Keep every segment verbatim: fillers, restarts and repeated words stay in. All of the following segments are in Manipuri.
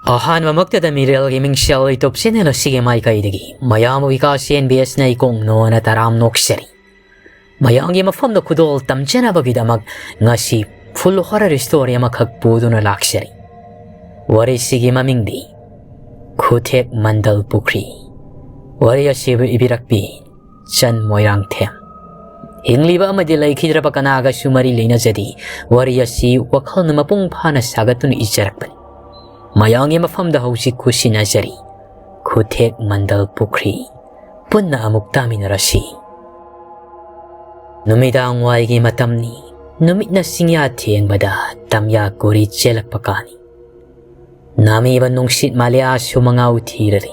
ꯑꯍꯥꯟꯕꯃꯛꯇꯗ ꯃꯤꯔꯦꯜꯒꯤ ꯃꯤꯡꯁꯦꯜ YouTube channel ꯑꯁꯤꯒꯤ ꯃꯥꯏꯀꯩꯗꯒꯤ ꯃꯌꯥꯝꯕꯨ ꯕꯤꯀꯥꯁ ꯑꯦꯟ ꯕꯤ ꯑꯦꯁꯅ ꯏꯀꯣꯡ ꯅꯣꯅ ꯇꯔꯥꯝ ꯅꯣꯛꯆꯔꯤ꯫ ꯃꯌꯥꯝꯒꯤ ꯃꯐꯝꯗ ꯈꯨꯗꯣꯜ ꯇꯝꯖꯅꯕꯒꯤꯗꯃꯛ ꯉꯁꯤ full horror story ꯑꯃꯈꯛ ꯄꯨꯗꯨꯅ ꯂꯥꯛꯆꯔꯤ꯫ ꯋꯥꯔꯤꯁꯤꯒꯤ ꯃꯃꯤꯡꯗꯤ ꯈꯨꯊꯦꯛ ꯃꯟꯗꯜ ꯄꯨꯈ꯭ꯔꯤ꯫ ꯋꯥꯔꯤ ꯑꯁꯤꯕꯨ ꯏꯕꯤꯔꯛꯄꯤ ꯆꯟ ꯃꯣꯏꯔꯥꯡꯊꯦꯝ꯫ ꯍꯤꯡꯂꯤꯕ ꯑꯃꯗꯤ ꯂꯩꯈꯤꯗ꯭ꯔꯕ ꯀꯅꯥꯒꯁꯨ ꯃꯔꯤ ꯂꯩꯅꯖꯗꯦ꯫ ꯋꯥꯔꯤ ꯑꯁꯤ ꯋꯥꯈꯜꯅ ꯃꯄꯨꯡ ꯐꯥꯅ ꯁꯥꯒꯠꯇꯨꯅ ꯏꯖꯔꯛꯄꯅꯤ꯫ ꯃꯌꯥꯝꯒꯤ ꯃꯐꯝꯗ ꯍꯧꯖꯤꯛ ꯈꯨꯠꯁꯤꯟꯅꯖꯔꯤ ꯈꯨꯊꯦꯛ ꯃꯟꯗꯜ ꯄꯨꯈ꯭ꯔꯤ꯫ ꯄꯨꯟꯅ ꯑꯃꯨꯛ ꯇꯥꯃꯤꯟꯅꯔꯁꯤ꯫ ꯅꯨꯃꯤꯗꯥꯡ ꯋꯥꯏꯒꯤ ꯃꯇꯝꯅꯤ꯫ ꯅꯨꯃꯤꯠꯅ ꯆꯤꯡꯌꯥ ꯊꯦꯡꯕꯗ ꯇꯝꯌꯥ ꯀꯣꯔꯤ ꯆꯦꯜꯂꯛꯄ ꯀꯥꯅꯤ꯫ ꯅꯥꯃꯤꯕ ꯅꯨꯡꯁꯤꯠ ꯃꯥꯂꯦꯌꯥꯁꯨ ꯃꯉꯥꯎ ꯊꯤꯔꯔꯤ꯫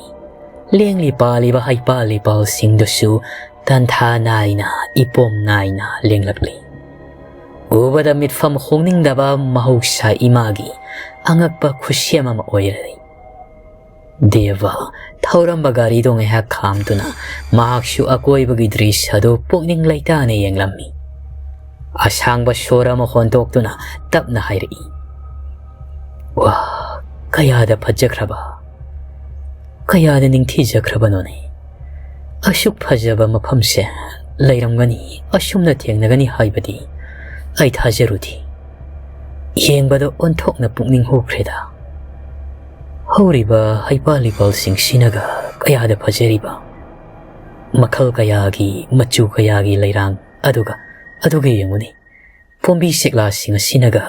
ꯂꯦꯡꯂꯤ ꯄꯥꯜꯂꯤꯕ ꯍꯩꯄꯥꯜ ꯂꯩꯄꯥꯜꯁꯤꯡꯗꯨꯁꯨ ꯇꯟꯊꯥ ꯅꯥꯏꯅ, ꯏꯄꯣꯝ ꯅꯥꯏꯅ ꯂꯦꯡꯂꯛꯂꯤ꯫ ꯎꯕꯗ ꯃꯤꯠꯐꯝ ꯍꯣꯡꯅꯤꯡꯗꯕ ꯃꯍꯧꯁꯥ ꯏꯃꯥꯒꯤ ꯑꯉꯛꯄ ꯈꯨꯠꯁꯦꯝ ꯑꯃ ꯑꯣꯏꯔꯔꯤ꯫ ꯗꯦꯕ ꯊꯧꯔꯝꯕ ꯒꯥꯔꯤꯗꯨ ꯉꯥꯏꯍꯥꯛ ꯈꯥꯝꯗꯨꯅ ꯃꯍꯥꯛꯁꯨ ꯑꯀꯣꯏꯕꯒꯤ ꯗ꯭ꯔꯤꯁ꯭ꯌ ꯑꯗꯨ ꯄꯨꯛꯅꯤꯡ ꯂꯩꯇꯥꯅ ꯌꯦꯡꯂꯝꯃꯤ꯫ ꯑꯁꯥꯡꯕ ꯁꯣꯔ ꯑꯃ ꯍꯣꯟꯗꯣꯛꯇꯨꯅ ꯇꯞꯅ ꯍꯥꯏꯔꯛꯏ, "ꯋꯥ, ꯀꯌꯥꯗ ꯐꯖꯈ꯭ꯔꯕ, ꯀꯌꯥꯗ ꯅꯤꯡꯊꯤꯖꯈ꯭ꯔꯕꯅꯣꯅꯦ! ꯑꯁꯨꯛ ꯐꯖꯕ ꯃꯐꯝꯁꯦ ꯂꯩꯔꯝꯒꯅꯤ, ꯑꯁꯨꯝꯅ ꯊꯦꯡꯅꯒꯅꯤ ꯍꯥꯏꯕꯗꯤ ꯑꯩ ꯊꯥꯖꯔꯨꯗꯦ꯫ ꯌꯦꯡꯕꯗ ꯑꯣꯟꯊꯣꯛꯅ ꯄꯨꯛꯅꯤꯡ ꯍꯨꯈ꯭ꯔꯦꯗ꯫ ꯍꯧꯔꯤꯕ ꯍꯩꯄꯥꯜ ꯂꯩꯄꯥꯜꯁꯤꯡꯁꯤꯅꯒ ꯀꯌꯥꯗ ꯐꯖꯔꯤꯕ! ꯃꯈꯜ ꯀꯌꯥꯒꯤ, ꯃꯆꯨ ꯀꯌꯥꯒꯤ ꯂꯩꯔꯥꯡ, ꯑꯗꯨꯒ, ꯑꯗꯨꯒ ꯌꯦꯡꯉꯨꯅꯦ, ꯄꯣꯝꯕꯤ ꯁꯤꯛꯂꯥꯁꯤꯡ ꯑꯁꯤꯅꯒ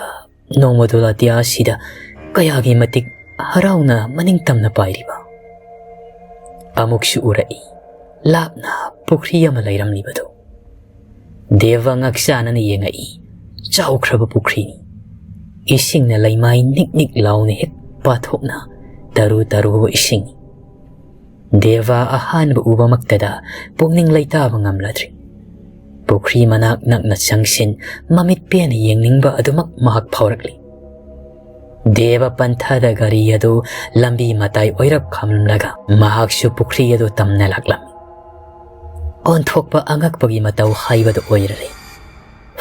ꯅꯣꯡꯃꯗꯣꯜ ꯑꯇꯤꯌꯥ ꯑꯁꯤꯗ ꯀꯌꯥꯒꯤ ꯃꯇꯤꯛ ꯍꯔꯥꯎꯅ ꯃꯅꯤꯡ ꯇꯝꯅ ꯄꯥꯏꯔꯤꯕ!" ꯑꯃꯨꯛꯁꯨ ꯎꯔꯛꯏ, ꯂꯥꯞꯅ ꯄꯨꯈ꯭ꯔꯤ ꯑꯃ ꯂꯩꯔꯝꯂꯤꯕꯗꯨ꯫ ꯗꯦꯕ ꯉꯛꯆꯥꯅꯅ ꯌꯦꯡꯉꯛꯏ꯫ ꯆꯥꯎꯈ꯭ꯔꯕ ꯄꯨꯈ꯭ꯔꯤꯅꯤ꯫ ꯏꯁꯤꯡꯅ ꯂꯩꯃꯥꯏ ꯅꯤꯛ ꯅꯤꯛ ꯂꯥꯎꯅ ꯍꯦꯛ ꯄꯥꯊꯣꯛꯅ ꯇꯔꯨ ꯇꯔꯨꯕ ꯏꯁꯤꯡꯅꯤ꯫ ꯗꯦꯕ ꯑꯍꯥꯟꯕ ꯎꯕꯃꯛꯇꯗ ꯄꯨꯛꯅꯤꯡ ꯂꯩꯇꯥꯕ ꯉꯝꯂꯗ꯭ꯔꯤ꯫ ꯄꯨꯈ꯭ꯔꯤ ꯃꯅꯥꯛ ꯅꯛꯅ ꯆꯪꯁꯤꯟ, ꯃꯃꯤꯠ ꯄꯦꯟꯅ ꯌꯦꯡꯅꯤꯡꯕ ꯑꯗꯨꯃꯛ ꯃꯍꯥꯛ ꯐꯥꯎꯔꯛꯂꯤ꯫ ꯗꯦꯕ ꯄꯟꯊꯥꯗ ꯒꯥꯔꯤ ꯑꯗꯨ ꯂꯝꯕꯤ ꯃꯇꯥꯏ ꯑꯣꯏꯔꯞ ꯈꯥꯝꯂꯝꯂꯒ ꯃꯍꯥꯛꯁꯨ ꯄꯨꯈ꯭ꯔꯤ ꯑꯗꯨ ꯇꯝꯅ ꯂꯥꯛꯂꯝꯃꯤ꯫ ꯑꯣꯟꯊꯣꯛꯄ ꯑꯉꯛꯄꯒꯤ ꯃꯇꯧ ꯍꯥꯏꯕꯗꯨ ꯑꯣꯏꯔꯔꯦ꯫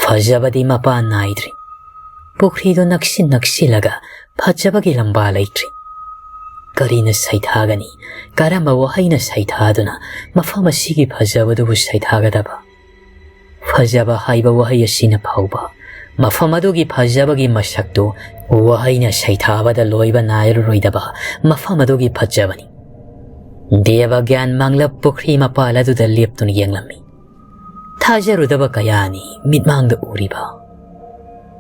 ꯐꯖꯕꯗꯤ ꯃꯄꯥꯟ ꯅꯥꯏꯗ꯭ꯔꯤ꯫ ꯄꯨꯈ꯭ꯔꯤꯗꯨ ꯅꯛꯁꯤꯟ ꯅꯛꯁꯤꯜꯂꯒ ꯐꯖꯕꯒꯤ ꯂꯝꯕꯥ ꯂꯩꯇ꯭ꯔꯤ꯫ ꯀꯔꯤꯅ ꯁꯩꯊꯥꯒꯅꯤ? ꯀꯔꯝꯕ ꯋꯥꯍꯩꯅ ꯁꯩꯊꯥꯗꯨꯅ ꯃꯐꯝ ꯑꯁꯤꯒꯤ ꯐꯖꯕꯗꯨꯕꯨ ꯁꯩꯊꯥꯒꯗꯕ? ꯐꯖꯕ ꯍꯥꯏꯕ ꯋꯥꯍꯩ ꯑꯁꯤꯅ ꯐꯥꯎꯕ ꯃꯐꯝ ꯑꯗꯨꯒꯤ ꯐꯖꯕꯒꯤ ꯃꯁꯛꯇꯨ ꯋꯥꯍꯩꯅ ꯁꯩꯊꯥꯕꯗ ꯂꯣꯏꯕ ꯅꯥꯏꯔꯔꯣꯏꯗꯕ ꯃꯐꯝ ꯑꯗꯨꯒꯤ ꯐꯖꯕꯅꯤ꯫ ꯗꯦꯕ ꯒ꯭ꯌꯥꯟ ꯃꯥꯡꯂꯞ ꯄꯨꯈ꯭ꯔꯤ ꯃꯄꯥꯜ ꯑꯗꯨꯗ ꯂꯦꯞꯇꯨꯅ ꯌꯦꯡꯂꯝꯃꯤ꯫ ꯊꯥꯖꯔꯨꯗꯕ ꯀꯌꯥꯅꯤ ꯃꯤꯠꯃꯥꯡꯗ ꯎꯔꯤꯕ꯫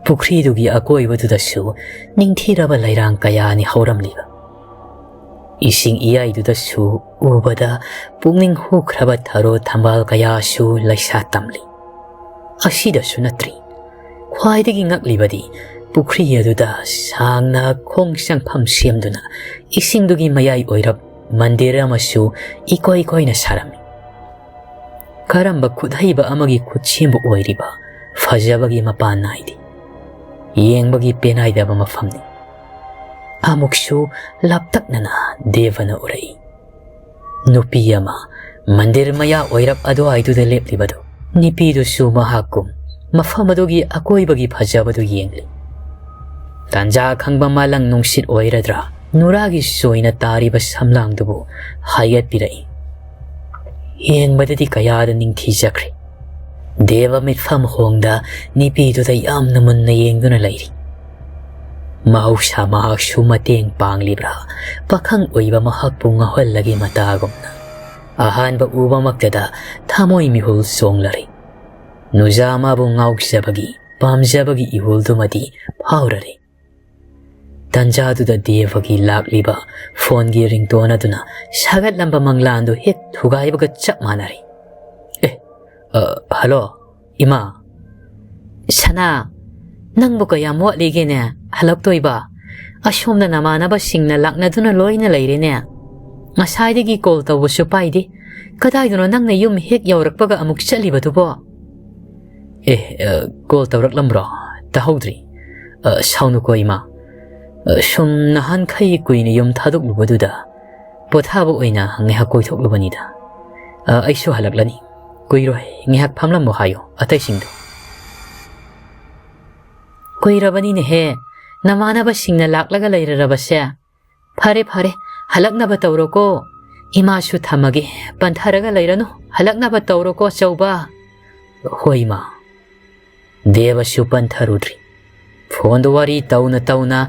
ꯄꯨꯈ꯭ꯔꯤꯗꯨꯒꯤ ꯑꯀꯣꯏꯕꯗꯨꯗꯁꯨ ꯅꯤꯡꯊꯤꯔꯕ ꯂꯩꯔꯥꯡ ꯀꯌꯥꯅꯤ ꯍꯧꯔꯝꯂꯤꯕ꯫ ꯏꯁꯤꯡ ꯏꯌꯥꯏꯗꯨꯗꯁꯨ ꯎꯕꯗ ꯄꯨꯛꯅꯤꯡ ꯍꯨꯈ꯭ꯔꯕ ꯊꯔꯣ ꯊꯝꯕꯥꯜ ꯀꯌꯥꯁꯨ ꯂꯩꯁꯥ ꯇꯝꯂꯤ꯫ ꯑꯁꯤꯗꯁꯨ ꯅꯠꯇ꯭ꯔꯤ, ꯈ꯭ꯋꯥꯏꯗꯒꯤ ꯉꯛꯂꯤꯕꯗꯤ ꯄꯨꯈ꯭ꯔꯤ ꯑꯗꯨꯗ ꯁꯥꯡꯅ ꯈꯣꯡ ꯆꯪꯐꯝ ꯁꯦꯝꯗꯨꯅ ꯏꯁꯤꯡꯗꯨꯒꯤ ꯃꯌꯥꯏ ꯑꯣꯏꯔꯞ ꯃꯟꯗꯤꯔ ꯑꯃꯁꯨ ꯏꯀꯣꯏ ꯀꯣꯏꯅ ꯁꯥꯔꯝꯃꯤ꯫ ꯀꯔꯝꯕ ꯈꯨꯠꯍꯩꯕ ꯑꯃꯒꯤ ꯈꯨꯠꯁꯦꯝꯕꯨ ꯑꯣꯏꯔꯤꯕ ꯐꯖꯕꯒꯤ ꯃꯄꯥꯟ ꯅꯥꯏꯗꯦ꯫ ꯌꯦꯡꯕꯒꯤ ꯄꯦꯟꯅꯥꯏꯗꯕ ꯃꯐꯝꯅꯤ꯫ ꯑꯃꯨꯛꯁꯨ ꯂꯥꯞꯇꯛꯅꯅ ꯗꯦꯕꯅ ꯎꯔꯛꯏ꯫ ꯅꯨꯄꯤ ꯑꯃ ꯃꯟꯗꯤꯔ ꯃꯌꯥ ꯑꯣꯏꯔꯞ ꯑꯗꯨꯋꯥꯏꯗꯨꯗ ꯂꯦꯞꯂꯤꯕꯗꯨ꯫ ꯅꯨꯄꯤꯗꯨꯁꯨ ꯃꯍꯥꯛꯀꯨꯝ ꯃꯐꯝ ꯑꯗꯨꯒꯤ ꯑꯀꯣꯏꯕꯒꯤ ꯐꯖꯕꯗꯨ ꯌꯦꯡꯂꯤ꯫ ꯇꯥꯟꯖꯥ ꯈꯪꯕ ꯃꯥꯂꯪ ꯅꯨꯡꯁꯤꯠ ꯑꯣꯏꯔꯗ꯭ꯔꯥ, ꯅꯨꯔꯥꯒꯤ ꯆꯣꯏꯅ ꯇꯥꯔꯤꯕ ꯁꯝꯂꯥꯡꯗꯨꯕꯨ ꯍꯥꯏꯒꯠꯄꯤꯔꯛꯏ꯫ ꯌꯦꯡꯕꯗꯗꯤ ꯀꯌꯥꯗ ꯅꯤꯡꯊꯤꯖꯈ꯭ꯔꯦ꯫ ꯗꯦꯕ ꯃꯤꯠꯐꯝ ꯍꯣꯡꯗ ꯅꯨꯄꯤꯗꯨꯗ ꯌꯥꯝꯅ ꯃꯨꯟꯅ ꯌꯦꯡꯗꯨꯅ ꯂꯩꯔꯤ꯫ ꯃꯍꯧꯁꯥ ꯃꯍꯥꯛꯁꯨ ꯃꯇꯦꯡ ꯄꯥꯡꯂꯤꯕ꯭ꯔꯥ, ꯄꯥꯈꯪ ꯑꯣꯏꯕ ꯃꯍꯥꯛꯄꯨ ꯉꯥꯎꯍꯜꯂꯒꯦ ꯃꯇꯥꯒꯨꯝꯅ꯫ ꯑꯍꯥꯟꯕ ꯎꯕꯃꯛꯇꯗ ꯊꯃꯣꯏ ꯃꯤꯍꯨꯜ ꯆꯣꯡꯂꯔꯦ꯫ ꯅꯨꯖꯥ ꯃꯥꯕꯨ ꯉꯥꯎꯖꯕꯒꯤ, ꯄꯥꯝꯖꯕꯒꯤ ꯏꯍꯨꯜꯗꯨꯃꯗꯤ ꯐꯥꯎꯔꯔꯦ꯫ ꯇꯟꯖꯥꯗꯨꯗ ꯗꯦꯕꯒꯤ ꯂꯥꯛꯂꯤꯕ ꯐꯣꯟꯒꯤ ꯔꯤꯡꯇꯣꯟ ꯑꯗꯨꯅ ꯁꯥꯒꯠꯂꯝꯕ ꯃꯪꯂꯥꯟꯗꯨ ꯍꯦꯛ ꯊꯨꯒꯥꯏꯕꯒ ꯆꯞ ꯃꯥꯟꯅꯔꯦ꯫ "ꯑꯦ, ꯑ, ꯍꯜꯂꯣ, ꯏꯃꯥ꯫ ꯁꯅꯥ, ꯅꯪꯕꯨ ꯀꯌꯥꯝ ꯋꯥꯠꯂꯤꯒꯦꯅꯦ ꯍꯜꯂꯛꯇꯣꯏꯕ? ꯑꯁꯣꯝꯗ ꯅꯃꯥꯟꯅꯕꯁꯤꯡꯅ ꯂꯥꯛꯅꯗꯨꯅ ꯂꯣꯏꯅ ꯂꯩꯔꯦꯅꯦ꯫ ꯉꯁꯥꯏꯗꯒꯤ ꯀꯣꯜ ꯇꯧꯕꯁꯨ ꯄꯥꯏꯗꯦ꯫ ꯀꯗꯥꯏꯗꯅꯣ ꯅꯪꯅ ꯌꯨꯝ ꯍꯦꯛ ꯌꯧꯔꯛꯄꯒ ꯑꯃꯨꯛ ꯆꯠꯂꯤꯕꯗꯨꯕꯣ?" "ꯑꯦ, ꯑ, ꯀꯣꯜ ꯇꯧꯔꯛꯂꯝꯕ꯭ꯔꯣ? ꯇꯥꯍꯧꯗ꯭ꯔꯤ꯫ ꯑ, ꯁꯥꯎꯅꯨꯀꯣ, ꯏꯃꯥ꯫ ꯑ, ꯁꯨꯝ ꯅꯍꯥꯟꯈꯩ ꯀꯨꯏꯅ ꯌꯨꯝ ꯊꯥꯗꯣꯛꯂꯨꯕꯗꯨꯗ ꯄꯣꯊꯥꯕ ꯑꯣꯏꯅ ꯉꯥꯏꯍꯥꯛ ꯀꯣꯏꯊꯣꯛꯂꯨꯕꯅꯤꯗ꯫ ꯑ, ꯑꯩꯁꯨ ꯍꯜꯂꯛꯂꯅꯤ꯫ ꯀꯨꯏꯔꯣꯏ, ꯉꯥꯏꯍꯥꯛ ꯐꯝꯂꯝꯃꯣ ꯍꯥꯏꯌꯣ ꯑꯇꯩꯁꯤꯡꯗꯣ꯫" "ꯀꯨꯏꯔꯕꯅꯤꯅꯦꯍꯦ, ꯅꯃꯥꯟꯅꯕꯁꯤꯡꯅ ꯂꯥꯛꯂꯒ ꯂꯩꯔꯔꯕꯁꯦ꯫ ꯐꯔꯦ, ꯐꯔꯦ, "ꯍꯜꯂꯛꯅꯕ ꯇꯧꯔꯣꯀꯣ꯫ ꯏꯃꯥꯁꯨ ꯊꯝꯃꯒꯦ꯫ ꯄꯟꯊꯔꯒ ꯂꯩꯔꯅꯨ꯫ ꯍꯜꯂꯛꯅꯕ ꯇꯧꯔꯣꯀꯣ, ꯑꯆꯧꯕ꯫" "ꯍꯣꯏ, ꯏꯃꯥ꯫" ꯗꯦꯕꯁꯨ ꯄꯟꯊꯔꯨꯗ꯭ꯔꯤ꯫ ꯐꯣꯟꯗ ꯋꯥꯔꯤ ꯇꯧꯅ ꯇꯧꯅ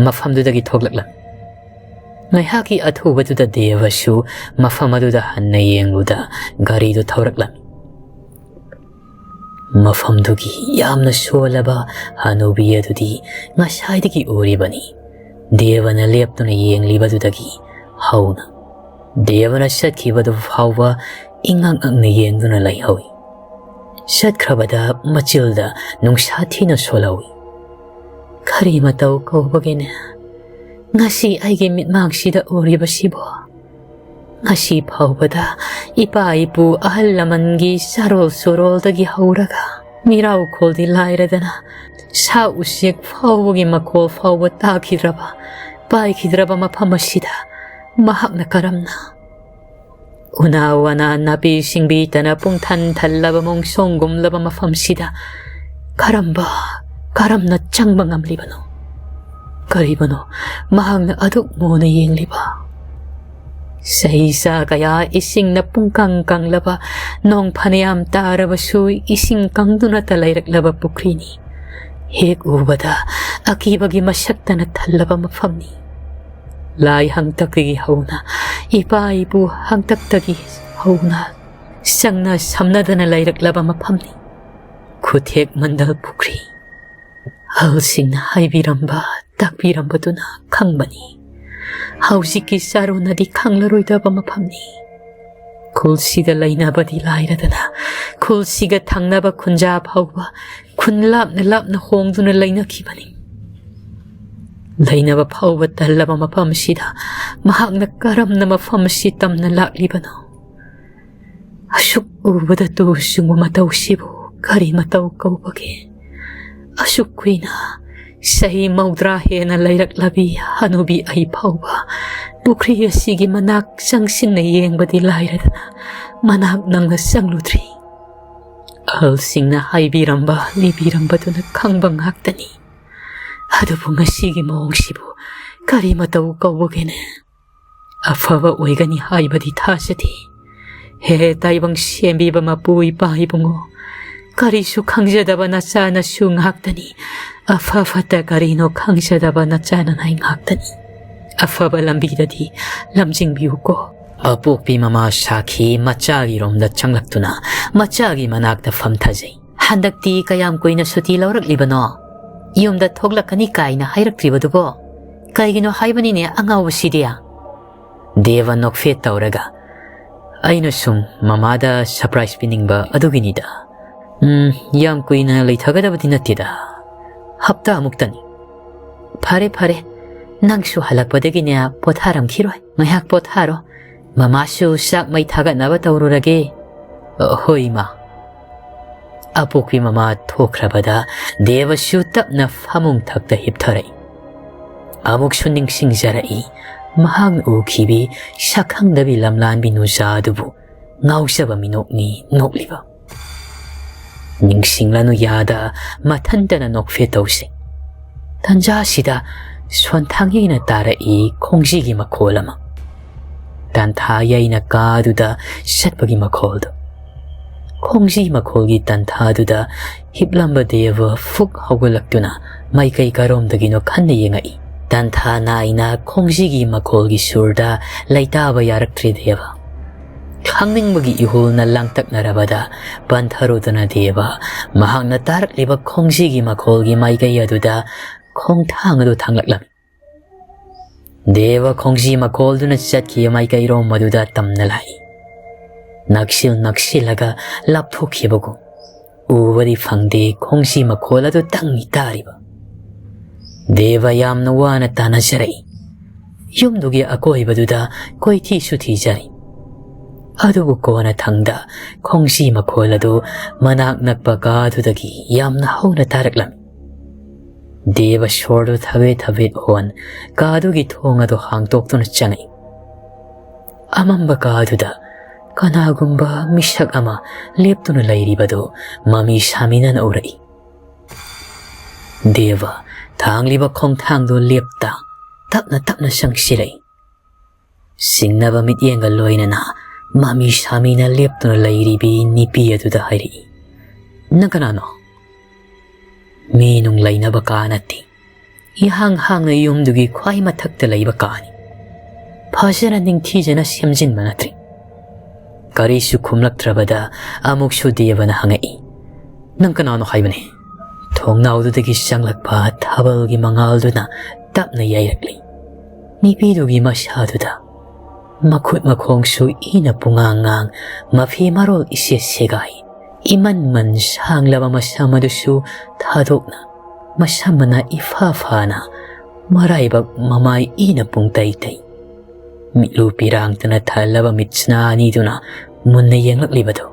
ꯃꯐꯝꯗꯨꯗꯒꯤ ꯊꯣꯛꯂꯛꯂꯝꯃꯤ꯫ ꯉꯥꯏꯍꯥꯛꯀꯤ ꯑꯊꯨꯕꯗꯨꯗ ꯗꯦꯕꯁꯨ ꯃꯐꯝ ꯑꯗꯨꯗ ꯍꯟꯅ ꯌꯦꯡꯂꯨꯗ ꯒꯥꯔꯤꯗꯨ ꯊꯧꯔꯛꯂꯝꯃꯤ꯫ ꯃꯐꯝꯗꯨꯒꯤ ꯌꯥꯝꯅ ꯁꯣꯜꯂꯕ ꯍꯅꯨꯕꯤ ꯑꯗꯨꯗꯤ ꯉꯁꯥꯏꯗꯒꯤ ꯎꯔꯤꯕꯅꯤ꯫ ꯗꯦꯕꯅ ꯂꯦꯞꯇꯨꯅ ꯌꯦꯡꯂꯤꯕꯗꯨꯗꯒꯤ ꯍꯧꯅ ꯗꯦꯕꯅ ꯆꯠꯈꯤꯕꯗꯨ ꯐꯥꯎꯕ ꯏꯉꯛ ꯉꯛꯅ ꯌꯦꯡꯗꯨꯅ ꯂꯩꯍꯧꯏ꯫ ꯆꯠꯈ꯭ꯔꯕꯗ ꯃꯆꯤꯜꯗ ꯅꯨꯡꯁꯥ ꯊꯤꯅ ꯁꯣꯜꯍꯧꯏ꯫ "ꯀꯔꯤ ꯃꯇꯧ ꯀꯧꯕꯒꯦꯅꯦ? ꯉꯁꯤ ꯑꯩꯒꯤ ꯃꯤꯠꯃꯥꯡꯁꯤꯗ ꯎꯔꯤꯕꯁꯤꯕꯣ? ꯉꯁꯤ ꯐꯥꯎꯕꯗ ꯏꯄꯥ ꯏꯄꯨ ꯑꯍꯜ ꯂꯃꯟꯒꯤ ꯆꯥꯔꯣꯜ ꯁꯨꯔꯣꯜꯗꯒꯤ ꯍꯧꯔꯒ ꯃꯤꯔꯥꯎꯈꯣꯜꯗꯤ ꯂꯥꯏꯔꯗꯅ, ꯁꯥ ꯎꯆꯦꯛ ꯐꯥꯎꯕꯒꯤ ꯃꯈꯣꯜ ꯐꯥꯎꯕ ꯇꯥꯈꯤꯗ꯭ꯔꯕ, ꯄꯥꯏꯈꯤꯗ꯭ꯔꯕ ꯃꯐꯝ ꯑꯁꯤꯗ ꯃꯍꯥꯛꯅ ꯀꯔꯝꯅ?" ꯎꯅꯥ ꯋꯥꯅꯥ ꯅꯥꯄꯤ ꯁꯤꯡꯕꯤ ꯇꯅ ꯄꯨꯡꯊꯟ ꯊꯜꯂꯕ ꯃꯣꯡꯁꯣꯡꯒꯨꯝꯂꯕ ꯃꯐꯝꯁꯤꯗ ꯀꯔꯝꯕ, ꯀꯔꯝꯅ ꯆꯪꯕ ꯉꯝꯂꯤꯕꯅꯣ? ꯀꯔꯤꯕꯨꯅꯣ ꯃꯍꯥꯛꯅ ꯑꯗꯨꯛ ꯃꯨꯅ ꯌꯦꯡꯂꯤꯕ? ꯆꯍꯤ ꯆꯥ ꯀꯌꯥ ꯏꯁꯤꯡꯅ ꯄꯨꯡꯀꯪ ꯀꯪꯂꯕ, ꯅꯣꯡ ꯐꯅꯌꯥꯝ ꯇꯥꯔꯕꯁꯨ ꯏꯁꯤꯡ ꯀꯪꯗꯨꯅꯇ ꯂꯩꯔꯛꯂꯕ ꯄꯨꯈ꯭ꯔꯤꯅꯤ꯫ ꯍꯦꯛ ꯎꯕꯗ ꯑꯀꯤꯕꯒꯤ ꯃꯁꯛꯇꯅ ꯊꯜꯂꯕ ꯃꯐꯝꯅꯤ꯫ ꯂꯥꯏ ꯍꯥꯡꯇꯛꯇꯒꯤ ꯍꯧꯅ, ꯏꯄꯥ ꯏꯄꯨ ꯍꯥꯡꯇꯛꯇꯒꯤ ꯍꯧꯅ ꯆꯪꯅ ꯁꯝꯅꯗꯅ ꯂꯩꯔꯛꯂꯕ ꯃꯐꯝꯅꯤ꯫ ꯈꯨꯊꯦꯛ ꯃꯟꯗꯜ ꯄꯨꯈ꯭ꯔꯤ꯫ ꯑꯍꯜꯁꯤꯡꯅ ꯍꯥꯏꯕꯤꯔꯝꯕ, ꯇꯥꯛꯄꯤꯔꯝꯕꯗꯨꯅ ꯈꯪꯕꯅꯤ꯫ ꯍꯧꯖꯤꯛꯀꯤ ꯆꯥꯔꯣꯅꯗꯤ ꯈꯪꯂꯔꯣꯏꯗꯕ ꯃꯐꯝꯅꯤ꯫ ꯈꯨꯜꯁꯤꯗ ꯂꯩꯅꯕꯗꯤ ꯂꯥꯏꯔꯗꯅ, ꯈꯨꯜꯁꯤꯒ ꯊꯪꯅꯕ ꯈꯨꯟꯖꯥ ꯐꯥꯎꯕ ꯈꯨꯟ ꯂꯥꯞꯅ ꯂꯥꯞꯅ ꯍꯣꯡꯗꯨꯅ ꯂꯩꯅꯈꯤꯕꯅꯤ꯫ ꯂꯩꯅꯕ ꯐꯥꯎꯕ ꯇꯜꯂꯕ ꯃꯐꯝꯁꯤꯗ ꯃꯍꯥꯛꯅ ꯀꯔꯝꯅ ꯃꯐꯝ ꯑꯁꯤ ꯇꯝꯅ ꯂꯥꯛꯂꯤꯕꯅꯣ? ꯑꯁꯨꯛ ꯎꯕꯗ ꯇꯨ ꯆꯨꯡꯕ ꯃꯇꯧꯁꯤꯕꯨ ꯀꯔꯤ ꯃꯇꯧ ꯀꯧꯕꯒꯦ? ꯑꯁꯨꯛ ꯀꯨꯏꯅ, ꯆꯍꯤ ꯃꯧꯗ꯭ꯔꯥ ꯍꯦꯟꯅ ꯂꯩꯔꯛꯂꯕꯤ ꯍꯅꯨꯕꯤ ꯑꯩ ꯐꯥꯎꯕ ꯄꯨꯈ꯭ꯔꯤ ꯑꯁꯤꯒꯤ ꯃꯅꯥꯛ ꯆꯪꯁꯤꯟꯅ ꯌꯦꯡꯕꯗꯤ ꯂꯥꯏꯔꯗꯅ, ꯃꯅꯥꯛ ꯅꯪꯅ ꯆꯪꯂꯨꯗ꯭ꯔꯤ꯫ ꯑꯍꯜꯁꯤꯡꯅ ꯍꯥꯏꯕꯤꯔꯝꯕ, ꯂꯤꯕꯤꯔꯝꯕꯗꯨꯅ ꯈꯪꯕ ꯉꯥꯛꯇꯅꯤ꯫ ꯑꯗꯨꯕꯨ ꯉꯁꯤꯒꯤ ꯃꯑꯣꯡꯁꯤꯕꯨ ꯀꯔꯤ ꯃꯇꯧ ꯀꯧꯕꯒꯦꯅꯦ? ꯑꯐꯕ ꯑꯣꯏꯒꯅꯤ ꯍꯥꯏꯕꯗꯤ ꯊꯥꯖꯗꯦ꯫ ꯍꯦ ꯇꯥꯏꯕꯪ ꯁꯦꯝꯕꯤꯕ ꯃꯄꯨ ꯏꯄꯥ ꯏꯕꯨꯡꯉꯣ, ꯀꯔꯤꯁꯨ ꯈꯪꯖꯗꯕ ꯅꯆꯥꯅꯁꯨ ꯉꯥꯛꯇꯅꯤ꯫ ꯑꯐ ꯐꯠꯇ ꯀꯔꯤꯅꯣ ꯈꯪꯖꯗꯕ ꯅꯆꯥꯅ ꯅꯥꯏ ꯉꯥꯛꯇꯅꯤ꯫ ꯑꯐꯕ ꯂꯝꯕꯤꯗꯗꯤ ꯂꯝꯖꯤꯡꯕꯤꯌꯨꯀꯣ꯫ ꯃꯄꯣꯛꯄꯤ ꯃꯃꯥ ꯁꯥꯈꯤ ꯃꯆꯥꯒꯤ ꯔꯣꯝꯗ ꯆꯪꯂꯛꯇꯨꯅ ꯃꯆꯥꯒꯤ ꯃꯅꯥꯛꯇ ꯐꯝꯊꯖꯩ꯫ "ꯍꯟꯗꯛꯇꯤ ꯀꯌꯥꯝ ꯀꯨꯏꯅ ꯁꯨꯇꯤ ꯂꯧꯔꯛꯂꯤꯕꯅꯣ? ꯌꯨꯝꯗ ꯊꯣꯛꯂꯛꯀꯅꯤ ꯀꯥꯏꯅ ꯍꯥꯏꯔꯛꯇ꯭ꯔꯤꯕꯗꯨꯕꯣ? ꯀꯩꯒꯤꯅꯣ ꯍꯥꯏꯕꯅꯤꯅꯦ ꯑꯉꯥꯎꯕꯁꯤꯗꯤ?" ꯗꯦꯕ ꯅꯣꯛꯐꯦꯠ ꯇꯧꯔꯒ, "ꯑꯩꯅ ꯁꯨꯝ ꯃꯃꯥꯗ ꯁꯔꯄ꯭ꯔꯥꯏꯖ ꯄꯤꯅꯤꯡꯕ ꯑꯗꯨꯒꯤꯅꯤꯗ꯫ ꯎꯝ, ꯌꯥꯝ ꯀꯨꯏꯅ ꯂꯩꯊꯒꯗꯕꯗꯤ ꯅꯠꯇꯦꯗ꯫ ꯍꯞꯇꯥꯃꯨꯛꯇꯅꯤ꯫" "ꯐꯔꯦ, ꯐꯔꯦ꯫ ꯅꯪꯁꯨ ꯍꯜꯂꯛꯄꯗꯒꯤꯅꯦ ꯄꯣꯊꯥꯔꯝꯈꯤꯔꯣꯏ꯫ ꯉꯥꯏꯍꯥꯛ ꯄꯣꯊꯥꯔꯣ꯫ ꯃꯃꯥꯁꯨ ꯆꯥꯛ ꯃꯩ ꯊꯥꯒꯠꯅꯕ ꯇꯧꯔꯨꯔꯒꯦ꯫" "ꯑ, ꯍꯣꯏ, ꯏꯃꯥ꯫" ꯑꯄꯣꯛꯄꯤ ꯃꯃꯥ ꯊꯣꯛꯈ꯭ꯔꯕꯗ ꯗꯦꯕꯁꯨ ꯇꯞꯅ ꯐꯃꯨꯡ ꯊꯛꯇ ꯍꯤꯞꯊꯔꯛꯏ꯫ ꯑꯃꯨꯛꯁꯨ ꯅꯤꯡꯁꯤꯡꯖꯔꯛꯏ ꯃꯍꯥꯛꯅ ꯎꯈꯤꯕꯤ ꯁꯛꯈꯪꯗꯕꯤ ꯂꯝꯂꯥꯟꯕꯤ ꯅꯨꯖꯥ ꯑꯗꯨꯕꯨ꯫ ꯉꯥꯎꯖꯕ ꯃꯤꯅꯣꯛꯅꯤ ꯅꯣꯛꯂꯤꯕ꯫ ꯅꯤꯡꯁꯤꯡꯂꯅꯨ ꯌꯥꯗ ꯃꯊꯟꯇꯅ ꯅꯣꯛꯐꯦ ꯇꯧꯁꯤ꯫ ꯇꯟꯖꯥꯁꯤꯗ ꯁꯣꯟꯊꯥꯡ ꯌꯩꯅ ꯇꯥꯔꯛꯏ ꯈꯣꯡꯖꯤꯒꯤ ꯃꯈꯣꯜ ꯑꯃ꯫ ꯇꯥꯟꯊꯥ ꯌꯩꯅ ꯀꯥꯗꯨꯗ ꯆꯠꯄꯒꯤ ꯃꯈꯣꯜꯗꯨ꯫ ꯈꯣꯡꯖꯤ ꯃꯈꯣꯜꯒꯤ ꯇꯟꯊꯥꯗꯨꯗ ꯍꯤꯞꯂꯝꯕ ꯗꯦꯕ ꯐꯨꯛ ꯍꯧꯒꯠꯂꯛꯇꯨꯅ ꯃꯥꯏꯀꯩ ꯀꯔꯣꯝꯗꯒꯤꯅꯣ ꯈꯟꯅ ꯌꯦꯡꯉꯛꯏ꯫ ꯇꯟꯊꯥ ꯅꯥꯏꯅ ꯈꯣꯡꯖꯤꯒꯤ ꯃꯈꯣꯜꯒꯤ ꯁꯨꯔꯗ ꯂꯩꯇꯥꯕ ꯌꯥꯔꯛꯇ꯭ꯔꯦ ꯗꯦꯕ꯫ ꯈꯪꯅꯤꯡꯕꯒꯤ ꯏꯍꯨꯜꯅ ꯂꯥꯡꯇꯛꯅꯔꯕꯗ ꯄꯟꯊꯔꯨꯗꯨꯅ ꯗꯦꯕ ꯃꯍꯥꯛꯅ ꯇꯥꯔꯛꯂꯤꯕ ꯈꯣꯡꯖꯤꯒꯤ ꯃꯈꯣꯜꯒꯤ ꯃꯥꯏꯀꯩ ꯑꯗꯨꯗ ꯈꯣꯡꯊꯥꯡ ꯑꯗꯨ ꯊꯥꯡꯂꯛꯂꯝꯃꯤ꯫ ꯗꯦꯕ ꯈꯣꯡꯖꯤ ꯃꯈꯣꯜꯗꯨꯅ ꯆꯠꯈꯤꯕ ꯃꯥꯏꯀꯩꯔꯣꯝ ꯑꯗꯨꯗ ꯇꯝꯅ ꯂꯥꯛꯏ꯫ ꯅꯛꯁꯤꯜ ꯅꯛꯁꯤꯜꯂꯒ ꯂꯥꯞꯊꯣꯛꯈꯤꯕꯒꯨꯝ꯫ ꯎꯕꯗꯤ ꯐꯪꯗꯦ ꯈꯣꯡꯖꯤ ꯃꯈꯣꯜ ꯑꯗꯨ ꯇꯪꯅꯤ ꯇꯥꯔꯤꯕ꯫ ꯗꯦꯕ ꯌꯥꯝꯅ ꯋꯥꯅ ꯇꯥꯟꯅꯖꯔꯛꯏ꯫ ꯌꯨꯝꯗꯨꯒꯤ ꯑꯀꯣꯏꯕꯗꯨꯗ ꯀꯣꯏꯊꯤꯁꯨ ꯊꯤꯖꯔꯤ꯫ ꯑꯗꯨꯕꯨ ꯀꯣꯟꯅꯊꯪꯗ ꯈꯣꯡꯖꯤ ꯃꯈꯣꯜ ꯑꯗꯨ ꯃꯅꯥꯛ ꯅꯛꯄ ꯀꯥꯗꯨꯗꯒꯤ ꯌꯥꯝꯅ ꯍꯧꯅ ꯇꯥꯔꯛꯂꯝꯃꯤ꯫ ꯗꯦꯕ ꯁꯣꯔꯗꯨ ꯊꯕꯦꯠ ꯊꯕꯦꯠ ꯍꯣꯟ ꯀꯥꯗꯨꯒꯤ ꯊꯣꯡ ꯑꯗꯨ ꯍꯥꯡꯇꯣꯛꯇꯨꯅ ꯆꯪꯉꯛꯏ꯫ ꯑꯃꯝꯕ ꯀꯥꯗꯨꯗ ꯀꯅꯥꯒꯨꯝꯕ ꯃꯤꯁꯛ ꯑꯃ ꯂꯦꯞꯇꯨꯅ ꯂꯩꯔꯤꯕꯗꯨ ꯃꯃꯤ ꯁꯥꯃꯤꯟꯅꯅ ꯎꯔꯛꯏ꯫ ꯗꯦꯕ ꯊꯥꯡꯂꯤꯕ ꯈꯣꯡꯊꯥꯡꯗꯨ ꯂꯦꯞꯇ ꯇꯞꯅ ꯇꯞꯅ ꯆꯪꯁꯤꯜꯂꯛꯏ꯫ ꯁꯤꯡꯅꯕ ꯃꯤꯠꯌꯦꯡꯒ ꯂꯣꯏꯅꯅ ꯃꯃꯤ ꯁꯥꯃꯤꯅ ꯂꯦꯞꯇꯨꯅ ꯂꯩꯔꯤꯕꯤ ꯅꯨꯄꯤ ꯑꯗꯨꯗ ꯍꯥꯏꯔꯛꯏ, "ꯅꯪ ꯀꯅꯥꯅꯣ?" "ꯃꯤ ꯅꯨꯡ ꯂꯩꯅꯕ ꯀꯥ ꯅꯠꯇꯦ꯫ ꯏꯍꯥꯡ ꯍꯥꯡꯅ ꯌꯨꯝꯗꯨꯒꯤ ꯈ꯭ꯋꯥꯏ ꯃꯊꯛꯇ ꯂꯩꯕ ꯀꯥꯅꯤ꯫ ꯐꯖꯅ ꯅꯤꯡꯊꯤꯖꯅ ꯁꯦꯝꯖꯤꯟꯕ ꯅꯠꯇ꯭ꯔꯦ꯫" ꯀꯔꯤꯁꯨ ꯈꯨꯝꯂꯛꯇ꯭ꯔꯕꯗ ꯑꯃꯨꯛꯁꯨ ꯗꯦꯕꯅ ꯍꯪꯉꯛꯏ, "ꯅꯪ ꯀꯅꯥꯅꯣ ꯍꯥꯏꯕꯅꯦ?" ꯊꯣꯡꯅꯥꯎꯗꯨꯗꯒꯤ ꯆꯪꯂꯛꯄ ꯊꯥꯕꯜꯒꯤ ꯃꯉꯥꯜꯗꯨꯅ ꯇꯞꯅ ꯌꯩꯔꯛꯂꯤ꯫ ꯅꯨꯄꯤꯗꯨꯒꯤ ꯃꯁꯥꯗꯨꯗ ꯃꯈꯨꯠ ꯃꯈꯣꯡꯁꯨ ꯏꯅ ꯄꯨꯡꯉꯥꯡ ꯉꯥꯡ, ꯃꯐꯤ ꯃꯔꯣꯜ ꯏꯁꯦꯠ ꯁꯦꯒꯥꯏ, ꯏꯃꯟ ꯃꯟ ꯁꯥꯡꯂꯕ ꯃꯁꯝ ꯑꯗꯨꯁꯨ ꯊꯥꯗꯣꯛꯅ ꯃꯁꯝ ꯃꯅꯥ ꯏꯐꯥ ꯐꯥꯅ ꯃꯔꯥꯏꯕꯛ ꯃꯃꯥꯏ ꯏꯅ ꯄꯨꯡꯇꯩ ꯇꯩ꯫ ꯃꯤꯠꯂꯨ ꯄꯤꯔꯥꯡꯇꯅ ꯊꯜꯂꯕ ꯃꯤꯠꯁꯅꯥ ꯑꯅꯤꯗꯨꯅ ꯃꯨꯟꯅ ꯌꯦꯡꯂꯛꯂꯤꯕꯗꯨ꯫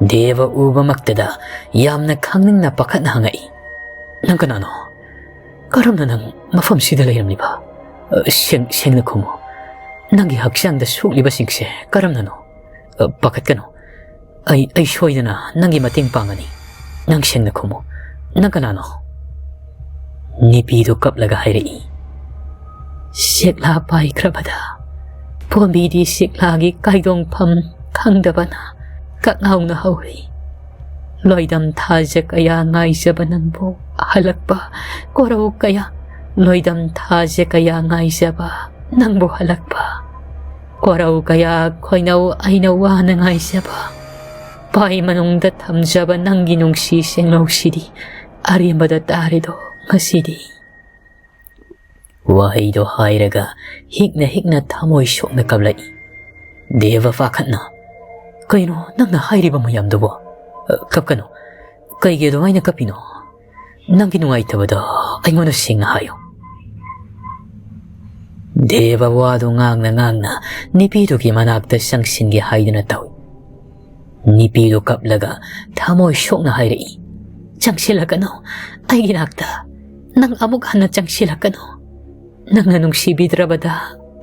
ꯗꯦꯕ ꯎꯕꯃꯛꯇꯗ ꯌꯥꯝꯅ ꯈꯪꯅꯤꯡꯅ ꯄꯥꯈꯠꯅ ꯍꯪꯉꯛꯏ, "ꯅꯪ ꯀꯅꯥꯅꯣ? ꯀꯔꯝꯅ ꯅꯪ ꯃꯐꯝꯁꯤꯗ ꯂꯩꯔꯝꯂꯤꯕ? ꯑ, ꯁꯦꯡ-, ꯁꯦꯡꯅ ꯈꯨꯝꯃꯨ꯫ ꯅꯪꯒꯤ ꯍꯛꯆꯥꯡꯗ ꯁꯣꯛꯂꯤꯕꯁꯤꯡꯁꯦ ꯀꯔꯝꯅꯅꯣ? ꯑ, ꯄꯥꯈꯠꯀꯅꯨ꯫ ꯑꯩ, ꯑꯩ ꯁꯣꯏꯗꯅ ꯅꯪꯒꯤ ꯃꯇꯦꯡ ꯄꯥꯡꯒꯅꯤ꯫ ꯅꯪ ꯁꯦꯡꯅ ꯈꯨꯝꯃꯨ꯫ ꯅꯪ ꯀꯅꯥꯅꯣ?" ꯅꯨꯄꯤꯗꯨ ꯀꯞꯂꯒ ꯍꯥꯏꯔꯛꯏ, "ꯁꯦꯛꯂꯥ ꯄꯥꯏꯈ꯭ꯔꯕꯗ ꯄꯣꯝꯕꯤꯗꯤ ꯁꯦꯛꯂꯥꯒꯤ ꯀꯥꯏꯗꯣꯡꯐꯝ ꯈꯪꯗꯕꯅ ꯀꯛꯉꯥꯎꯅ ꯍꯧꯔꯤ꯫ ꯂꯣꯏꯗꯝ ꯊꯥꯖ ꯀꯌꯥ ꯉꯥꯏꯖꯕ ꯅꯪꯕꯨ ꯍꯜꯂꯛꯄ ꯀꯣꯔꯧ ꯀꯌꯥ, ꯂꯣꯏꯗꯝ ꯊꯥꯖ ꯀꯌꯥ ꯉꯥꯏꯖꯕ ꯅꯪꯕꯨ ꯍꯜꯂꯛꯄ ꯀꯣꯔꯧ ꯀꯌꯥ ꯈꯣꯏꯅꯧ ꯑꯩꯅ ꯋꯥꯅ ꯉꯥꯏꯖꯕ ꯄꯥꯏ ꯃꯅꯨꯡꯗ ꯊꯝꯖꯕ ꯅꯪꯒꯤ ꯅꯨꯡꯁꯤ ꯁꯦꯡꯂꯧꯁꯤꯗꯤ ꯑꯔꯦꯝꯕꯗ ꯇꯥꯔꯦꯗꯣ ꯉꯁꯤꯗꯤ꯫" ꯋꯥꯍꯩꯗꯣ ꯍꯥꯏꯔꯒ ꯍꯤꯛꯅ ꯍꯤꯛꯅ ꯊꯃꯣꯏ ꯁꯣꯛꯅ ꯀꯞꯂꯛꯏ꯫ ꯗꯦꯕ ꯄꯥꯈꯠꯅ, "ꯀꯩꯅꯣ ꯅꯪꯅ ꯍꯥꯏꯔꯤꯕ ꯃꯌꯥꯝꯗꯨꯕꯣ? ꯑ, ꯀꯞꯀꯅꯨ꯫ ꯀꯩꯒꯤ ꯑꯗꯨꯃꯥꯏꯅ ꯀꯞꯄꯤꯅꯣ? ꯅꯪꯒꯤ ꯅꯨꯡꯉꯥꯏꯇꯕꯗꯣ ꯑꯩꯉꯣꯟꯗ ꯁꯦꯡꯅ ꯍꯥꯏꯌꯨ꯫" ꯗꯦꯕ ꯋꯥꯗꯨ ꯉꯥꯡꯅ ꯉꯥꯡꯅ ꯅꯨꯄꯤꯗꯨꯒꯤ ꯃꯅꯥꯛꯇ ꯆꯪꯁꯤꯟꯒꯦ ꯍꯥꯏꯗꯨꯅ ꯇꯧꯏ꯫ ꯅꯨꯄꯤꯗꯨ ꯀꯞꯂꯒ ꯊꯃꯣꯏ ꯁꯣꯛꯅ ꯍꯥꯏꯔꯛꯏ, "ꯆꯪꯁꯤꯜꯂꯛꯀꯅꯨ ꯑꯩꯒꯤ ꯅꯥꯛꯇ꯫ ꯅꯪ ꯑꯃꯨꯛ ꯍꯟꯅ ꯆꯪꯁꯤꯜꯂꯛꯀꯅꯨ꯫ ꯅꯪꯅ ꯅꯨꯡꯁꯤꯕꯤꯗ꯭ꯔꯕꯗ,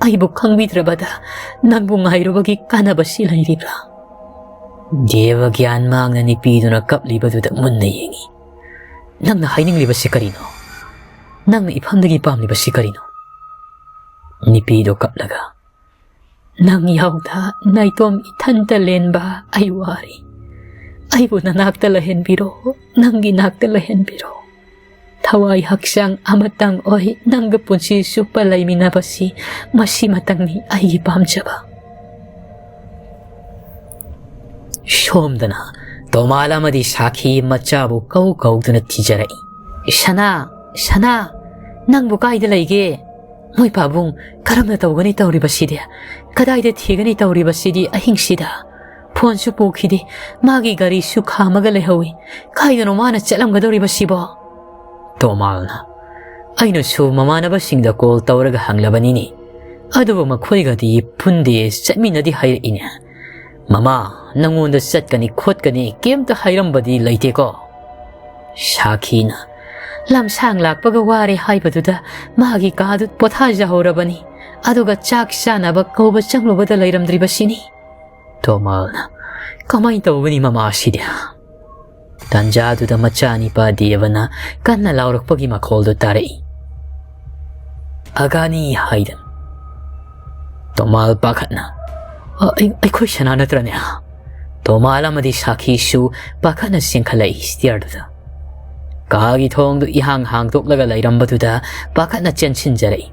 ꯑꯩꯕꯨ ꯈꯪꯕꯤꯗ꯭ꯔꯕꯗ ꯅꯪꯕꯨ ꯉꯥꯏꯔꯨꯕꯒꯤ ꯀꯥꯟꯅꯕꯁꯤ ꯂꯩꯔꯤꯕ꯭ꯔꯥ?" ꯗꯦꯕ ꯒ꯭ꯌꯥꯟ ꯃꯥꯡꯅ ꯅꯨꯄꯤꯗꯨꯅ ꯀꯞꯂꯤꯕꯗꯨꯗ ꯃꯨꯟꯅ ꯌꯦꯡꯏ꯫ "ꯅꯪꯅ ꯍꯥꯏꯅꯤꯡꯂꯤꯕꯁꯤ ꯀꯔꯤꯅꯣ? ꯅꯪꯅ ꯏꯐꯝꯗꯒꯤ ꯄꯥꯝꯂꯤꯕꯁꯤ ꯀꯔꯤꯅꯣ?" ꯅꯨꯄꯤꯗꯨ ꯀꯞꯂꯒ, ꯅꯪ ꯌꯥꯎꯗ ꯅꯥꯏꯇꯣꯝ ꯏꯊꯟꯇ ꯂꯦꯟꯕ ꯑꯩ ꯋꯥꯔꯦ꯫ ꯑꯩꯕꯨ ꯅꯅꯥꯛꯇ ꯂꯩꯍꯟꯕꯤꯔꯣ, ꯅꯪꯒꯤ ꯅꯥꯛꯇ ꯂꯩꯍꯟꯕꯤꯔꯣ꯫ ꯊꯋꯥꯏ ꯍꯛꯆꯥꯡ ꯑꯃꯇꯪ ꯑꯣꯏ ꯅꯪꯒ ꯄꯨꯟꯁꯤ ꯆꯨꯞꯄ ꯂꯩꯃꯤꯟꯅꯕꯁꯤ, ꯃꯁꯤꯃꯇꯪꯅꯤ ꯑꯩꯒꯤ ꯄꯥꯝꯖꯕ꯫ ꯁꯣꯝꯗꯅ ꯇꯣꯃꯥꯜ ꯑꯃꯗꯤ ꯁꯥꯈꯤ ꯃꯆꯥꯕꯨ ꯀꯧ ꯀꯧꯗꯨꯅ ꯊꯤꯖꯔꯛꯏ꯫ "ꯁꯅꯥ, ꯁꯅꯥ, ꯅꯪꯕꯨ ꯀꯥꯏꯗ ꯂꯩꯒꯦ? ꯃꯣꯏ ꯄꯥꯕꯨꯡ ꯀꯔꯝꯅ ꯇꯧꯒꯅꯤ ꯇꯧꯔꯤꯕꯁꯤꯗꯤ? ꯀꯗꯥꯏꯗ ꯊꯤꯒꯅꯤ ꯇꯧꯔꯤꯕꯁꯤꯗꯤ ꯑꯍꯤꯡꯁꯤꯗ? ꯐꯣꯟꯁꯨ ꯄꯨꯈꯤꯗꯦ, ꯃꯥꯒꯤ ꯒꯥꯔꯤꯁꯨ ꯈꯥꯝꯃꯒ ꯂꯩꯍꯧꯏ꯫ ꯀꯥꯏꯗꯅꯣ ꯃꯥꯅ ꯆꯠꯂꯝꯒꯗꯧꯔꯤꯕꯁꯤꯕꯣ?" ꯇꯣꯃꯥꯜꯅ, "ꯑꯩꯅꯁꯨ ꯃꯃꯥꯟꯅꯕꯁꯤꯡꯗ ꯀꯣꯜ ꯇꯧꯔꯒ ꯍꯪꯂꯕꯅꯤꯅꯦ, ꯑꯗꯨꯕꯨ ꯃꯈꯣꯏꯒꯗꯤ ꯄꯨꯟꯗꯦ, ꯆꯠꯃꯤꯟꯅꯗꯦ ꯍꯥꯏꯔꯛꯏꯅꯦ꯫ ꯃꯃꯥ, ꯅꯪꯉꯣꯟꯗ ꯆꯠꯀꯅꯤ ꯈꯣꯠꯀꯅꯤ ꯀꯩꯝꯇ ꯍꯥꯏꯔꯝꯕꯗꯤ ꯂꯩꯇꯦꯀꯣ?" ꯁꯥꯈꯤꯅ, "ꯂꯝꯁꯥꯡ ꯂꯥꯛꯄꯒ ꯋꯥꯔꯦ ꯍꯥꯏꯕꯗꯨꯗ ꯃꯥꯒꯤ ꯀꯥꯗꯨ ꯄꯣꯊꯥꯖꯍꯧꯔꯕꯅꯤ, ꯑꯗꯨꯒ ꯆꯥꯛ ꯆꯥꯅꯕ ꯀꯧꯕ ꯆꯪꯂꯨꯕꯗ ꯂꯩꯔꯝꯗ꯭ꯔꯤꯕꯁꯤꯅꯤ꯫" ꯇꯣꯃꯥꯜꯅ, "ꯀꯃꯥꯏꯅ ꯇꯧꯒꯅꯤ ꯃꯃꯥꯁꯤꯗꯤ?" ꯇꯥꯟꯖꯥꯗꯨꯗ ꯃꯆꯥꯅꯤꯄꯥ ꯗꯦꯕꯅ ꯀꯟꯅ ꯂꯥꯎꯔꯛꯄꯒꯤ ꯃꯈꯣꯜꯗꯨ ꯇꯥꯔꯛꯏ꯫ "ꯑꯒꯥꯅꯤ" ꯍꯥꯏꯗꯅ꯫ ꯇꯣꯃꯥꯜ ꯄꯥꯈꯠꯅ, "ꯑ, ꯑꯩ-, ꯑꯩꯈꯣꯏ ꯁꯅꯥ ꯅꯠꯇ꯭ꯔꯅꯦ?" ꯇꯣꯃꯥꯜ ꯑꯃꯗꯤ ꯁꯥꯈꯤꯁꯨ ꯄꯥꯈꯠꯅ ꯆꯦꯟꯈꯠꯂꯛꯏ ꯁ꯭ꯇꯤꯌꯔꯗꯨꯗ꯫ ꯀꯥꯒꯤ ꯊꯣꯡꯗꯨ ꯏꯍꯥꯡ ꯍꯥꯡꯗꯣꯛꯂꯒ ꯂꯩꯔꯝꯕꯗꯨꯗ ꯄꯥꯈꯠꯅ ꯆꯦꯟꯁꯤꯟꯖꯔꯛꯏ꯫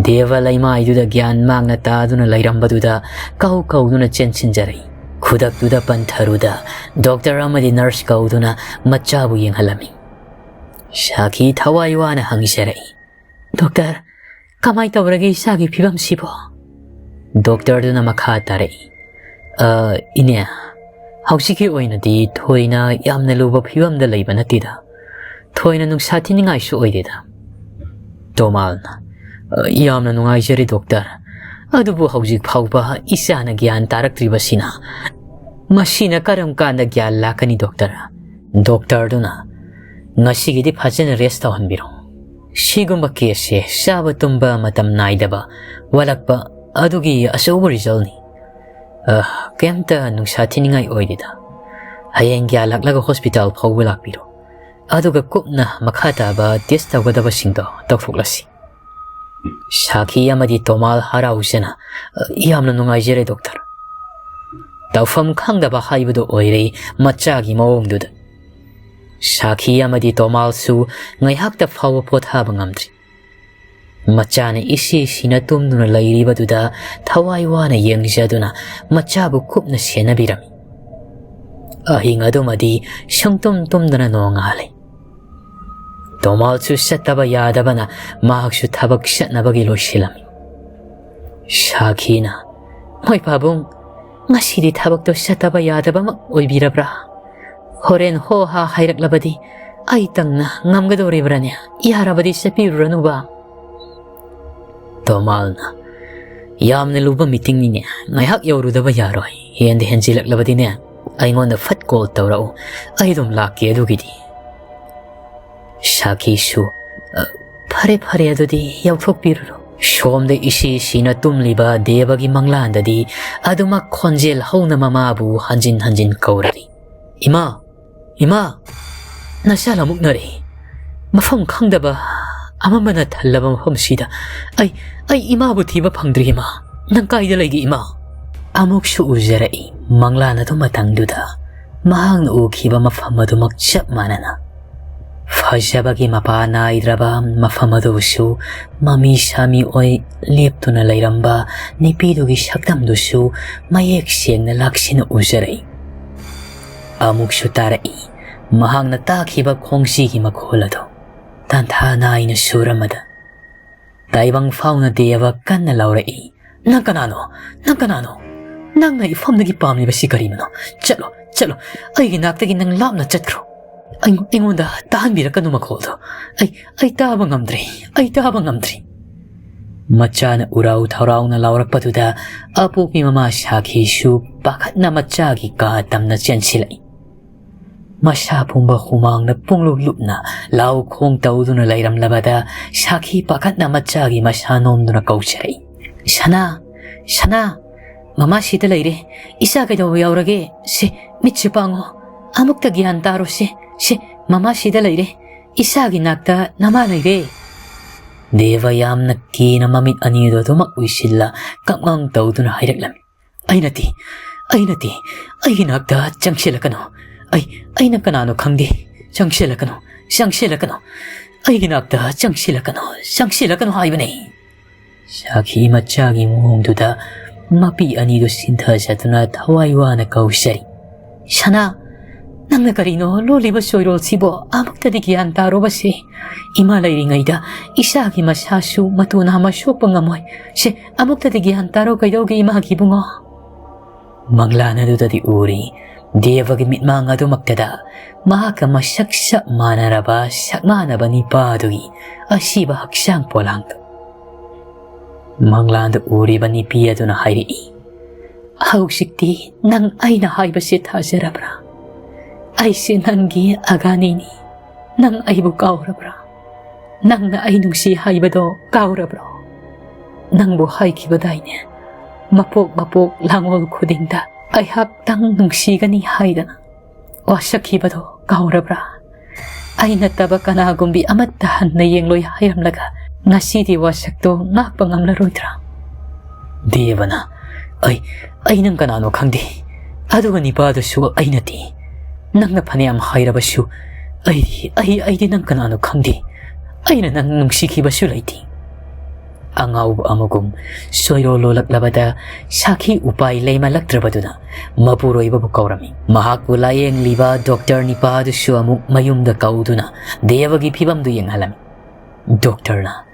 ꯗꯦꯕ ꯂꯩꯃꯥꯏꯗꯨꯗ ꯒ꯭ꯌꯥꯟ ꯃꯥꯡꯅ ꯇꯥꯗꯨꯅ ꯂꯩꯔꯝꯕꯗꯨꯗ ꯀꯧ ꯀꯧꯗꯨꯅ ꯆꯦꯟꯁꯤꯟꯖꯔꯛꯏ꯫ ꯈꯨꯗꯛꯇꯨꯗ ꯄꯟꯊꯔꯨꯗ ꯗꯣꯛꯇꯔ ꯑꯃꯗꯤ ꯅꯔꯁ ꯀꯧꯗꯨꯅ ꯃꯆꯥꯕꯨ ꯌꯦꯡꯍꯜꯂꯝꯃꯤ꯫ ꯁꯥꯈꯤ ꯊꯋꯥꯏ ꯋꯥꯅ ꯍꯪꯖꯔꯛꯏ, "ꯗꯣꯛꯇꯔ, ꯀꯃꯥꯏ ꯇꯧꯔꯒꯦ ꯏꯆꯥꯒꯤ ꯐꯤꯕꯝꯁꯤꯕꯣ?" ꯗꯣꯛꯇꯔꯗꯨꯅ ꯃꯈꯥ ꯇꯥꯔꯛꯏ, "ꯑ, ꯏꯅꯦ, ꯍꯧꯖꯤꯛꯀꯤ ꯑꯣꯏꯅꯗꯤ ꯊꯣꯏꯅ ꯌꯥꯝꯅ ꯂꯨꯕ ꯐꯤꯕꯝꯗ ꯂꯩꯕ ꯅꯠꯇꯦꯗ꯫ ꯊꯣꯏꯅ ꯅꯨꯡꯁꯥ ꯊꯤꯅꯤꯡꯉꯥꯏꯁꯨ ꯑꯣꯏꯗꯦꯗ꯫" ꯇꯣꯃꯥꯜꯅ, "ꯑ, ꯌꯥꯝꯅ ꯅꯨꯡꯉꯥꯏꯖꯔꯦ ꯗꯣꯛꯇꯔ꯫ ꯑꯗꯨꯕꯨ ꯍꯧꯖꯤꯛ ꯐꯥꯎꯕ ꯏꯆꯥꯅ ꯒ꯭ꯌꯥꯟ ꯇꯥꯔꯛꯇ꯭ꯔꯤꯕꯁꯤꯅ, ꯃꯁꯤꯅ ꯀꯔꯝ ꯀꯥꯟꯗ ꯒ꯭ꯌꯥꯟ ꯂꯥꯛꯀꯅꯤ ꯗꯣꯛꯇꯔ?" ꯗꯣꯛꯇꯔꯗꯨꯅ, "ꯉꯁꯤꯒꯤꯗꯤ ꯐꯖꯅ ꯔꯦꯁ ꯇꯧꯍꯟꯕꯤꯔꯣ꯫ ꯁꯤꯒꯨꯝꯕ ꯀꯦꯁꯁꯦ ꯆꯥꯕ ꯇꯨꯝꯕ ꯃꯇꯝ ꯅꯥꯏꯗꯕ ꯋꯥꯠꯂꯛꯄ ꯑꯗꯨꯒꯤ ꯑꯆꯧꯕ ꯔꯤꯖꯜꯅꯤ꯫ ꯑ, ꯀꯩꯝꯇ ꯅꯨꯡꯁꯥ ꯊꯤꯅꯤꯡꯉꯥꯏ ꯑꯣꯏꯗꯦꯗ꯫ ꯍꯌꯦꯡ ꯒ꯭ꯌꯥꯟ ꯂꯥꯛꯂꯒ ꯍꯣꯁꯄꯤꯇꯥꯜ ꯐꯥꯎꯕ ꯂꯥꯛꯄꯤꯔꯣ꯫ ꯑꯗꯨꯒ ꯀꯨꯞꯅ ꯃꯈꯥ ꯇꯥꯕ ꯇꯦꯁ ꯇꯧꯒꯗꯕꯁꯤꯡꯗꯣ ꯇꯧꯊꯣꯛꯂꯁꯤ꯫" ꯁꯥꯈꯤ ꯑꯃꯗꯤ ꯇꯣꯃꯥꯜ ꯍꯔꯥꯎꯖꯅ, "ꯌꯥꯝꯅ ꯅꯨꯡꯉꯥꯏꯖꯔꯦ, ꯗꯣꯛꯇꯔ꯫" ꯇꯧꯐꯝ ꯈꯪꯗꯕ ꯍꯥꯏꯕꯗꯨ ꯑꯣꯏꯔꯦ ꯃꯆꯥꯒꯤ ꯃꯑꯣꯡꯗꯨꯗ꯫ ꯁꯥꯈꯤ ꯑꯃꯗꯤ ꯇꯣꯃꯥꯜꯁꯨ ꯉꯥꯏꯍꯥꯛꯇ ꯐꯥꯎꯕ ꯄꯣꯊꯥꯕ ꯉꯝꯗ꯭ꯔꯤ꯫ ꯃꯆꯥꯅ ꯏꯁꯤ ꯁꯤꯅ ꯇꯨꯝꯗꯨꯅ ꯂꯩꯔꯤꯕꯗꯨꯗ ꯊꯋꯥꯏ ꯋꯥꯅ ꯌꯦꯡꯖꯗꯨꯅ ꯃꯆꯥꯕꯨ ꯀꯨꯞꯅ ꯁꯦꯟꯅꯕꯤꯔꯝꯃꯤ꯫ ꯑꯍꯤꯡ ꯑꯗꯨꯃꯗꯤ ꯁꯨꯡꯇꯨꯝ ꯇꯨꯝꯗꯅ ꯅꯣꯡꯉꯥꯜꯂꯦ꯫ ꯇꯣꯃꯥꯜꯁꯨ ꯆꯠꯇꯕ ꯌꯥꯗꯕꯅ ꯃꯍꯥꯛꯁꯨ ꯊꯕꯛ ꯆꯠꯅꯕꯒꯤ ꯂꯣꯏꯁꯤꯜꯂꯝꯃꯤ꯫ ꯁꯥꯈꯤꯅ, "ꯃꯣꯏ ꯄꯥꯕꯨꯡ, ꯉꯁꯤꯗꯤ ꯊꯕꯛꯇꯣ ꯆꯠꯇꯕ ꯌꯥꯗꯕꯃꯛ ꯑꯣꯏꯕꯤꯔꯕ꯭ꯔꯥ? ꯍꯣꯔꯦꯟ ꯍꯣ ꯍꯥ ꯍꯥꯏꯔꯛꯂꯕꯗꯤ ꯑꯩ ꯇꯪꯅ ꯉꯝꯒꯗꯧꯔꯤꯕ꯭ꯔꯥꯅꯦ? ꯌꯥꯔꯕꯗꯤ ꯆꯠꯄꯤꯔꯨꯔꯅꯨꯕ꯫" ꯇꯣꯃꯥꯜꯅ, "ꯌꯥꯝꯅ ꯂꯨꯕ ꯃꯤꯇꯤꯡꯅꯤꯅꯦ, ꯉꯥꯏꯍꯥꯛ ꯌꯧꯔꯨꯗꯕ ꯌꯥꯔꯣꯏ꯫ ꯍꯦꯟꯗ ꯍꯦꯟꯖꯤꯜꯂꯛꯂꯕꯗꯤꯅꯦ, ꯑꯩꯉꯣꯟꯗ ꯐꯠ ꯀꯣꯜ ꯇꯧꯔꯛꯎ, ꯑꯩ ꯑꯗꯨꯝ ꯂꯥꯛꯀꯦ ꯑꯗꯨꯒꯤꯗꯤ꯫" ꯁꯥꯈꯤꯁꯨ, "ꯑ, ꯐꯔꯦ, ꯐꯔꯦ, ꯑꯗꯨꯗꯤ ꯌꯧꯊꯣꯛꯄꯤꯔꯨꯔꯣ꯫" ꯁꯣꯝꯗ ꯏꯁꯤ ꯁꯤꯅ ꯇꯨꯝꯂꯤꯕ ꯗꯦꯕꯒꯤ ꯃꯪꯂꯥꯟꯗꯗꯤ ꯑꯗꯨꯃꯛ ꯈꯣꯟꯖꯦꯜ ꯍꯧꯅ ꯃꯃꯥꯕꯨ ꯍꯟꯖꯤꯟ ꯍꯟꯖꯤꯟ ꯀꯧꯔꯔꯤ꯫ "ꯏꯃꯥ! ꯏꯃꯥ! ꯅꯆꯥ ꯂꯃꯨꯛꯅꯔꯦ꯫ ꯃꯐꯝ ꯈꯪꯗꯕ ꯑꯃꯝꯕꯅ ꯊꯜꯂꯕ ꯃꯐꯝꯁꯤꯗ ꯑꯩ, ꯑꯩ ꯏꯃꯥꯕꯨ ꯊꯤꯕ ꯐꯪꯗ꯭ꯔꯤ, ꯏꯃꯥ꯫ ꯅꯪ ꯀꯥꯏꯗ ꯂꯩꯒꯦ, ꯏꯃꯥ?" ꯑꯃꯨꯛꯁꯨ ꯎꯖꯔꯛꯏ ꯃꯪꯂꯥꯟ ꯑꯗꯨ ꯃꯇꯪꯗꯨꯗ꯫ ꯃꯍꯥꯛꯅ ꯎꯈꯤꯕ ꯃꯐꯝ ꯑꯗꯨꯃꯛ ꯆꯞ ꯃꯥꯟꯅꯅ꯫ ꯐꯖꯕꯒꯤ ꯃꯄꯥ ꯅꯥꯏꯗ꯭ꯔꯕ ꯃꯐꯝ ꯑꯗꯨꯕꯨꯁꯨ ꯃꯃꯤ ꯁꯥꯃꯤ ꯑꯣꯏ ꯂꯦꯞꯇꯨꯅ ꯂꯩꯔꯝꯕ ꯅꯨꯄꯤꯗꯨꯒꯤ ꯁꯛꯇꯝꯗꯨꯁꯨ ꯃꯌꯦꯛ ꯁꯦꯡꯅ ꯂꯥꯛꯁꯤꯟꯅ ꯎꯖꯔꯛꯏ꯫ ꯑꯃꯨꯛꯁꯨ ꯇꯥꯔꯛꯏ ꯃꯍꯥꯛꯅ ꯇꯥꯈꯤꯕ ꯈꯣꯡꯖꯤꯒꯤ ꯃꯈꯣꯜ ꯑꯗꯨ ꯇꯥꯟꯊꯥ ꯅꯥꯏꯅ ꯁꯨꯔꯝꯃꯗ꯫ ꯇꯥꯏꯕꯪ ꯐꯥꯎꯅ ꯗꯦꯕ ꯀꯟꯅ ꯂꯥꯎꯔꯛꯏ, "ꯅꯪ ꯀꯅꯥꯅꯣ? ꯅꯪ ꯀꯅꯥꯅꯣ? ꯅꯪꯅ ꯏꯐꯝꯗꯒꯤ ꯄꯥꯝꯂꯤꯕꯁꯤ ꯀꯔꯤꯅꯣ? ꯆꯠꯂꯣ, ꯆꯠꯂꯣ꯫ ꯑꯩꯒꯤ ꯅꯥꯛꯇꯒꯤ ꯅꯪ ꯂꯥꯞꯅ ꯆꯠꯈ꯭ꯔꯣ꯫ ꯑꯩꯉꯣꯟ-, ꯑꯩꯉꯣꯟꯗ ꯇꯥꯍꯟꯕꯤꯔꯛꯀꯅꯨ ꯃꯈꯣꯜꯗꯣ꯫ ꯑꯩ, ꯑꯩ ꯇꯥꯕ ꯉꯝꯗ꯭ꯔꯦ꯫ ꯑꯩ ꯇꯥꯕ ꯉꯝꯗ꯭ꯔꯦ꯫" ꯃꯆꯥꯅ ꯎꯔꯥꯎ ꯊꯧꯔꯥꯎꯅ ꯂꯥꯎꯔꯛꯄꯗꯨꯗ ꯑꯄꯣꯛꯄꯤ ꯃꯃꯥ ꯁꯥꯈꯤꯁꯨ ꯄꯥꯈꯠꯅ ꯃꯆꯥꯒꯤ ꯀꯥ ꯇꯝꯅ ꯆꯦꯟꯁꯤꯜꯂꯛꯏ꯫ ꯃꯁꯥ ꯄꯨꯝꯕ ꯍꯨꯃꯥꯡꯅ ꯄꯨꯡꯂꯨꯞ ꯂꯨꯞꯅ ꯂꯥꯎ ꯈꯣꯡ ꯇꯧꯗꯨꯅ ꯂꯩꯔꯝꯂꯕꯗ ꯁꯥꯈꯤ ꯄꯥꯈꯠꯅ ꯃꯆꯥꯒꯤ ꯃꯁꯥ ꯅꯣꯝꯗꯨꯅ ꯀꯧꯖꯔꯛꯏ, "ꯁꯅꯥ, ꯁꯅꯥ, ꯃꯃꯥ ꯁꯤꯗ ꯂꯩꯔꯦ꯫ ꯏꯆꯥ ꯀꯩꯗꯧꯕ ꯌꯥꯎꯔꯒꯦ? ꯁꯦ, ꯃꯤꯠꯁꯦ ꯄꯥꯡꯉꯣ꯫ ꯑꯃꯨꯛꯇ ꯒ꯭ꯌꯥꯟ ꯇꯥꯔꯣ ꯁꯦ꯫ ꯁꯦ, ꯃꯃꯥ ꯁꯤꯗ ꯂꯩꯔꯦ꯫ ꯏꯆꯥꯒꯤ ꯅꯥꯛꯇ ꯅꯃꯥ ꯂꯩꯔꯦ꯫" ꯗꯦꯕ ꯌꯥꯝꯅ ꯀꯤꯅ ꯃꯃꯤꯠ ꯑꯅꯤꯗꯨ ꯑꯗꯨꯃꯛ ꯎꯏꯁꯤꯜꯂ ꯀꯞꯉꯥꯡ ꯇꯧꯗꯨꯅ ꯍꯥꯏꯔꯛꯂꯝꯃꯤ꯫ "ꯑꯩ ꯅꯠꯇꯦ, ꯑꯩ ꯅꯠꯇꯦ, ꯑꯩꯒꯤ ꯅꯥꯛꯇ ꯆꯪꯁꯤꯜꯂꯛꯀꯅꯨ꯫ ꯑꯩ, ꯑꯩꯅ ꯀꯅꯥꯅꯣ ꯈꯪꯗꯦ꯫ ꯆꯪꯁꯤꯜꯂꯛꯀꯅꯨ, ꯆꯪꯁꯤꯜꯂꯛꯀꯅꯨ꯫ ꯑꯩꯒꯤ ꯅꯥꯛꯇ ꯆꯪꯁꯤꯜꯂꯛꯀꯅꯨ, ꯆꯪꯁꯤꯜꯂꯛꯀꯅꯨ ꯍꯥꯏꯕꯅꯤ"꯫ ꯁꯥꯈꯤ ꯃꯆꯥꯒꯤ ꯃꯑꯣꯡꯗꯨꯗ ꯃꯄꯤ ꯑꯅꯤꯗꯨ ꯁꯤꯟꯊꯖꯗꯨꯅ ꯊꯋꯥꯏ ꯋꯥꯅ ꯀꯧꯖꯔꯤ꯫ "ꯁꯅꯥ, ꯅꯪꯅ ꯀꯔꯤꯅꯣ ꯂꯣꯜꯂꯤꯕ ꯆꯣꯏꯔꯣꯜꯁꯤꯕꯣ? ꯑꯃꯨꯛꯇꯗꯤ ꯒ꯭ꯌꯥꯟ ꯇꯥꯔꯣꯕꯁꯦ꯫ ꯏꯃꯥ ꯂꯩꯔꯤꯉꯩꯗ ꯏꯆꯥꯒꯤ ꯃꯁꯥꯁꯨ ꯃꯇꯨ ꯅꯥꯝꯃ ꯁꯣꯛꯄ ꯉꯝꯃꯣꯏ꯫ ꯁꯦ, ꯑꯃꯨꯛꯇꯗꯤ ꯒ꯭ꯌꯥꯟ ꯇꯥꯔꯣ ꯀꯩꯗꯧꯒꯦ ꯏꯃꯥꯒꯤ ꯏꯕꯨꯡꯉꯣ?" ꯃꯪꯂꯥꯟ ꯑꯗꯨꯗꯗꯤ ꯎꯔꯤ, ꯗꯦꯕꯒꯤ ꯃꯤꯠꯃꯥꯡ ꯑꯗꯨꯃꯛꯇꯗ ꯃꯍꯥꯛꯀ ꯃꯁꯛ ꯆꯞ ꯃꯥꯟꯅꯔꯕ ꯁꯛ ꯃꯥꯟꯅꯕ ꯅꯤꯄꯥ ꯑꯗꯨꯒꯤ ꯑꯁꯤꯕ ꯍꯛꯆꯥꯡ ꯄꯣꯂꯥꯡꯗꯨ꯫ ꯃꯪꯂꯥꯟꯗ ꯎꯔꯤꯕ ꯅꯤꯄꯤ ꯑꯗꯨꯅ ꯍꯥꯏꯔꯛꯏ, "ꯍꯧꯖꯤꯛꯇꯤ ꯅꯪ ꯑꯩꯅ ꯍꯥꯏꯕꯁꯤ ꯊꯥꯖꯔꯕ꯭ꯔꯥ? ꯑꯩꯁꯦ ꯅꯪꯒꯤ ꯑꯒꯥꯅꯤꯅꯤ꯫ ꯅꯪ ꯑꯩꯕꯨ ꯀꯥꯎꯔꯕ꯭ꯔꯥ? ꯅꯪꯅ ꯑꯩ ꯅꯨꯡꯁꯤ ꯍꯥꯏꯕꯗꯣ ꯀꯥꯎꯔꯕ꯭ꯔꯣ? ꯅꯪꯕꯨ ꯍꯥꯏꯈꯤꯕꯗꯥꯏꯅꯦ, ꯃꯄꯣꯛ ꯃꯄꯣꯛ ꯂꯥꯡꯑꯣꯜ ꯈꯨꯗꯤꯡꯗ ꯑꯩꯍꯥꯛꯇꯪ ꯅꯨꯡꯁꯤꯒꯅꯤ ꯍꯥꯏꯗꯅ꯫ ꯋꯥꯁꯛꯈꯤꯕꯗꯣ ꯀꯥꯎꯔꯕ꯭ꯔꯥ? ꯑꯩ ꯅꯠꯇꯕ ꯀꯅꯥꯒꯨꯝꯕꯤ ꯑꯃꯠꯇ ꯍꯟꯅ ꯌꯦꯡꯂꯣꯏ ꯍꯥꯏꯔꯝꯂꯒ ꯉꯁꯤꯗꯤ ꯋꯥꯁꯛꯇꯣ ꯉꯥꯛꯄ ꯉꯝꯂꯔꯣꯏꯗ꯭ꯔꯥ?" ꯗꯦꯕꯅ, "ꯑꯩ, ꯑꯩ ꯅꯪ ꯀꯅꯥꯅꯣ ꯈꯪꯗꯦ꯫ ꯑꯗꯨꯒ ꯅꯤꯄꯥꯗꯨꯁꯨ ꯑꯩ ꯅꯠꯇꯦ꯫ ꯅꯪꯅ ꯐꯅꯌꯥꯝ ꯍꯥꯏꯔꯕꯁꯨ ꯑꯩꯗꯤ, ꯑꯩ, ꯑꯩꯗꯤ ꯅꯪ ꯀꯅꯥꯅꯣ ꯈꯪꯗꯦ꯫ ꯑꯩꯅ ꯅꯪ ꯅꯨꯡꯁꯤꯈꯤꯕꯁꯨ ꯂꯩꯇꯦ"꯫ ꯑꯉꯥꯎꯕ ꯑꯃꯒꯨꯝ ꯁꯣꯏꯔꯣ ꯂꯣꯜꯂꯛꯂꯕꯗ ꯁꯥꯈꯤ ꯎꯄꯥꯏ ꯂꯩꯃꯜꯂꯛꯇ꯭ꯔꯕꯗꯨꯅ ꯃꯄꯨꯔꯣꯏꯕꯕꯨ ꯀꯧꯔꯝꯃꯤ꯫ ꯃꯍꯥꯛꯄꯨ ꯂꯥꯌꯦꯡꯂꯤꯕ ꯗꯣꯛꯇꯔ ꯅꯤꯄꯥꯗꯨꯁꯨ ꯑꯃꯨꯛ ꯃꯌꯨꯝꯗ ꯀꯧꯗꯨꯅ ꯗꯦꯕꯒꯤ ꯐꯤꯕꯝꯗꯨ ꯌꯦꯡꯍꯜꯂꯝꯃꯤ꯫ ꯗꯣꯛꯇꯔꯅ,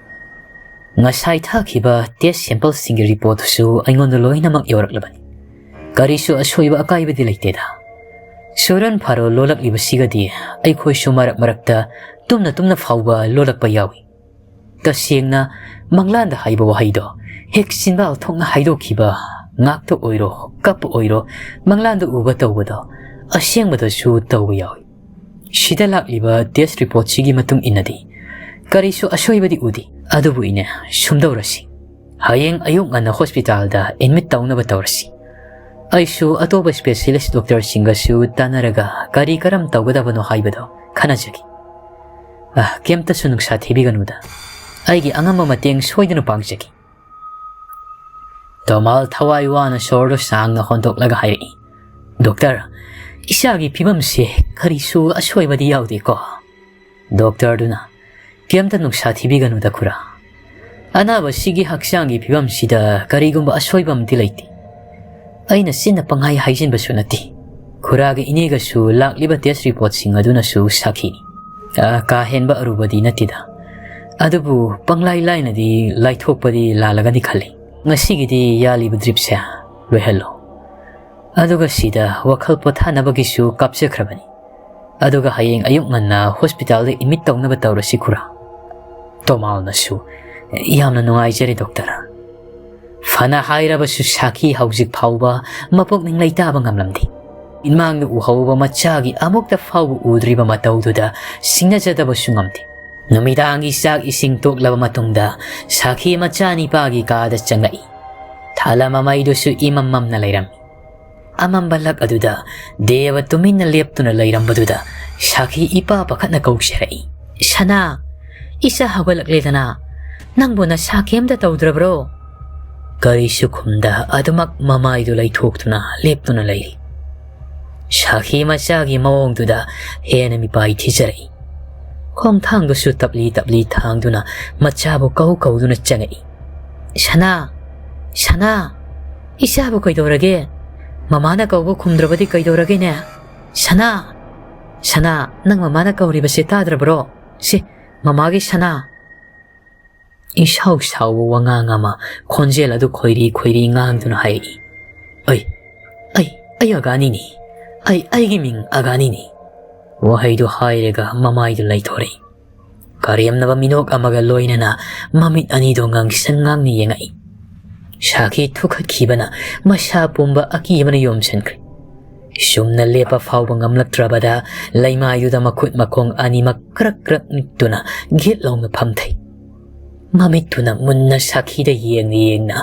"ꯉꯁꯥꯏ ꯊꯥꯈꯤꯕ ꯇꯦꯁ ꯁꯦꯝꯄꯜꯁꯤꯡꯒꯤ ꯔꯤꯄꯣꯔꯠꯇꯨꯁꯨ ꯑꯩꯉꯣꯟꯗ ꯂꯣꯏꯅꯃꯛ ꯌꯧꯔꯛꯂꯕꯅꯤ꯫ ꯀꯔꯤꯁꯨ ꯑꯁꯣꯏꯕ ꯑꯀꯥꯏꯕꯗꯤ ꯂꯩꯇꯦꯗ꯫ ꯁꯣꯏꯔꯣꯟ ꯐꯥꯔꯣ ꯂꯣꯜꯂꯛꯂꯤꯕꯁꯤꯒꯗꯤ ꯑꯩꯈꯣꯏꯁꯨ ꯃꯔꯛ ꯃꯔꯛꯇ ꯇꯨꯝꯅ ꯇꯨꯝꯅ ꯐꯥꯎꯕ ꯂꯣꯜꯂꯛꯄ ꯌꯥꯎꯏ꯫ ꯇꯁꯦꯡꯅ ꯃꯪꯂꯥꯟꯗ ꯍꯥꯏꯕ ꯋꯥꯍꯩꯗꯣ ꯍꯦꯛ ꯆꯤꯟꯕꯥꯜ ꯊꯣꯛꯅ ꯍꯥꯏꯗꯣꯛꯈꯤꯕ, ꯉꯥꯛꯇ ꯑꯣꯏꯔꯣ, ꯀꯞꯄ ꯑꯣꯏꯔꯣ, ꯃꯪꯂꯥꯟꯗ ꯎꯕ ꯇꯧꯕꯗꯣ ꯑꯁꯦꯡꯕꯗꯁꯨ ꯇꯧꯕ ꯌꯥꯎꯏ꯫ ꯁꯤꯗ ꯂꯥꯛꯂꯤꯕ ꯇꯦꯁ ꯔꯤꯄꯣꯔꯠꯁꯤꯒꯤ ꯃꯇꯨꯡ ꯏꯟꯅꯗꯤ ꯀꯔꯤꯁꯨ ꯑꯁꯣꯏꯕꯗꯤ ꯎꯗꯦ꯫ ꯑꯗꯨꯕꯨ ꯏꯅꯦ, ꯁꯨꯝꯗꯧꯔꯁꯤ꯫ ꯍꯌꯦꯡ ꯑꯌꯨꯛ ꯉꯟꯅ ꯍꯣꯁꯄꯤꯇꯥꯜꯗ ꯑꯦꯗꯃꯤꯠ ꯇꯧꯅꯕ ꯇꯧꯔꯁꯤ꯫ ꯑꯩꯁꯨ ꯑꯇꯣꯞꯄ ꯁ꯭ꯄꯦꯁꯤꯌꯦꯂꯤꯁ ꯗꯣꯛꯇꯔꯁꯤꯡꯒꯁꯨ ꯇꯥꯟꯅꯔꯒ ꯀꯔꯤ ꯀꯔꯝ ꯇꯧꯒꯗꯕꯅꯣ ꯍꯥꯏꯕꯗꯣ ꯈꯟꯅꯖꯒꯦ꯫ ꯑ, ꯀꯩꯝꯇꯁꯨ ꯅꯨꯡꯁꯥ ꯊꯤꯕꯤꯒꯅꯨꯗ꯫ ꯑꯩꯒꯤ ꯑꯉꯝꯕ ꯃꯇꯦꯡ ꯁꯣꯏꯗꯅ ꯄꯥꯡꯖꯒꯦ꯫ ꯇꯣꯃꯥꯜ ꯊꯋꯥꯏ ꯋꯥꯅ ꯁꯣꯔꯗꯨ ꯁꯥꯡꯅ ꯍꯣꯟꯗꯣꯛꯂꯒ ꯍꯥꯏꯔꯛꯏ, "ꯗꯣꯛꯇꯔ, ꯏꯆꯥꯒꯤ ꯐꯤꯕꯝꯁꯦ ꯀꯔꯤꯁꯨ ꯑꯁꯣꯏꯕꯗꯤ ꯌꯥꯎꯗꯦꯀꯣ?" ꯗꯣꯛꯇꯔꯗꯨꯅ, "ꯀꯩꯝꯇ ꯅꯨꯡꯁꯥ ꯊꯤꯕꯤꯒꯅꯨꯗ ꯈꯨꯔꯥ꯫ ꯑꯅꯥꯕꯁꯤꯒꯤ ꯍꯛꯆꯥꯡꯒꯤ ꯐꯤꯕꯝꯁꯤꯗ ꯀꯔꯤꯒꯨꯝꯕ ꯑꯁꯣꯏꯕ ꯑꯃꯗꯤ ꯂꯩꯇꯦ꯫ ꯑꯩꯅ ꯆꯤꯟꯅ ꯄꯪꯍꯥꯏ ꯍꯥꯏꯖꯤꯟꯕꯁꯨ ꯅꯠꯇꯦ꯫ ꯈꯨꯔꯥꯒ ꯏꯅꯦꯒꯁꯨ ꯂꯥꯛꯂꯤꯕ ꯇꯦꯁ ꯔꯤꯄꯣꯔꯠꯁꯤꯡ ꯑꯗꯨꯅꯁꯨ ꯁꯥꯈꯤꯅꯤ꯫ ꯑ, ꯀꯥ ꯍꯦꯟꯕ ꯑꯔꯨꯕꯗꯤ ꯅꯠꯇꯦꯗ꯫ ꯑꯗꯨꯕꯨ ꯄꯪꯂꯥꯏ ꯂꯥꯏꯅꯗꯤ ꯂꯥꯏꯊꯣꯛꯄꯗꯤ ꯂꯥꯜꯂꯒꯅꯤ ꯈꯜꯂꯤ꯫ ꯉꯁꯤꯒꯤꯗꯤ ꯌꯥꯜꯂꯤꯕ ꯗ꯭ꯔꯤꯞꯁꯦ ꯂꯣꯏꯍꯜꯂꯣ꯫ ꯑꯗꯨꯒ ꯁꯤꯗ ꯋꯥꯈꯜ ꯄꯣꯊꯥꯅꯕꯒꯤꯁꯨ ꯀꯥꯞꯆꯈ꯭ꯔꯕꯅꯤ꯫ ꯑꯗꯨꯒ ꯍꯌꯦꯡ ꯑꯌꯨꯛ ꯉꯟꯅ ꯍꯣꯁꯄꯤꯇꯥꯜꯗ ꯑꯦꯗꯃꯤꯠ ꯇꯧꯅꯕ ꯇꯧꯔꯁꯤ ꯈꯨꯔꯥ꯫" ꯇꯣꯃꯥꯜꯅꯁꯨ, "ꯌꯥꯝꯅ ꯅꯨꯡꯉꯥꯏꯖꯔꯦ ꯗꯣꯛꯇꯔ꯫ ꯐꯅ ꯍꯥꯏꯔꯕꯁꯨ ꯁꯥꯈꯤ ꯍꯧꯖꯤꯛ ꯐꯥꯎꯕ ꯃꯄꯨꯛꯅꯤꯡ ꯂꯩꯇꯥꯕ ꯉꯝꯂꯝꯗꯦ꯫ ꯏꯃꯥꯡꯗ ꯎꯍꯧꯕ ꯃꯆꯥꯒꯤ ꯑꯃꯨꯛꯇ ꯐꯥꯎꯕ ꯎꯗ꯭ꯔꯤꯕ ꯃꯇꯧꯗꯨꯗ ꯁꯤꯡꯅꯖꯗꯕꯁꯨ ꯉꯝꯗꯦ꯫ ꯅꯨꯃꯤꯗꯥꯡꯒꯤ ꯆꯥꯛ ꯏꯁꯤꯡ ꯇꯣꯛꯂꯕ ꯃꯇꯨꯡꯗ ꯁꯥꯈꯤ ꯃꯆꯥ ꯅꯤꯄꯥꯒꯤ ꯀꯥꯗ ꯆꯪꯂꯛꯏ꯫ ꯊꯥꯂꯝ ꯃꯃꯩꯗꯨꯁꯨ ꯏꯃꯝ ꯃꯝꯅ ꯂꯩꯔꯝꯃꯤ꯫ ꯑꯃꯝꯕ ꯂꯛ ꯑꯗꯨꯗ ꯗꯦꯕ ꯇꯨꯃꯤꯟꯅ ꯂꯦꯞꯇꯨꯅ ꯂꯩꯔꯝꯕꯗꯨꯗ ꯁꯥꯈꯤ ꯏꯄꯥ ꯄꯥꯈꯠꯅ ꯀꯧꯖꯔꯛꯏ, "ꯁꯅꯥ, ꯏꯆꯥ ꯍꯧꯒꯠꯂꯛꯂꯦꯗꯅ, ꯅꯪꯕꯨ ꯅꯁꯥ ꯀꯩꯝꯇ ꯇꯧꯗ꯭ꯔꯕ꯭ꯔꯣ?" ꯀꯔꯤꯁꯨ ꯈꯨꯝꯗ ꯑꯗꯨꯃꯛ ꯃꯃꯥꯏꯗꯨ ꯂꯩꯊꯣꯛꯇꯨꯅ ꯂꯦꯞꯇꯨꯅ ꯂꯩꯔꯤ꯫ ꯁꯥꯈꯤ ꯃꯆꯥꯒꯤ ꯃꯑꯣꯡꯗꯨꯗ ꯍꯦꯟꯅ ꯃꯤꯄꯥꯏ ꯊꯤꯖꯔꯛꯏ꯫ ꯈꯣꯡꯊꯥꯡꯗꯨꯁꯨ ꯇꯞꯂꯤ ꯇꯞꯂꯤ ꯊꯥꯡꯗꯨꯅ ꯃꯆꯥꯕꯨ ꯀꯧ ꯀꯧꯗꯨꯅ ꯆꯪꯉꯛꯏ꯫ "ꯁꯅꯥ! ꯁꯅꯥ! ꯏꯆꯥꯕꯨ ꯀꯩꯗꯧꯔꯒꯦ? ꯃꯃꯥꯅ ꯀꯧꯕ ꯈꯨꯝꯗ꯭ꯔꯕꯗꯤ ꯀꯩꯗꯧꯔꯒꯦꯅꯦ? ꯁꯅꯥ! ꯁꯅꯥ! ꯅꯪ ꯃꯃꯥꯅ ꯀꯧꯔꯤꯕꯁꯦ ꯇꯥꯗ꯭ꯔꯕ꯭ꯔꯣ? ꯁꯤ, ꯃꯃꯥꯒꯤ ꯁꯅꯥ!" ꯏꯁꯥꯎ ꯁꯥꯎꯕ ꯋꯥꯉꯥꯡ ꯑꯃ, ꯈꯣꯟꯖꯦꯜ ꯑꯗꯨ ꯈꯣꯏꯔꯤ ꯈꯣꯏꯔꯤ ꯉꯥꯡꯗꯨꯅ ꯍꯥꯏꯔꯛꯏ, "ꯑꯩ, ꯑꯩ, ꯑꯩ ꯑꯒꯥꯅꯤꯅꯤ꯫ ꯑꯩ, ꯑꯩꯒꯤ ꯃꯤꯡ ꯑꯒꯥꯅꯤꯅꯤ꯫" ꯋꯥꯍꯩꯗꯨ ꯍꯥꯏꯔꯒ ꯃꯃꯥꯏꯗꯨ ꯂꯩꯊꯣꯔꯛꯏ꯫ ꯀꯔꯦꯝꯅꯕ ꯃꯤꯅꯣꯛ ꯑꯃꯒ ꯂꯣꯏꯅꯅ ꯃꯃꯤꯠ ꯑꯅꯤꯗꯨ ꯉꯥꯡꯁꯪ ꯉꯥꯡꯅ ꯌꯦꯡꯉꯛꯏ꯫ ꯁꯥꯈꯤ ꯊꯨꯛꯈꯠꯈꯤꯕꯅ ꯃꯁꯥ ꯄꯨꯝꯕ ꯑꯀꯤꯕꯅ ꯌꯣꯝꯁꯤꯟꯈ꯭ꯔꯦ꯫ ꯆꯨꯝꯅ ꯂꯦꯞꯄ ꯐꯥꯎꯕ ꯉꯝꯂꯛꯇ꯭ꯔꯕꯗ ꯂꯩꯃꯥꯏꯗꯨꯗ ꯃꯈꯨꯠ ꯃꯈꯣꯡ ꯑꯅꯤꯃꯛ ꯀ꯭ꯔꯛ ꯀ꯭ꯔꯛ ꯅꯤꯛꯇꯨꯅ ꯒꯤꯠ ꯂꯥꯎꯅ ꯐꯝꯊꯩ꯫ ꯃꯃꯤꯠꯇꯨꯅ ꯃꯨꯟꯅ ꯁꯥꯈꯤꯗ ꯌꯦꯡꯅ ꯌꯦꯡꯅ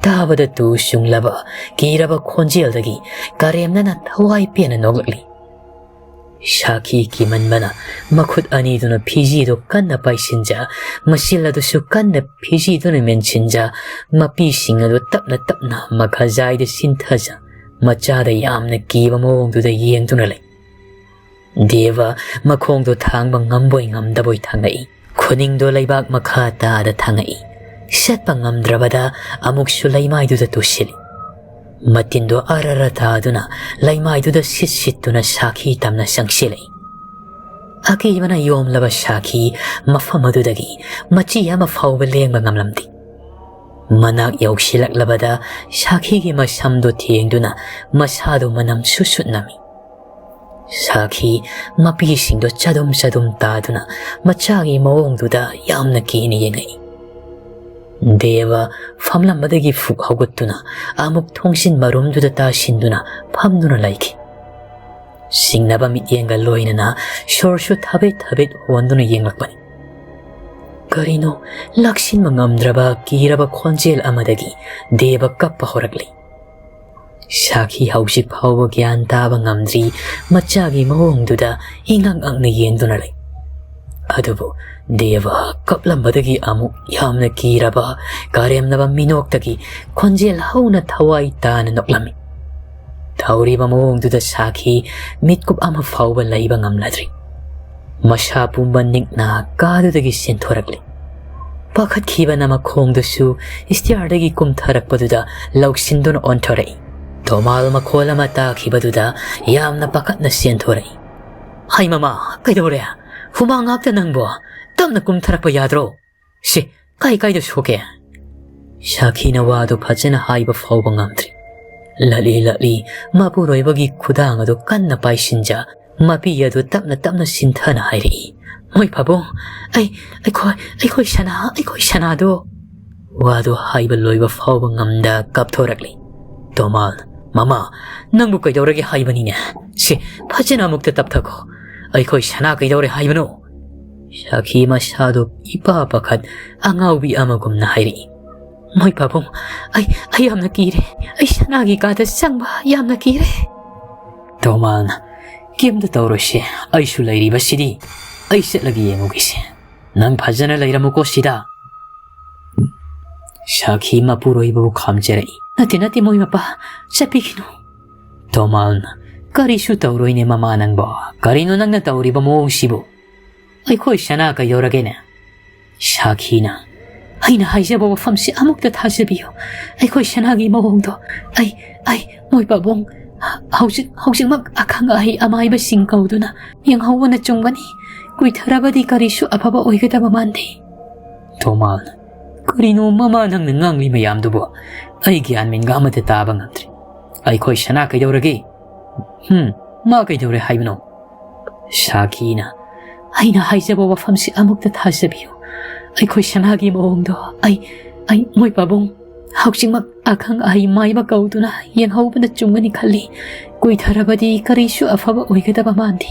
ꯇꯥꯕꯗ ꯇꯨ ꯆꯨꯡꯂꯕ ꯀꯤꯔꯕ ꯈꯣꯟꯖꯦꯜꯗꯒꯤ ꯀꯔꯦꯝꯅꯅ ꯊꯋꯥꯏ ꯄꯦꯟꯅ ꯅꯣꯛꯂꯛꯂꯤ꯫ ꯁꯥꯈꯤ ꯀꯤꯃꯟꯕꯅ ꯃꯈꯨꯠ ꯑꯅꯤꯗꯨꯅ ꯐꯤꯖꯤꯗꯨ ꯀꯟꯅ ꯄꯥꯏꯁꯤꯟꯖ, ꯃꯆꯤꯜ ꯑꯗꯨꯁꯨ ꯀꯟꯅ ꯐꯤꯖꯤꯗꯨꯅ ꯃꯦꯟꯁꯤꯟꯖ, ꯃꯄꯤꯁꯤꯡ ꯑꯗꯨ ꯇꯞꯅ ꯇꯞꯅ ꯃꯈꯥꯖꯥꯏꯗ ꯁꯤꯟꯊꯖ, ꯃꯆꯥꯗ ꯌꯥꯝꯅ ꯀꯤꯕ ꯃꯑꯣꯡꯗꯨꯗ ꯌꯦꯡꯗꯨꯅ ꯂꯩ꯫ ꯗꯦꯕ ꯃꯈꯣꯡꯗꯣ ꯊꯥꯡꯕ ꯉꯝꯕꯣꯏ ꯉꯝꯗꯕꯣꯏ ꯊꯥꯡꯉꯛꯏ꯫ ꯈꯨꯅꯤꯡꯗꯣ ꯂꯩꯕꯥꯛ ꯃꯈꯥ ꯇꯥꯗ ꯊꯥꯡꯉꯛꯏ꯫ ꯆꯠꯄ ꯉꯝꯗ꯭ꯔꯕꯗ ꯑꯃꯨꯛꯁꯨ ꯂꯩꯃꯥꯏꯗꯨꯗ ꯇꯨꯁꯤꯜꯂꯤ꯫ ꯃꯇꯤꯟꯗꯣ ꯑꯔꯔ ꯇꯥꯗꯨꯅ ꯂꯩꯃꯥꯏꯗꯨꯗ ꯁꯤꯠ ꯁꯤꯠꯇꯨꯅ ꯁꯥꯈꯤ ꯇꯝꯅ ꯆꯪꯁꯤꯜꯂꯛꯏ꯫ ꯑꯀꯤꯕꯅ ꯌꯣꯝꯂꯕ ꯁꯥꯈꯤ ꯃꯐꯝ ꯑꯗꯨꯗꯒꯤ ꯃꯆꯤ ꯑꯃ ꯐꯥꯎꯕ ꯂꯦꯡꯕ ꯉꯝꯂꯝꯗꯦ꯫ ꯃꯅꯥꯛ ꯌꯧꯁꯤꯜꯂꯛꯂꯕꯗ ꯁꯥꯈꯤꯒꯤ ꯃꯁꯝꯗꯨ ꯊꯦꯡꯗꯨꯅ ꯃꯁꯥꯗꯨ ꯃꯅꯝ ꯁꯨꯠ ꯁꯨꯠ ꯅꯝꯃꯤ꯫ ꯁꯥꯈꯤ ꯃꯄꯤꯁꯤꯡꯗꯣ ꯆꯗꯨꯝ ꯆꯗꯨꯝ ꯇꯥꯗꯨꯅ ꯃꯆꯥꯒꯤ ꯃꯑꯣꯡꯗꯨꯗ ꯌꯥꯝꯅ ꯀꯤꯅ ꯌꯦꯡꯉꯛꯏ꯫ ꯗꯦꯕ ꯐꯝꯂꯝꯕꯗꯒꯤ ꯐꯨꯛ ꯍꯧꯒꯠꯇꯨꯅ ꯑꯃꯨꯛ ꯊꯣꯡꯖꯤꯟ ꯃꯔꯨꯝꯗꯨꯗ ꯇꯥꯁꯤꯟꯗꯨꯅ ꯐꯝꯗꯨꯅ ꯂꯩꯈꯤ꯫ ꯁꯤꯡꯅꯕ ꯃꯤꯠꯌꯦꯡꯒ ꯂꯣꯏꯅꯅ ꯁꯣꯔꯁꯨ ꯊꯕꯦꯠ ꯊꯕꯦꯠ ꯍꯣꯟꯗꯨꯅ ꯌꯦꯡꯂꯛꯄꯅꯤ꯫ ꯀꯔꯤꯅꯣ ꯂꯥꯛꯁꯤꯟꯕ ꯉꯝꯗ꯭ꯔꯕ ꯀꯤꯔꯕ ꯈꯣꯟꯖꯦꯜ ꯑꯃꯗꯒꯤ ꯗꯦꯕ ꯀꯞꯄ ꯍꯧꯔꯛꯂꯤ꯫ ꯁꯥꯈꯤ ꯍꯧꯖꯤꯛ ꯐꯥꯎꯕ ꯒ꯭ꯌꯥꯟ ꯇꯥꯕ ꯉꯝꯗ꯭ꯔꯤ, ꯃꯆꯥꯒꯤ ꯃꯑꯣꯡꯗꯨꯗ ꯏꯉꯛ ꯉꯛꯅ ꯌꯦꯡꯗꯨꯅ ꯂꯩ꯫ ꯑꯗꯨꯕꯨ ꯗꯦꯕ ꯀꯞꯂꯝꯕꯗꯒꯤ ꯑꯃꯨꯛ ꯌꯥꯝꯅ ꯀꯤꯔꯕ, ꯀꯔꯦꯝꯅꯕ ꯃꯤꯅꯣꯛꯇꯒꯤ ꯈꯣꯟꯖꯦꯜ ꯍꯧꯅ ꯊꯋꯥꯏ ꯇꯥꯅ ꯅꯣꯛꯂꯝꯃꯤ꯫ ꯇꯧꯔꯤꯕ ꯃꯑꯣꯡꯗꯨꯗ ꯁꯥꯈꯤ ꯃꯤꯠꯀꯨꯞ ꯑꯃ ꯐꯥꯎꯕ ꯂꯩꯕ ꯉꯝꯂꯗ꯭ꯔꯤ꯫ ꯃꯁꯥ ꯄꯨꯝꯕ ꯅꯤꯛꯅ ꯀꯥꯗꯨꯗꯒꯤ ꯆꯦꯟꯊꯣꯔꯛꯂꯤ꯫ ꯄꯥꯈꯠꯈꯤꯕꯅ ꯃꯈꯣꯡꯗꯨꯁꯨ ꯏꯁꯇꯤꯌꯥꯔꯗꯒꯤ ꯀꯨꯝꯊꯔꯛꯄꯗꯨꯗ ꯂꯧꯁꯤꯟꯗꯨꯅ ꯑꯣꯟꯊꯣꯔꯛꯏ꯫ ꯇꯣꯃꯥꯜ ꯃꯈꯣꯜ ꯑꯃ ꯇꯥꯈꯤꯕꯗꯨꯗ ꯌꯥꯝꯅ ꯄꯥꯈꯠꯅ ꯆꯦꯟꯊꯣꯔꯛꯏ꯫ "ꯍꯩ ꯃꯃꯥ, ꯀꯩꯗꯧꯔꯦ? ꯍꯨꯃꯥꯡ ꯉꯥꯛꯇ ꯅꯪꯕꯣ? ꯇꯞꯅ ꯀꯨꯝꯊꯔꯛꯄ ꯌꯥꯗ꯭ꯔꯣ?" "ꯁꯤ, ꯀꯥꯏ ꯀꯥꯏꯗ ꯁꯣꯛꯀꯦ?" ꯁꯥꯈꯤꯅ ꯋꯥꯗꯨ ꯐꯖꯅ ꯍꯥꯏꯕ ꯐꯥꯎꯕ ꯉꯝꯗ꯭ꯔꯤ꯫ ꯂꯠꯂꯤ ꯂꯠꯂꯤ ꯃꯄꯨꯔꯣꯏꯕꯒꯤ ꯈꯨꯗꯥꯡ ꯑꯗꯨ ꯀꯟꯅ ꯄꯥꯏꯁꯤꯟꯖ, ꯃꯄꯤ ꯑꯗꯨ ꯇꯞꯅ ꯇꯞꯅ ꯁꯤꯟꯊꯅ ꯍꯥꯏꯔꯛꯏ, "ꯃꯣꯏ ꯄꯥꯕꯨꯡ, ꯑꯩ, ꯑꯩꯈꯣꯏ, ꯑꯩꯈꯣꯏ ꯁꯅꯥ, ꯑꯩꯈꯣꯏ ꯁꯅꯥꯗꯣ!" ꯋꯥꯗꯨ ꯍꯥꯏꯕ ꯂꯣꯏꯕ ꯐꯥꯎꯕ ꯉꯝꯗ ꯀꯞꯊꯣꯔꯛꯂꯤ꯫ ꯇꯣꯃꯥꯜ, "ꯃꯃꯥ, ꯅꯪꯕꯨ ꯀꯩꯗꯧꯔꯒꯦ ꯍꯥꯏꯕꯅꯤꯅꯦ? ꯁꯤ, ꯐꯖꯅ ꯑꯃꯨꯛꯇ ꯇꯞꯊꯈꯣ꯫ ꯑꯩꯈꯣꯏ ꯁꯅꯥ ꯀꯩꯗꯧꯔꯦ ꯍꯥꯏꯕꯅꯣ?" ꯁꯥꯈꯤ ꯃꯁꯥꯗꯨ ꯏꯄꯥ ꯄꯥꯈꯠ ꯑꯉꯥꯎꯕꯤ ꯑꯃꯒꯨꯝꯅ ꯍꯥꯏꯔꯛꯏ, "ꯃꯣꯏ ꯄꯥꯕꯨꯡ, ꯑꯩ, ꯑꯩ ꯌꯥꯝꯅ ꯀꯤꯔꯦ꯫ ꯑꯩ ꯁꯅꯥꯒꯤ ꯀꯥꯗ ꯆꯪꯕ ꯌꯥꯝꯅ ꯀꯤꯔꯦ꯫" ꯇꯣꯃꯥꯜꯅ, "ꯀꯩꯝꯇ ꯇꯧꯔꯣꯏꯁꯦ, ꯑꯩꯁꯨ ꯂꯩꯔꯤꯕꯁꯤꯗꯤ꯫ ꯑꯩ ꯆꯠꯂꯒ ꯌꯦꯡꯉꯨꯒꯦꯁꯦ꯫ ꯅꯪ ꯐꯖꯅ ꯂꯩꯔꯝꯃꯨꯀꯣ ꯁꯤꯗ꯫" ꯁꯥꯈꯤ ꯃꯄꯨꯔꯣꯏꯕꯕꯨ ꯈꯥꯝꯖꯔꯛꯏ꯫ "ꯅꯠꯇꯦ, ꯅꯠꯇꯦ, ꯃꯣꯏ ꯃꯄꯥ, ꯆꯠꯄꯤꯈꯤꯅꯨ꯫" ꯇꯣꯃꯥꯜꯅ, "ꯀꯔꯤꯁꯨ ꯇꯧꯔꯣꯏꯅꯦ ꯃꯃꯥ ꯅꯪꯕꯣ꯫ ꯀꯔꯤꯅꯣ ꯅꯪꯅ ꯇꯧꯔꯤꯕ ꯃꯑꯣꯡꯁꯤꯕꯨ? ꯑꯩꯈꯣꯏ ꯁꯅꯥ ꯀꯩꯗꯧꯔꯒꯦꯅꯦ?" ꯁꯥꯈꯤꯅ, "ꯑꯩꯅ ꯍꯥꯏꯖꯕ ꯋꯥꯐꯝꯁꯤ ꯑꯃꯨꯛꯇ ꯊꯥꯖꯕꯤꯌꯨ꯫ ꯑꯩꯈꯣꯏ ꯁꯅꯥꯒꯤ ꯃꯑꯣꯡꯗꯣ ꯑꯩ, ꯑꯩ, ꯃꯣꯏ ꯄꯥꯕꯨꯡ, ꯍꯧꯖꯤꯛ, ꯍꯧꯖꯤꯛꯃꯛ ꯑꯈꯪ ꯑꯍꯩ ꯑꯃꯥꯏꯕꯁꯤꯡ ꯀꯧꯗꯨꯅ ꯌꯦꯡꯍꯧꯕꯅ ꯆꯨꯝꯒꯅꯤ꯫ ꯀꯨꯏꯊꯔꯕꯗꯤ ꯀꯔꯤꯁꯨ ꯑꯐꯕ ꯑꯣꯏꯒꯗꯕ ꯃꯥꯟꯗꯦ꯫" ꯇꯣꯃꯥꯜꯅ, "ꯀꯔꯤꯅꯣ ꯃꯃꯥ ꯅꯪꯅ ꯉꯥꯡꯂꯤ ꯃꯌꯥꯝꯗꯨꯕꯣ? ꯑꯩ ꯒ꯭ꯌꯥꯟ ꯃꯦꯟꯒ ꯑꯃꯠꯇ ꯇꯥꯕ ꯉꯝꯗ꯭ꯔꯦ꯫ ꯑꯩꯈꯣꯏ ꯁꯅꯥ ꯀꯩꯗꯧꯔꯒꯦ? ꯍꯨꯝ, ꯃꯥ ꯀꯩꯗꯧꯔꯦ ꯍꯥꯏꯕꯅꯣ?" ꯁꯥꯈꯤꯅ, "ꯑꯩꯅ ꯍꯥꯏꯖꯕ ꯋꯥꯐꯝꯁꯤ ꯑꯃꯨꯛꯇ ꯊꯥꯖꯕꯤꯌꯨ꯫ ꯑꯩꯈꯣꯏ ꯁꯅꯥꯒꯤ ꯃꯑꯣꯡꯗꯣ ꯑꯩ, ꯑꯩ, ꯃꯣꯏ ꯄꯥꯕꯨꯡ, ꯍꯧꯖꯤꯛꯃꯛ ꯑꯈꯪ ꯑꯍꯩ ꯃꯥꯏꯕ ꯀꯧꯗꯨꯅ ꯌꯦꯡꯍꯧꯕꯅ ꯆꯨꯝꯒꯅꯤ ꯈꯜꯂꯤ꯫ ꯀꯨꯏꯊꯔꯕꯗꯤ ꯀꯔꯤꯁꯨ ꯑꯐꯕ ꯑꯣꯏꯒꯗꯕ ꯃꯥꯟꯗꯦ꯫"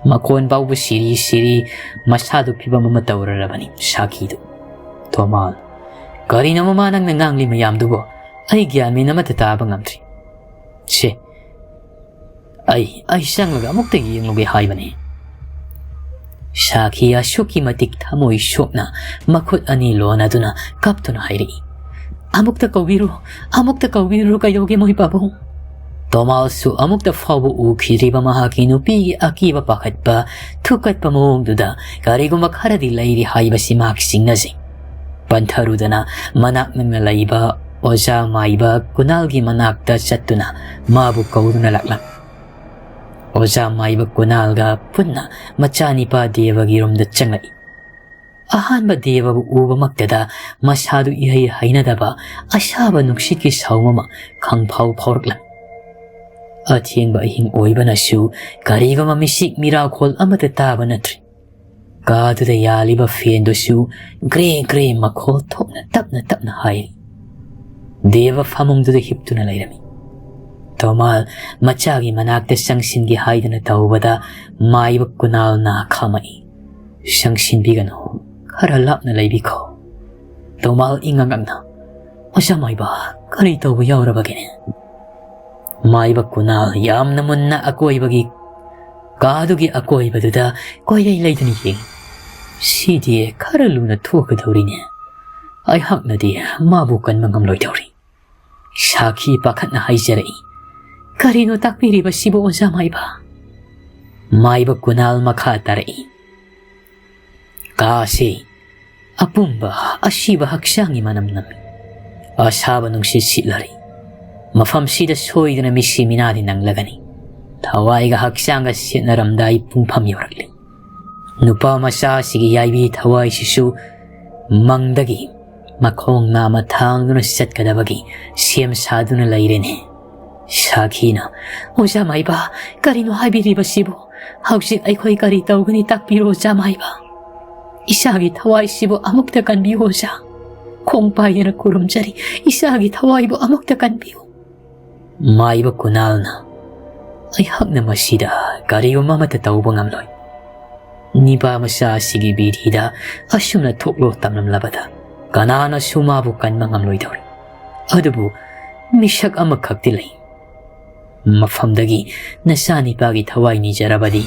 ꯃꯈꯣꯟ ꯐꯥꯎꯕ ꯁꯤꯔꯤ ꯁꯤꯔꯤ, ꯃꯁꯥꯗꯨ ꯐꯤꯕꯝ ꯑꯃ ꯇꯧꯔꯔꯕꯅꯤ ꯁꯥꯈꯤꯗꯨ꯫ ꯇꯣꯃꯥꯜ, "ꯀꯔꯤꯅꯣ ꯃꯃꯥ ꯅꯪꯅ ꯉꯥꯡꯂꯤ ꯃꯌꯥꯝꯗꯨꯕꯣ? ꯑꯩ ꯒ꯭ꯌꯥꯟ ꯃꯦꯟ ꯑꯃꯠꯇ ꯇꯥꯕ ꯉꯝꯗ꯭ꯔꯤ꯫ ꯁꯦ, ꯑꯩ, ꯑꯩ ꯆꯪꯂꯒ ꯑꯃꯨꯛꯇ ꯌꯦꯡꯂꯨꯒꯦ ꯍꯥꯏꯕꯅꯤ꯫" ꯁꯥꯈꯤ ꯑꯁꯨꯛꯀꯤ ꯃꯇꯤꯛ ꯊꯃꯣꯏ ꯁꯣꯛꯅ ꯃꯈꯨꯠ ꯑꯅꯤ ꯂꯣꯟꯅꯗꯨꯅ ꯀꯞꯇꯨꯅ ꯍꯥꯏꯔꯛꯏ, "ꯑꯃꯨꯛꯇ ꯀꯧꯕꯤꯔꯨ, ꯑꯃꯨꯛꯇ ꯀꯧꯕꯤꯔꯨ, ꯀꯩꯗꯧꯒꯦ ꯃꯣꯏ ꯄꯥꯕꯨꯡ?" ꯇꯣꯃꯥꯜꯁꯨ ꯑꯃꯨꯛꯇ ꯐꯥꯎꯕ ꯎꯈꯤꯗ꯭ꯔꯤꯕ ꯃꯍꯥꯛꯀꯤ ꯅꯨꯄꯤꯒꯤ ꯑꯀꯤꯕ ꯄꯥꯈꯠꯄ, ꯊꯨꯀꯠꯄ ꯃꯑꯣꯡꯗꯨꯗ ꯀꯔꯤꯒꯨꯝꯕ ꯈꯔꯗꯤ ꯂꯩꯔꯤ ꯍꯥꯏꯕꯁꯤ ꯃꯍꯥꯛ ꯆꯤꯡꯅꯖꯩ꯫ ꯄꯟꯊꯔꯨꯗꯅ ꯃꯅꯥꯛ ꯅꯛꯅ ꯂꯩꯕ ꯑꯣꯖꯥ ꯃꯥꯏꯕ ꯀꯨꯅꯥꯜꯒꯤ ꯃꯅꯥꯛꯇ ꯆꯠꯇꯨꯅ ꯃꯥꯕꯨ ꯀꯧꯗꯨꯅ ꯂꯥꯛꯂꯝꯃꯤ꯫ ꯑꯣꯖꯥ ꯃꯥꯏꯕ ꯀꯨꯅꯥꯜꯒ ꯄꯨꯟꯅ ꯃꯆꯥꯅꯤꯄꯥ ꯗꯦꯕꯒꯤ ꯔꯨꯝꯗ ꯆꯪꯂꯛꯏ꯫ ꯑꯍꯥꯟꯕ ꯗꯦꯕꯕꯨ ꯎꯕꯃꯛꯇꯗ ꯃꯁꯥꯗꯨ ꯏꯍꯩ ꯍꯩꯅꯗꯕ ꯑꯁꯥꯕ ꯅꯨꯡꯁꯤꯠꯀꯤ ꯁꯥꯎꯝ ꯑꯃ ꯈꯪꯐꯥꯎ ꯐꯥꯎꯔꯛꯂꯝꯃꯤ꯫ ꯑꯊꯦꯡꯕ ꯑꯍꯤꯡ ꯑꯣꯏꯕꯅꯁꯨ ꯀꯔꯤꯒꯨꯝꯕ ꯃꯤꯁꯤꯛ ꯃꯤꯔꯥꯈꯣꯜ ꯑꯃꯠꯇ ꯇꯥꯕ ꯅꯠꯇ꯭ꯔꯤ꯫ ꯀꯥꯗꯨꯗ ꯌꯥꯜꯂꯤꯕ ꯐꯦꯟꯗꯨꯁꯨ ꯒ꯭ꯔꯦ ꯒ꯭ꯔꯦ ꯃꯈꯣꯜ ꯊꯣꯛꯅ ꯇꯞꯅ ꯇꯞꯅ ꯍꯥꯏꯔꯤ꯫ ꯗꯦꯕ ꯐꯃꯨꯡꯗꯨꯗ ꯍꯤꯞꯇꯨꯅ ꯂꯩꯔꯝꯃꯤ꯫ ꯇꯣꯃꯥꯜ ꯃꯆꯥꯒꯤ ꯃꯅꯥꯛꯇ ꯆꯪꯁꯤꯟꯒꯦ ꯍꯥꯏꯗꯨꯅ ꯇꯧꯕꯗ ꯃꯥꯏꯕ ꯀꯨꯅꯥꯜꯅ ꯈꯥꯝꯃꯛꯏ꯫ "ꯆꯪꯁꯤꯟꯕꯤꯒꯅꯨ, ꯈꯔ ꯂꯥꯞꯅ ꯂꯩꯕꯤꯈꯣ꯫" ꯇꯣꯃꯥꯜ ꯏꯉꯛ ꯉꯛꯅ, "ꯑꯣꯖꯥ ꯃꯥꯏꯕ, ꯀꯔꯤ ꯇꯧꯕ ꯌꯥꯎꯔꯕꯒꯦ?" ꯃꯥꯏꯕ ꯀꯨꯅꯥꯜ ꯌꯥꯝꯅ ꯃꯨꯟꯅ ꯑꯀꯣꯏꯕꯒꯤ, ꯀꯥꯗꯨꯒꯤ ꯑꯀꯣꯏꯕꯗꯨꯗ ꯀꯣꯏꯂꯩ ꯂꯩꯗꯨꯅ ꯌꯦꯡꯏ꯫ "ꯁꯤꯗꯤ ꯈꯔ ꯂꯨꯅ ꯊꯣꯛꯀꯗꯧꯔꯤꯅꯦ꯫ ꯑꯩꯍꯥꯛꯅꯗꯤ ꯃꯥꯕꯨ ꯀꯟꯕ ꯉꯝꯂꯣꯏꯗꯧꯔꯤ"꯫ ꯁꯥꯈꯤ ꯄꯥꯈꯠꯅ ꯍꯥꯏꯖꯔꯛꯏ꯫ "ꯀꯔꯤꯅꯣ ꯇꯥꯛꯄꯤꯔꯤꯕꯁꯤꯕꯨ, ꯑꯣꯖꯥ ꯃꯥꯏꯕ?" ꯃꯥꯏꯕ ꯀꯨꯅꯥꯜ ꯃꯈꯥ ꯇꯥꯔꯛꯏ꯫ "ꯀꯥꯁꯤ ꯑꯄꯨꯝꯕ ꯑꯁꯤꯕ ꯍꯛꯆꯥꯡꯒꯤ ꯃꯅꯝ ꯅꯝꯃꯤ꯫ ꯑꯁꯥꯕ ꯅꯨꯡꯁꯤꯠ ꯁꯤꯠꯂꯔꯤ꯫ ꯃꯐꯝꯁꯤꯗ ꯁꯣꯏꯗꯅ ꯃꯤꯁꯤ ꯃꯤꯅꯥꯗꯤ ꯅꯪꯂꯒꯅꯤ꯫ ꯊꯋꯥꯏꯒ ꯍꯛꯆꯥꯡꯒ ꯁꯦꯠꯅꯔꯝꯗꯥꯏ ꯄꯨꯡꯐꯝ ꯌꯧꯔꯛꯂꯤ꯫ ꯅꯨꯄꯥ ꯃꯆꯥ ꯑꯁꯤꯒꯤ ꯌꯥꯏꯕꯤ ꯊꯋꯥꯏꯁꯤꯁꯨ ꯃꯪꯗꯒꯤ ꯃꯈꯣꯡ ꯅꯥꯝꯃ ꯊꯥꯡꯗꯨꯅ ꯆꯠꯀꯗꯕꯒꯤ ꯁꯦꯝ ꯁꯥꯗꯨꯅ ꯂꯩꯔꯦꯅꯦ"꯫ ꯁꯥꯈꯤꯅ, "ꯑꯣꯖꯥ ꯃꯥꯏꯕ, ꯀꯔꯤꯅꯣ ꯍꯥꯏꯕꯤꯔꯤꯕꯁꯤꯕꯨ? ꯍꯧꯖꯤꯛ ꯑꯩꯈꯣꯏ ꯀꯔꯤ ꯇꯧꯒꯅꯤ, ꯇꯥꯛꯄꯤꯔꯣ, ꯑꯣꯖꯥ ꯃꯥꯏꯕ꯫ ꯏꯁꯥꯒꯤ ꯊꯋꯥꯏꯁꯤꯕꯨ ꯑꯃꯨꯛꯇ ꯀꯟꯕꯤꯌꯨ, ꯑꯣꯖꯥ꯫ ꯈꯣꯡ ꯄꯥꯏꯗꯨꯅ ꯈꯨꯔꯨꯝꯖꯔꯤ, ꯏꯁꯥꯒꯤ ꯊꯋꯥꯏꯕꯨ ꯑꯃꯨꯛꯇ ꯀꯟꯕꯤꯌꯨ"꯫ ꯃꯥꯏꯕ ꯀꯨꯅꯥꯜꯅ, "ꯑꯩꯍꯥꯛꯅ ꯃꯁꯤꯗ ꯀꯔꯤꯒꯨꯝꯕ ꯑꯃꯠꯇ ꯇꯧꯕ ꯉꯝꯂꯣꯏ꯫ ꯅꯤꯄꯥ ꯃꯆꯥ ꯑꯁꯤꯒꯤ ꯕꯤꯔꯤꯗ ꯑꯁꯨꯝꯅ ꯊꯣꯛꯂꯣ ꯇꯝꯂꯝꯂꯕꯗ ꯀꯅꯥꯅꯁꯨ ꯃꯥꯕꯨ ꯀꯟꯕ ꯉꯝꯂꯣꯏꯗꯧꯔꯤ꯫ ꯑꯗꯨꯕꯨ ꯃꯤꯁꯛ ꯑꯃꯈꯛꯇꯤ ꯂꯩ꯫ ꯃꯐꯝꯗꯒꯤ ꯅꯆꯥꯅꯤꯄꯥꯒꯤ ꯊꯋꯥꯏ ꯅꯤꯖꯔꯕꯗꯤ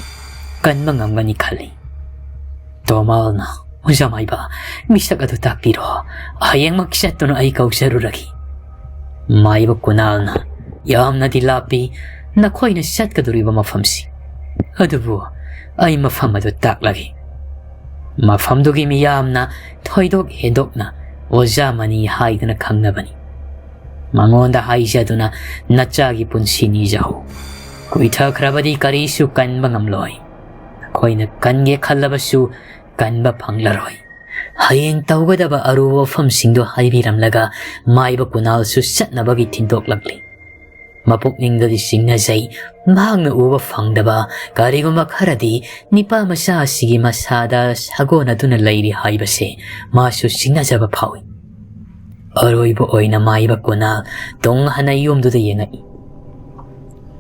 ꯀꯟꯕ ꯉꯝꯒꯅꯤ ꯈꯜꯂꯤ"꯫ ꯇꯣꯃꯥꯜꯅ, "ꯑꯣꯖꯥ ꯃꯥꯏꯕ, ꯃꯤꯁꯛ ꯑꯗꯨ ꯇꯥꯛꯄꯤꯔꯣ꯫ ꯍꯌꯦꯡꯃꯛ ꯆꯠꯇꯨꯅ ꯑꯩ ꯀꯧꯖꯔꯨꯔꯒꯦ"꯫ ꯃꯥꯏꯕ ꯀꯨꯅꯥꯜꯅ, "ꯌꯥꯝꯅꯗꯤ ꯂꯥꯞꯄꯤ ꯅꯈꯣꯏꯅ ꯆꯠꯀꯗꯧꯔꯤꯕ ꯃꯐꯝꯁꯤ꯫ ꯑꯗꯨꯕꯨ ꯑꯩ ꯃꯐꯝ ꯑꯗꯨ ꯇꯥꯛꯂꯒꯦ꯫ ꯃꯐꯝꯗꯨꯒꯤ ꯃꯤꯌꯥꯝꯅ ꯊꯣꯏꯗꯣꯛ ꯍꯦꯟꯗꯣꯛꯅ ꯑꯣꯖꯥ ꯃꯅꯤ ꯍꯥꯏꯗꯨꯅ ꯈꯪꯅꯕꯅꯤ꯫ ꯃꯉꯣꯟꯗ ꯍꯥꯏꯖꯗꯨꯅ ꯅꯆꯥꯒꯤ ꯄꯨꯟꯁꯤ ꯅꯤꯖꯍꯧ꯫ ꯀꯨꯏꯊꯈ꯭ꯔꯕꯗꯤ ꯀꯔꯤꯁꯨ ꯀꯟꯕ ꯉꯝꯂꯣꯏ꯫ ꯑꯩꯈꯣꯏꯅ ꯀꯟꯒꯦ ꯈꯜꯂꯕꯁꯨ ꯀꯟꯕ ꯐꯪꯂꯔꯣꯏ"꯫ ꯍꯌꯦꯡ ꯇꯧꯒꯗꯕ ꯑꯔꯨꯕ ꯋꯥꯐꯝꯁꯤꯡꯗꯨ ꯍꯥꯏꯕꯤꯔꯝꯂꯒ ꯃꯥꯏꯕ ꯀꯨꯅꯥꯜꯁꯨ ꯆꯠꯅꯕꯒꯤ ꯊꯤꯟꯗꯣꯛꯂꯛꯂꯤ꯫ ꯃꯄꯨꯛꯅꯤꯡꯗꯗꯤ ꯆꯤꯡꯅꯖꯩ꯫ ꯃꯍꯥꯛꯅ ꯎꯕ ꯐꯪꯗꯕ ꯀꯔꯤꯒꯨꯝꯕ ꯈꯔꯗꯤ ꯅꯤꯄꯥ ꯃꯆꯥ ꯑꯁꯤꯒꯤ ꯃꯁꯥꯗ ꯁꯥꯒꯣꯟꯅꯗꯨꯅ ꯂꯩꯔꯤ ꯍꯥꯏꯕꯁꯦ ꯃꯥꯁꯨ ꯆꯤꯡꯅꯖꯕ ꯐꯥꯎꯏ꯫ ꯑꯔꯣꯏꯕ ꯑꯣꯏꯅ ꯃꯥꯏꯕ ꯀꯨꯅꯥꯜ ꯇꯨꯡ ꯍꯟꯅ ꯌꯨꯝꯗꯨꯗ ꯌꯦꯡꯉꯛꯏ꯫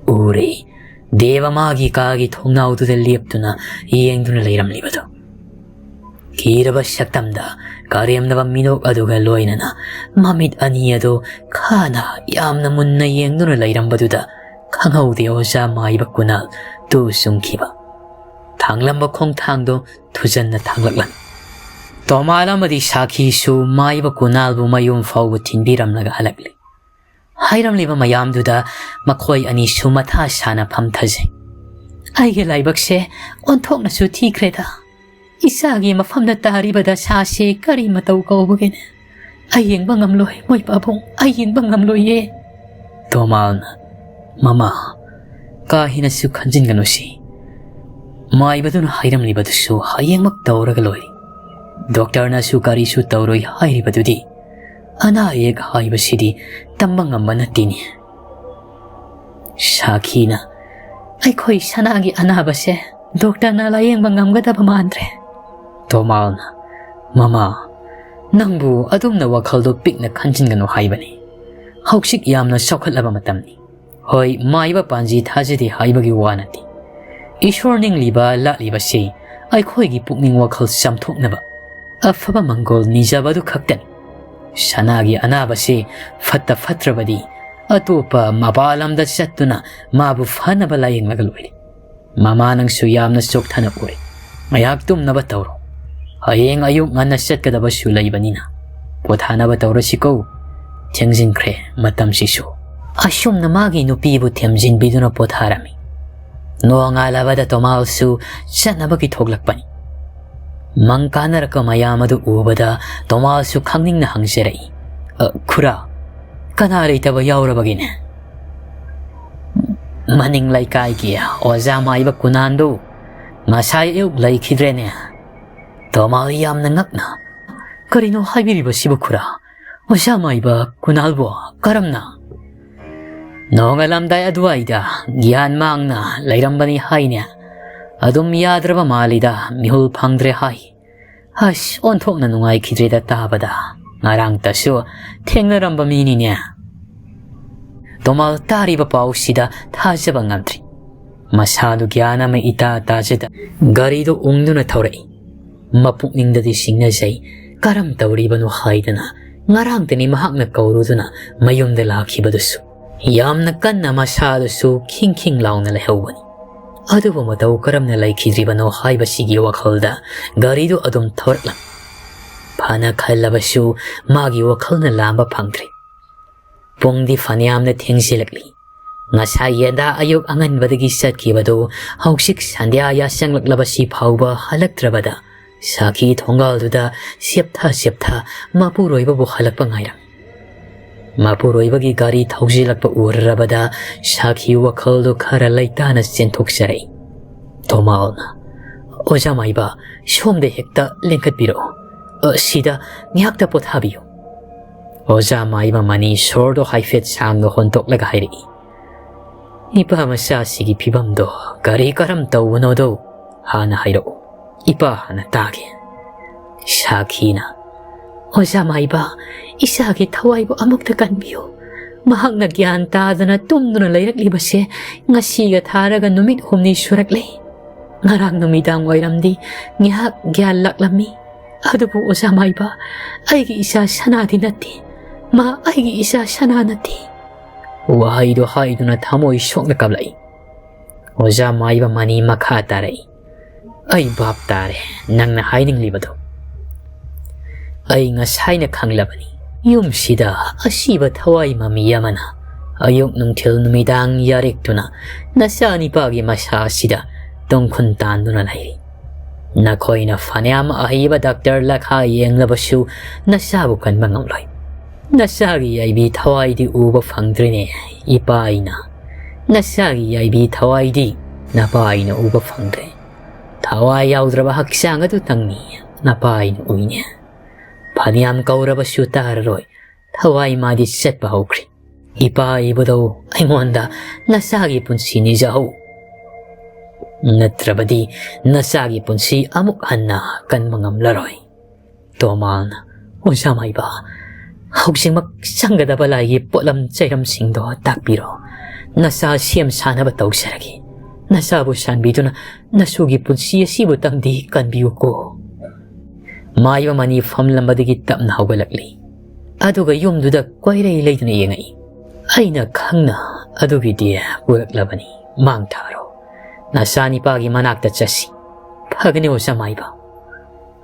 ꯎꯔꯦ, ꯗꯦꯕ ꯃꯥꯒꯤ ꯀꯥꯒꯤ ꯊꯣꯡꯅꯥꯎꯗꯨꯗ ꯂꯦꯞꯇꯨꯅ ꯌꯦꯡꯗꯨꯅ ꯂꯩꯔꯝꯂꯤꯕꯗꯨ꯫ ꯀꯤꯔꯕ ꯁꯛꯇꯝꯗ ꯀꯔꯦꯝꯅꯕ ꯃꯤꯅꯣꯛ ꯑꯗꯨꯒ ꯂꯣꯏꯅꯅ ꯃꯃꯤꯠ ꯑꯅꯤ ꯑꯗꯨ ꯈꯥꯅ ꯌꯥꯝꯅ ꯃꯨꯟꯅ ꯌꯦꯡꯗꯨꯅ ꯂꯩꯔꯝꯕꯗꯨꯗ ꯈꯪꯍꯧꯗꯦ ꯑꯣꯖꯥ ꯃꯥꯏꯕ ꯀꯨꯅꯥꯜ ꯇꯨ ꯆꯨꯡꯈꯤꯕ꯫ ꯊꯥꯡꯂꯝꯕ ꯈꯣꯡꯊꯥꯡꯗꯣ ꯊꯨꯖꯟꯅ ꯊꯥꯡꯂꯛꯂꯝꯃꯤ꯫ ꯇꯣꯃꯥꯜ ꯑꯃꯗꯤ ꯁꯥꯈꯤꯁꯨ ꯃꯥꯏꯕ ꯀꯨꯅꯥꯜꯕꯨ ꯃꯌꯨꯝ ꯐꯥꯎꯕ ꯊꯤꯟꯕꯤꯔꯝꯂꯒ ꯍꯜꯂꯛꯂꯤ꯫ ꯍꯥꯏꯔꯝꯂꯤꯕ ꯃꯌꯥꯝꯗꯨꯗ ꯃꯈꯣꯏ ꯑꯅꯤꯁꯨ ꯃꯊꯥ ꯁꯥꯅ ꯐꯝꯊꯖꯩ꯫ ꯑꯩꯒꯤ ꯂꯥꯏꯕꯛꯁꯦ ꯑꯣꯟꯊꯣꯛꯅꯁꯨ ꯊꯤꯈ꯭ꯔꯦꯗ꯫ ꯏꯆꯥꯒꯤ ꯃꯐꯝꯗ ꯇꯥꯔꯤꯕ ꯗꯁꯥꯁꯦ ꯀꯔꯤ ꯃꯇꯧ ꯀꯧꯕꯒꯦꯅꯦ? ꯑꯩ ꯌꯦꯡꯕ ꯉꯝꯂꯣꯏ, ꯃꯣꯏ ꯄꯥꯕꯨꯡ, ꯑꯩ ꯌꯦꯡꯕ ꯉꯝꯂꯣꯏꯌꯦ꯫ ꯇꯣꯃꯥꯜꯅ, "ꯃꯃꯥ, ꯀꯥ ꯍꯦꯟꯅꯁꯨ ꯈꯟꯖꯤꯟꯒꯅꯨꯁꯤ꯫ ꯃꯥꯏꯕꯗꯨꯅ ꯍꯥꯏꯔꯝꯂꯤꯕꯗꯨꯁꯨ ꯍꯌꯦꯡꯃꯛ ꯇꯧꯔꯒ ꯂꯣꯏꯔꯦ꯫ ꯗꯣꯛꯇꯔꯅꯁꯨ ꯀꯔꯤꯁꯨ ꯇꯧꯔꯣꯏ ꯍꯥꯏꯔꯤꯕꯗꯨꯗꯤ꯫ ꯑꯅꯥ ꯑꯌꯦꯛ ꯍꯥꯏꯕꯁꯤꯗꯤ ꯇꯝꯕ ꯉꯝꯕ ꯅꯠꯇꯦꯅꯦ꯫" ꯁꯥꯈꯤꯅ, "ꯑꯩꯈꯣꯏ ꯁꯅꯥꯒꯤ ꯑꯅꯥꯕꯁꯦ ꯗꯣꯛꯇꯔꯅ ꯂꯥꯌꯦꯡꯕ ꯉꯝꯒꯗꯕ ꯃꯥꯟꯗ꯭ꯔꯦ꯫" ꯇꯣꯃꯥꯜꯅ, "ꯃꯃꯥ, ꯅꯪꯕꯨ ꯑꯗꯨꯝꯅ ꯋꯥꯈꯜꯗꯣ ꯄꯤꯛꯅ ꯈꯟꯖꯤꯟꯒꯅꯨ ꯍꯥꯏꯕꯅꯤ꯫ ꯍꯧꯖꯤꯛ ꯌꯥꯝꯅ ꯆꯥꯎꯈꯠꯂꯕ ꯃꯇꯝꯅꯤ꯫ ꯍꯣꯏ, ꯃꯥꯏꯕ ꯄꯥꯟꯖꯤ ꯊꯥꯖꯗꯦ ꯍꯥꯏꯕꯒꯤ ꯋꯥ ꯅꯠꯇꯦ꯫ ꯏꯁꯣꯔ ꯅꯤꯡꯂꯤꯕ ꯂꯥꯠꯂꯤꯕꯁꯤ ꯑꯩꯈꯣꯏꯒꯤ ꯄꯨꯛꯅꯤꯡ ꯋꯥꯈꯜ ꯆꯥꯝꯊꯣꯛꯅꯕ, ꯑꯐꯕ ꯃꯪꯒꯣꯜ ꯅꯤꯖꯕꯗꯨ ꯈꯛꯇꯅꯤ꯫ ꯁꯅꯥꯒꯤ ꯑꯅꯥꯕꯁꯤ ꯐꯠꯇ ꯐꯠꯇ꯭ꯔꯕꯗꯤ ꯑꯇꯣꯞꯄ ꯃꯄꯥꯜ ꯂꯝꯗ ꯆꯠꯇꯨꯅ ꯃꯥꯕꯨ ꯐꯅꯕ ꯂꯥꯌꯦꯡꯂꯒ ꯂꯣꯏꯔꯦ꯫ ꯃꯃꯥ, ꯅꯪꯁꯨ ꯌꯥꯝꯅ ꯆꯣꯛꯊꯅ ꯎꯔꯦ꯫ ꯉꯥꯏꯍꯥꯛ ꯇꯨꯝꯅꯕ ꯇꯧꯔꯣ꯫ ꯍꯌꯦꯡ ꯑꯌꯨꯛ ꯉꯟꯅ ꯆꯠꯀꯗꯕꯁꯨ ꯂꯩꯕꯅꯤꯅ ꯄꯣꯊꯥꯅꯕ ꯇꯧꯔꯁꯤꯀꯣ꯫ ꯊꯦꯡꯖꯤꯟꯈ꯭ꯔꯦ ꯃꯇꯝꯁꯤꯁꯨ꯫" ꯑꯁꯨꯝꯅ ꯃꯥꯒꯤ ꯅꯨꯄꯤꯕꯨ ꯊꯦꯝꯖꯤꯟꯕꯤꯗꯨꯅ ꯄꯣꯊꯥꯔꯝꯃꯤ꯫ ꯅꯣꯡꯉꯥꯜꯂꯕꯗ ꯇꯣꯃꯥꯜꯁꯨ ꯆꯠꯅꯕꯒꯤ ꯊꯣꯛꯂꯛꯄꯅꯤ꯫ ꯃꯪ ꯀꯥꯟꯅꯔꯛꯄ ꯃꯌꯥꯝ ꯑꯗꯨ ꯎꯕꯗ ꯇꯣꯃꯥꯜꯁꯨ ꯈꯪꯅꯤꯡꯅ ꯍꯪꯖꯔꯛꯏ, "ꯑ, ꯈꯨꯔꯥ, ꯀꯅꯥ ꯂꯩꯇꯕ ꯌꯥꯎꯔꯕꯒꯦꯅꯦ?" "ꯃꯅꯤꯡ ꯂꯩꯀꯥꯏꯒꯤ ꯑꯣꯖꯥ ꯃꯥꯏꯕ ꯀꯨꯅꯥꯟꯗꯨ ꯉꯁꯥꯏ ꯑꯌꯨꯛ ꯂꯩꯈꯤꯗ꯭ꯔꯦꯅꯦ꯫" ꯇꯣꯃꯥꯜ ꯌꯥꯝꯅ ꯉꯛꯅ, "ꯀꯔꯤꯅꯣ ꯍꯥꯏꯕꯤꯔꯤꯕꯁꯤꯕꯨ ꯈꯨꯔꯥ? ꯑꯣꯖꯥ ꯃꯥꯏꯕ ꯀꯨꯅꯥꯜꯕꯨ ꯀꯔꯝꯅ?" "ꯅꯣꯡꯉꯥꯜꯂꯝꯗꯥꯏ ꯑꯗꯨꯋꯥꯏꯗ ꯒ꯭ꯌꯥꯟ ꯃꯥꯡꯅ ꯂꯩꯔꯝꯕꯅꯤ ꯍꯥꯏꯅꯦ꯫ ꯑꯗꯨꯝ ꯌꯥꯗ꯭ꯔꯕ ꯃꯥꯜꯂꯤꯗ, ꯃꯤꯍꯨꯜ ꯐꯪꯗ꯭ꯔꯦ ꯍꯥꯏ꯫ ꯑꯁ, ꯑꯣꯟꯊꯣꯛꯅ ꯅꯨꯡꯉꯥꯏꯈꯤꯗ꯭ꯔꯦꯗ ꯇꯥꯕꯗ꯫ ꯉꯔꯥꯡꯇꯁꯨ ꯊꯦꯡꯅꯔꯝꯕ ꯃꯤꯅꯤꯅꯦ꯫" ꯇꯣꯃꯥꯜ ꯇꯥꯔꯤꯕ ꯄꯥꯎꯁꯤꯗ ꯊꯥꯖꯕ ꯉꯝꯗ꯭ꯔꯤ꯫ ꯃꯁꯥꯗꯨ ꯒ꯭ꯌꯥꯟ ꯑꯃ ꯏꯇꯥ ꯇꯥꯖꯗ ꯒꯥꯔꯤꯗꯨ ꯎꯪꯗꯨꯅ ꯊꯧꯔꯛꯏ꯫ ꯃꯄꯨꯛꯅꯤꯡꯗꯗꯤ ꯁꯤꯡꯅꯖꯩ꯫ ꯀꯔꯝ ꯇꯧꯔꯤꯕꯅꯣ ꯍꯥꯏꯗꯅ ꯉꯔꯥꯡꯇꯅꯤ ꯃꯍꯥꯛꯅ ꯀꯧꯔꯨꯗꯨꯅ ꯃꯌꯨꯝꯗ ꯂꯥꯛꯈꯤꯕꯗꯨꯁꯨ꯫ ꯌꯥꯝꯅ ꯀꯟꯅ ꯃꯁꯥꯗꯨꯁꯨ ꯈꯤꯡ ꯈꯤꯡ ꯂꯥꯎꯅ ꯂꯩꯍꯧꯕꯅꯤ꯫ ꯑꯗꯨꯕꯨ ꯃꯇꯧ ꯀꯔꯝꯅ ꯂꯩꯈꯤꯗ꯭ꯔꯤꯕꯅꯣ ꯍꯥꯏꯕꯁꯤꯒꯤ ꯋꯥꯈꯜꯗ ꯒꯥꯔꯤꯗꯨ ꯑꯗꯨꯝ ꯊꯧꯔꯛꯂꯝꯃꯤ꯫ ꯐꯅ ꯈꯜꯂꯕꯁꯨ ꯃꯥꯒꯤ ꯋꯥꯈꯜꯅ ꯂꯥꯝꯕ ꯐꯪꯗ꯭ꯔꯦ꯫ ꯄꯨꯡꯗꯤ ꯐꯅꯌꯥꯝꯅ ꯊꯦꯡꯖꯤꯜꯂꯛꯂꯤ꯫ ꯉꯁꯥꯏ ꯌꯦꯟꯗꯥ ꯑꯌꯨꯛ ꯑꯉꯟꯕꯗꯒꯤ ꯆꯠꯈꯤꯕꯗꯨ ꯍꯧꯖꯤꯛ ꯁꯟꯙ꯭ꯌꯥ ꯌꯥꯆꯪꯂꯛꯂꯕꯁꯤ ꯐꯥꯎꯕ ꯍꯜꯂꯛꯇ꯭ꯔꯕꯗ ꯁꯥꯈꯤ ꯊꯣꯡꯒꯥꯜꯗꯨꯗ ꯆꯦꯞꯊ ꯆꯦꯞꯊ ꯃꯄꯨꯔꯣꯏꯕꯕꯨ ꯍꯜꯂꯛꯄ ꯉꯥꯏꯔꯝꯃꯤ꯫ ꯃꯄꯨꯔꯣꯏꯕꯒꯤ ꯒꯥꯔꯤ ꯊꯧꯖꯤꯜꯂꯛꯄ ꯎꯔꯔꯕꯗ ꯁꯥꯈꯤ ꯋꯥꯈꯜꯗꯨ ꯈꯔ ꯂꯩꯇꯥꯅ ꯆꯦꯟꯊꯣꯛꯆꯔꯛꯏ꯫ ꯇꯣꯃꯥꯜꯅ, "ꯑꯣꯖꯥ ꯃꯥꯏꯕ, ꯁꯣꯝꯗ ꯍꯦꯛꯇ ꯂꯦꯡꯈꯠꯄꯤꯔꯛꯎ꯫ ꯑ, ꯁꯤꯗ ꯉꯥꯏꯍꯥꯛꯇ ꯄꯣꯊꯥꯕꯤꯌꯨ"꯫ ꯑꯣꯖꯥ ꯃꯥꯏꯕ ꯃꯅꯤ ꯁꯣꯔꯗꯣ ꯍꯥꯏꯐꯦꯠ ꯁꯥꯡꯅ ꯍꯣꯟꯗꯣꯛꯂꯒ ꯍꯥꯏꯔꯛꯏ, "ꯏꯄꯥ ꯃꯆꯥꯁꯤꯒꯤ ꯐꯤꯕꯝꯗꯣ ꯀꯔꯤ ꯀꯔꯝ ꯇꯧꯕꯅꯣꯗꯣ ꯍꯥꯟꯅ ꯍꯥꯏꯔꯛꯎ꯫ ꯏꯄꯥ ꯍꯥꯟꯅ ꯇꯥꯒꯦ"꯫ ꯁꯥꯈꯤꯅ, "ꯑꯣꯖꯥ ꯃꯥꯏꯕ, ꯏꯆꯥꯒꯤ ꯊꯋꯥꯏꯕꯨ ꯑꯃꯨꯛꯇ ꯀꯟꯕꯤꯌꯨ꯫ ꯃꯍꯥꯛꯅ ꯒ꯭ꯌꯥꯟ ꯇꯥꯗꯅ ꯇꯨꯝꯗꯨꯅ ꯂꯩꯔꯛꯂꯤꯕꯁꯦ ꯉꯁꯤꯒ ꯊꯥꯔꯒ ꯅꯨꯃꯤꯠ ꯍꯨꯝꯅꯤ ꯁꯨꯔꯛꯂꯦ꯫ ꯉꯔꯥꯡ ꯅꯨꯃꯤꯗꯥꯡ ꯋꯥꯏꯔꯝꯗꯤ ꯉꯥꯏꯍꯥꯛ ꯒ꯭ꯌꯥꯟ ꯂꯥꯛꯂꯝꯃꯤ꯫ ꯑꯗꯨꯕꯨ ꯑꯣꯖꯥ ꯃꯥꯏꯕ, ꯑꯩꯒꯤ ꯏꯆꯥ ꯁꯅꯥꯗꯤ ꯅꯠꯇꯦ꯫ ꯃꯥ ꯑꯩꯒꯤ ꯏꯆꯥ ꯁꯅꯥ ꯅꯠꯇꯦ"꯫ ꯋꯥꯍꯩꯗꯨ ꯍꯥꯏꯗꯨꯅ ꯊꯃꯣꯏ ꯁꯣꯛꯅ ꯀꯞꯂꯛꯏ꯫ ꯑꯣꯖꯥ ꯃꯥꯏꯕ ꯃꯅꯤ ꯃꯈꯥ ꯇꯥꯔꯛꯏ, "ꯑꯩ ꯚꯥꯞ ꯇꯥꯔꯦ ꯅꯪꯅ ꯍꯥꯏꯅꯤꯡꯂꯤꯕꯗꯨ꯫ ꯑꯩ ꯉꯁꯥꯏꯅ ꯈꯪꯂꯕꯅꯤ꯫ ꯌꯨꯝꯁꯤꯗ ꯑꯁꯤꯕ ꯊꯋꯥꯏ ꯃꯃꯤ ꯑꯃꯅ ꯑꯌꯨꯛ ꯅꯨꯡꯊꯤꯜ ꯅꯨꯃꯤꯗꯥꯡ ꯌꯥꯔꯦꯛꯇꯨꯅ ꯅꯆꯥꯅꯤꯄꯥꯒꯤ ꯃꯁꯥ ꯑꯁꯤꯗ ꯇꯨꯡꯈꯨꯟ ꯇꯥꯟꯗꯨꯅ ꯂꯩꯔꯤ꯫ ꯅꯈꯣꯏꯅ ꯐꯅꯌꯥꯝ ꯑꯍꯩꯕ ꯗꯥꯛꯇꯔ ꯂꯈꯥ ꯌꯦꯡꯂꯕꯁꯨ ꯅꯆꯥꯕꯨ ꯀꯟꯕ ꯉꯝꯂꯣꯏ꯫ ꯅꯆꯥꯒꯤ ꯌꯥꯏꯕꯤ ꯊꯋꯥꯏꯗꯤ ꯎꯕ ꯐꯪꯗ꯭ꯔꯦꯅꯦ, ꯏꯄꯥ ꯑꯩꯅ꯫ ꯅꯆꯥꯒꯤ ꯌꯥꯏꯕꯤ ꯊꯋꯥꯏꯗꯤ ꯅꯄꯥ ꯑꯩꯅ ꯎꯕ ꯐꯪꯗ꯭ꯔꯦ꯫ ꯊꯋꯥꯏ ꯌꯥꯎꯗ꯭ꯔꯕ ꯍꯛꯆꯥꯡ ꯑꯗꯨꯇꯪꯅꯤ ꯅꯄꯥ ꯑꯩꯅ ꯎꯏꯅꯦ꯫ ꯐꯅꯌꯥꯝ ꯀꯧꯔꯕꯁꯨ ꯇꯥꯔꯔꯣꯏ꯫ ꯊꯋꯥꯏ ꯃꯥꯗꯤ ꯆꯠꯄ ꯍꯧꯈ꯭ꯔꯦ꯫ ꯏꯄꯥ ꯏꯕꯨꯙꯧ, ꯑꯩꯉꯣꯟꯗ ꯅꯆꯥꯒꯤ ꯄꯨꯟꯁꯤ ꯅꯤꯖꯍꯧ꯫ ꯅꯠꯇ꯭ꯔꯕꯗꯤ ꯅꯆꯥꯒꯤ ꯄꯨꯟꯁꯤ ꯑꯃꯨꯛ ꯍꯟꯅ ꯀꯟꯕ ꯉꯝꯂꯔꯣꯏ"꯫ ꯇꯣꯃꯥꯜꯅ, "ꯑꯣꯖꯥ ꯃꯥꯏꯕ, ꯍꯧꯖꯤꯛꯃꯛ ꯆꯪꯒꯗꯕ ꯂꯥꯏꯒꯤ ꯄꯣꯠꯂꯝ ꯆꯩꯔꯝꯁꯤꯡꯗꯣ ꯇꯥꯛꯄꯤꯔꯣ꯫ ꯅꯆꯥ ꯁꯦꯝ ꯁꯥꯅꯕ ꯇꯧꯖꯔꯒꯦ꯫ ꯅꯆꯥꯕꯨ ꯁꯥꯟꯕꯤꯗꯨꯅ ꯅꯁꯨꯒꯤ ꯄꯨꯟꯁꯤ ꯑꯁꯤꯕꯨꯇꯪꯗꯤ ꯀꯟꯕꯤꯌꯨꯀꯣ"꯫ ꯃꯥꯏꯕ ꯃꯅꯤ ꯐꯝꯂꯝꯕꯗꯒꯤ ꯇꯞꯅ ꯍꯧꯒꯠꯂꯛꯂꯤ꯫ ꯑꯗꯨꯒ ꯌꯨꯝꯗꯨꯗ ꯀꯣꯏꯔꯩ ꯂꯩꯗꯨꯅ ꯌꯦꯡꯉꯛꯏ꯫ "ꯑꯩꯅ ꯈꯪꯅ ꯑꯗꯨꯒꯤꯗꯤ ꯄꯨꯔꯛꯂꯕꯅꯤ, ꯃꯥꯡ ꯊꯥꯔꯣ꯫ ꯅꯆꯥꯅꯤꯄꯥꯒꯤ ꯃꯅꯥꯛꯇ ꯆꯠꯁꯤ꯫ ꯐꯒꯅꯤ ꯑꯣꯖꯥ ꯃꯥꯏꯕ"꯫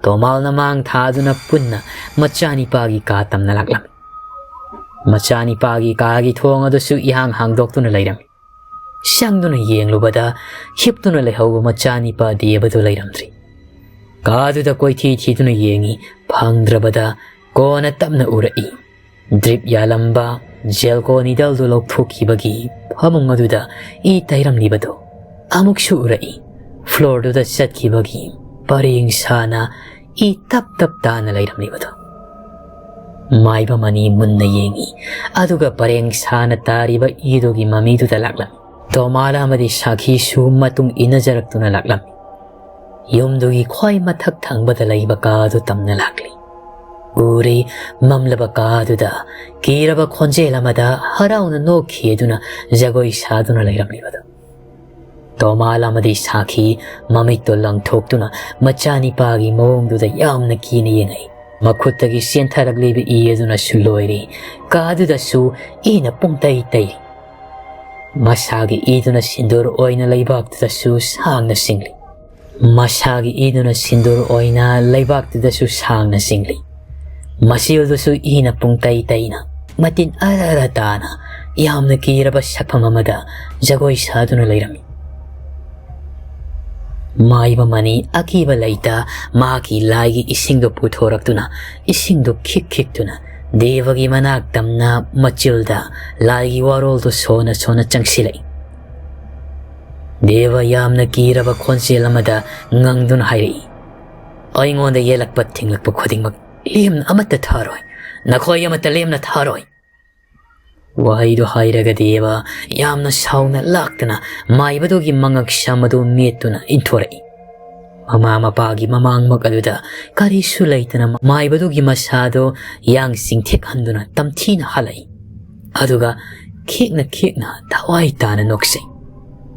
ꯇꯣꯃꯥꯜꯅ ꯃꯥꯡ ꯊꯥꯗꯨꯅ ꯄꯨꯟꯅ ꯃꯆꯥꯅꯤꯄꯥꯒꯤ ꯀꯥ ꯇꯝꯅ ꯂꯥꯛꯂꯝꯃꯤ꯫ ꯃꯆꯥꯅꯤꯄꯥꯒꯤ ꯀꯥꯒꯤ ꯊꯣꯡ ꯑꯗꯨꯁꯨ ꯏꯍꯥꯡ ꯍꯥꯡꯗꯣꯛꯇꯨꯅ ꯂꯩꯔꯝꯃꯤ꯫ ꯆꯪꯗꯨꯅ ꯌꯦꯡꯂꯨꯕꯗ ꯍꯤꯞꯇꯨꯅ ꯂꯩꯍꯧꯕ ꯃꯆꯥꯅꯤꯄꯥ ꯗꯦꯕꯗꯨ ꯂꯩꯔꯝꯗ꯭ꯔꯤ꯫ ꯀꯥꯗꯨꯗ ꯀꯣꯏꯊꯤ ꯊꯤꯗꯨꯅ ꯌꯦꯡꯉꯤ, ꯐꯪꯗ꯭ꯔꯕꯗ ꯀꯣꯟꯅ ꯇꯞꯅ ꯎꯔꯛꯏ꯫ ꯗ꯭ꯔꯤꯞ ꯌꯥꯜꯂꯝꯕ ꯖꯦꯜꯀꯣ ꯅꯤꯗꯜꯗꯨ ꯂꯧꯊꯣꯛꯈꯤꯕꯒꯤ ꯐꯃꯨꯡ ꯑꯗꯨꯗ ꯏ ꯇꯩꯔꯝꯂꯤꯕꯗꯨ꯫ ꯑꯃꯨꯛꯁꯨ ꯎꯔꯛꯏ, ꯐ꯭ꯂꯣꯔꯗꯨꯗ ꯆꯠꯈꯤꯕꯒꯤ ꯄꯔꯦꯡ ꯁꯥꯅ ꯏ ꯇꯞ ꯇꯞ ꯇꯥꯅ ꯂꯩꯔꯝꯂꯤꯕꯗꯨ꯫ ꯃꯥꯏꯕ ꯃꯅꯤ ꯃꯨꯟꯅ ꯌꯦꯡꯉꯤ, ꯑꯗꯨꯒ ꯄꯔꯦꯡ ꯁꯥꯅ ꯇꯥꯔꯤꯕ ꯏꯗꯨꯒꯤ ꯃꯃꯤꯗꯨꯗ ꯂꯥꯛꯂꯝꯃꯤ꯫ ꯇꯣꯃꯥꯂ ꯑꯃꯗꯤ ꯁꯥꯈꯤꯁꯨ ꯃꯇꯨꯡ ꯏꯟꯅꯖꯔꯛꯇꯨꯅ ꯂꯥꯛꯂꯝꯃꯤ꯫ ꯌꯨꯝꯗꯨꯒꯤ ꯈ꯭ꯋꯥꯏ ꯃꯊꯛ ꯊꯪꯕꯗ ꯂꯩꯕ ꯀꯥ ꯑꯗꯨ ꯇꯝꯅ ꯂꯥꯛꯂꯤ꯫ ꯎꯔꯤ, ꯃꯝꯂꯕ ꯀꯥ ꯑꯗꯨꯗ ꯀꯤꯔꯕ ꯈꯣꯟꯖꯦꯜ ꯑꯃꯗ ꯍꯔꯥꯎꯅ ꯅꯣꯛꯈꯤ ꯑꯗꯨꯅ ꯖꯒꯣꯏ ꯁꯥꯗꯨꯅ ꯂꯩꯔꯝꯂꯤꯕꯗꯨ꯫ ꯇꯣꯃꯥꯜ ꯑꯃꯗꯤ ꯁꯥꯈꯤ ꯃꯃꯤꯠꯇꯣ ꯂꯪꯊꯣꯛꯇꯨꯅ ꯃꯆꯥꯅꯤꯄꯥꯒꯤ ꯃꯑꯣꯡꯗꯨꯗ ꯌꯥꯝꯅ ꯀꯤꯅ ꯌꯦꯡꯉꯛꯏ꯫ ꯃꯈꯨꯠꯇꯒꯤ ꯆꯦꯟꯊꯔꯛꯂꯤꯕ ꯏ ꯑꯗꯨꯅꯁꯨ ꯂꯣꯏꯔꯦ꯫ ꯀꯥ ꯑꯗꯨꯗꯁꯨ ꯏꯅ ꯄꯨꯡꯇꯩ ꯇꯩꯔꯤ꯫ ꯃꯁꯥꯒꯤ ꯏꯗꯨꯅ ꯁꯤꯟꯗꯨꯔ ꯑꯣꯏꯅ ꯂꯩꯕꯥꯛꯇꯨꯗꯁꯨ ꯁꯥꯡꯅ ꯁꯤꯡꯂꯤ꯫ ꯃꯁꯥꯒꯤ ꯏꯗꯨꯅ ꯁꯤꯟꯗꯨꯔ ꯑꯣꯏꯅ ꯂꯩꯕꯥꯛꯇꯨꯗꯁꯨ ꯁꯥꯡꯅ ꯁꯤꯡꯂꯤ꯫ ꯃꯆꯤꯜꯗꯨꯁꯨ ꯏꯅ ꯄꯨꯡꯇꯩ ꯇꯩꯅ, ꯃꯇꯤꯟ ꯑꯔ ꯑꯔ ꯇꯥꯅ, ꯌꯥꯝꯅ ꯀꯤꯔꯕ ꯁꯛꯐꯝ ꯑꯃꯗ ꯖꯒꯣꯏ ꯁꯥꯗꯨꯅ ꯂꯩꯔꯝꯃꯤ꯫ ꯃꯥꯏꯕ ꯃꯅꯤ ꯑꯀꯤꯕ ꯂꯩꯇ ꯃꯍꯥꯛꯀꯤ ꯂꯥꯏꯒꯤ ꯏꯁꯤꯡꯗꯨ ꯄꯨꯊꯣꯔꯛꯇꯨꯅ, ꯏꯁꯤꯡꯗꯨ ꯈꯤꯛ ꯈꯤꯛꯇꯨꯅ ꯗꯦꯕꯒꯤ ꯃꯅꯥꯛ ꯇꯝꯅ ꯃꯆꯤꯜꯗ ꯂꯥꯏꯒꯤ ꯋꯥꯔꯣꯜꯗꯨ ꯁꯣꯟꯅ ꯁꯣꯟꯅ ꯆꯪꯁꯤꯜꯂꯛꯏ꯫ ꯗꯦꯕ ꯌꯥꯝꯅ ꯀꯤꯔꯕ ꯈꯣꯟꯖꯦꯜ ꯑꯃꯗ ꯉꯪꯗꯨꯅ ꯍꯥꯏꯔꯛꯏ, "ꯑꯩꯉꯣꯟꯗ ꯌꯦꯜꯂꯛꯄ ꯊꯤꯡꯂꯛꯄ ꯈꯨꯗꯤꯡꯃꯛ ꯂꯦꯝꯅ ꯑꯃꯠꯇ ꯊꯥꯔꯣꯏ, ꯅꯈꯣꯏ ꯑꯃꯠꯇ ꯂꯦꯝꯅ ꯊꯥꯔꯣꯏ"꯫ ꯋꯥꯍꯩꯗꯨ ꯍꯥꯏꯔꯒ ꯗꯦꯕ ꯌꯥꯝꯅ ꯁꯥꯎꯅ ꯂꯥꯛꯇꯅ ꯃꯥꯏꯕꯗꯨꯒꯤ ꯃꯉꯛꯁꯝ ꯑꯗꯨ ꯃꯦꯠꯇꯨꯅ ꯏꯟꯊꯣꯔꯛꯏ꯫ ꯃꯃꯥ ꯃꯄꯥꯒꯤ ꯃꯃꯥꯡꯃꯛ ꯑꯗꯨꯗ ꯀꯔꯤꯁꯨ ꯂꯩꯇꯅ ꯃꯥꯏꯕꯗꯨꯒꯤ ꯃꯁꯥꯗꯨ ꯌꯥꯡ ꯆꯤꯡꯊꯦꯛꯍꯟꯗꯨꯅ ꯇꯝꯊꯤꯅ ꯍꯜꯂꯛꯏ꯫ ꯑꯗꯨꯒ ꯈꯤꯛꯅ ꯈꯤꯛꯅ ꯊꯋꯥꯏ ꯇꯥꯅ ꯅꯣꯛꯆꯩ꯫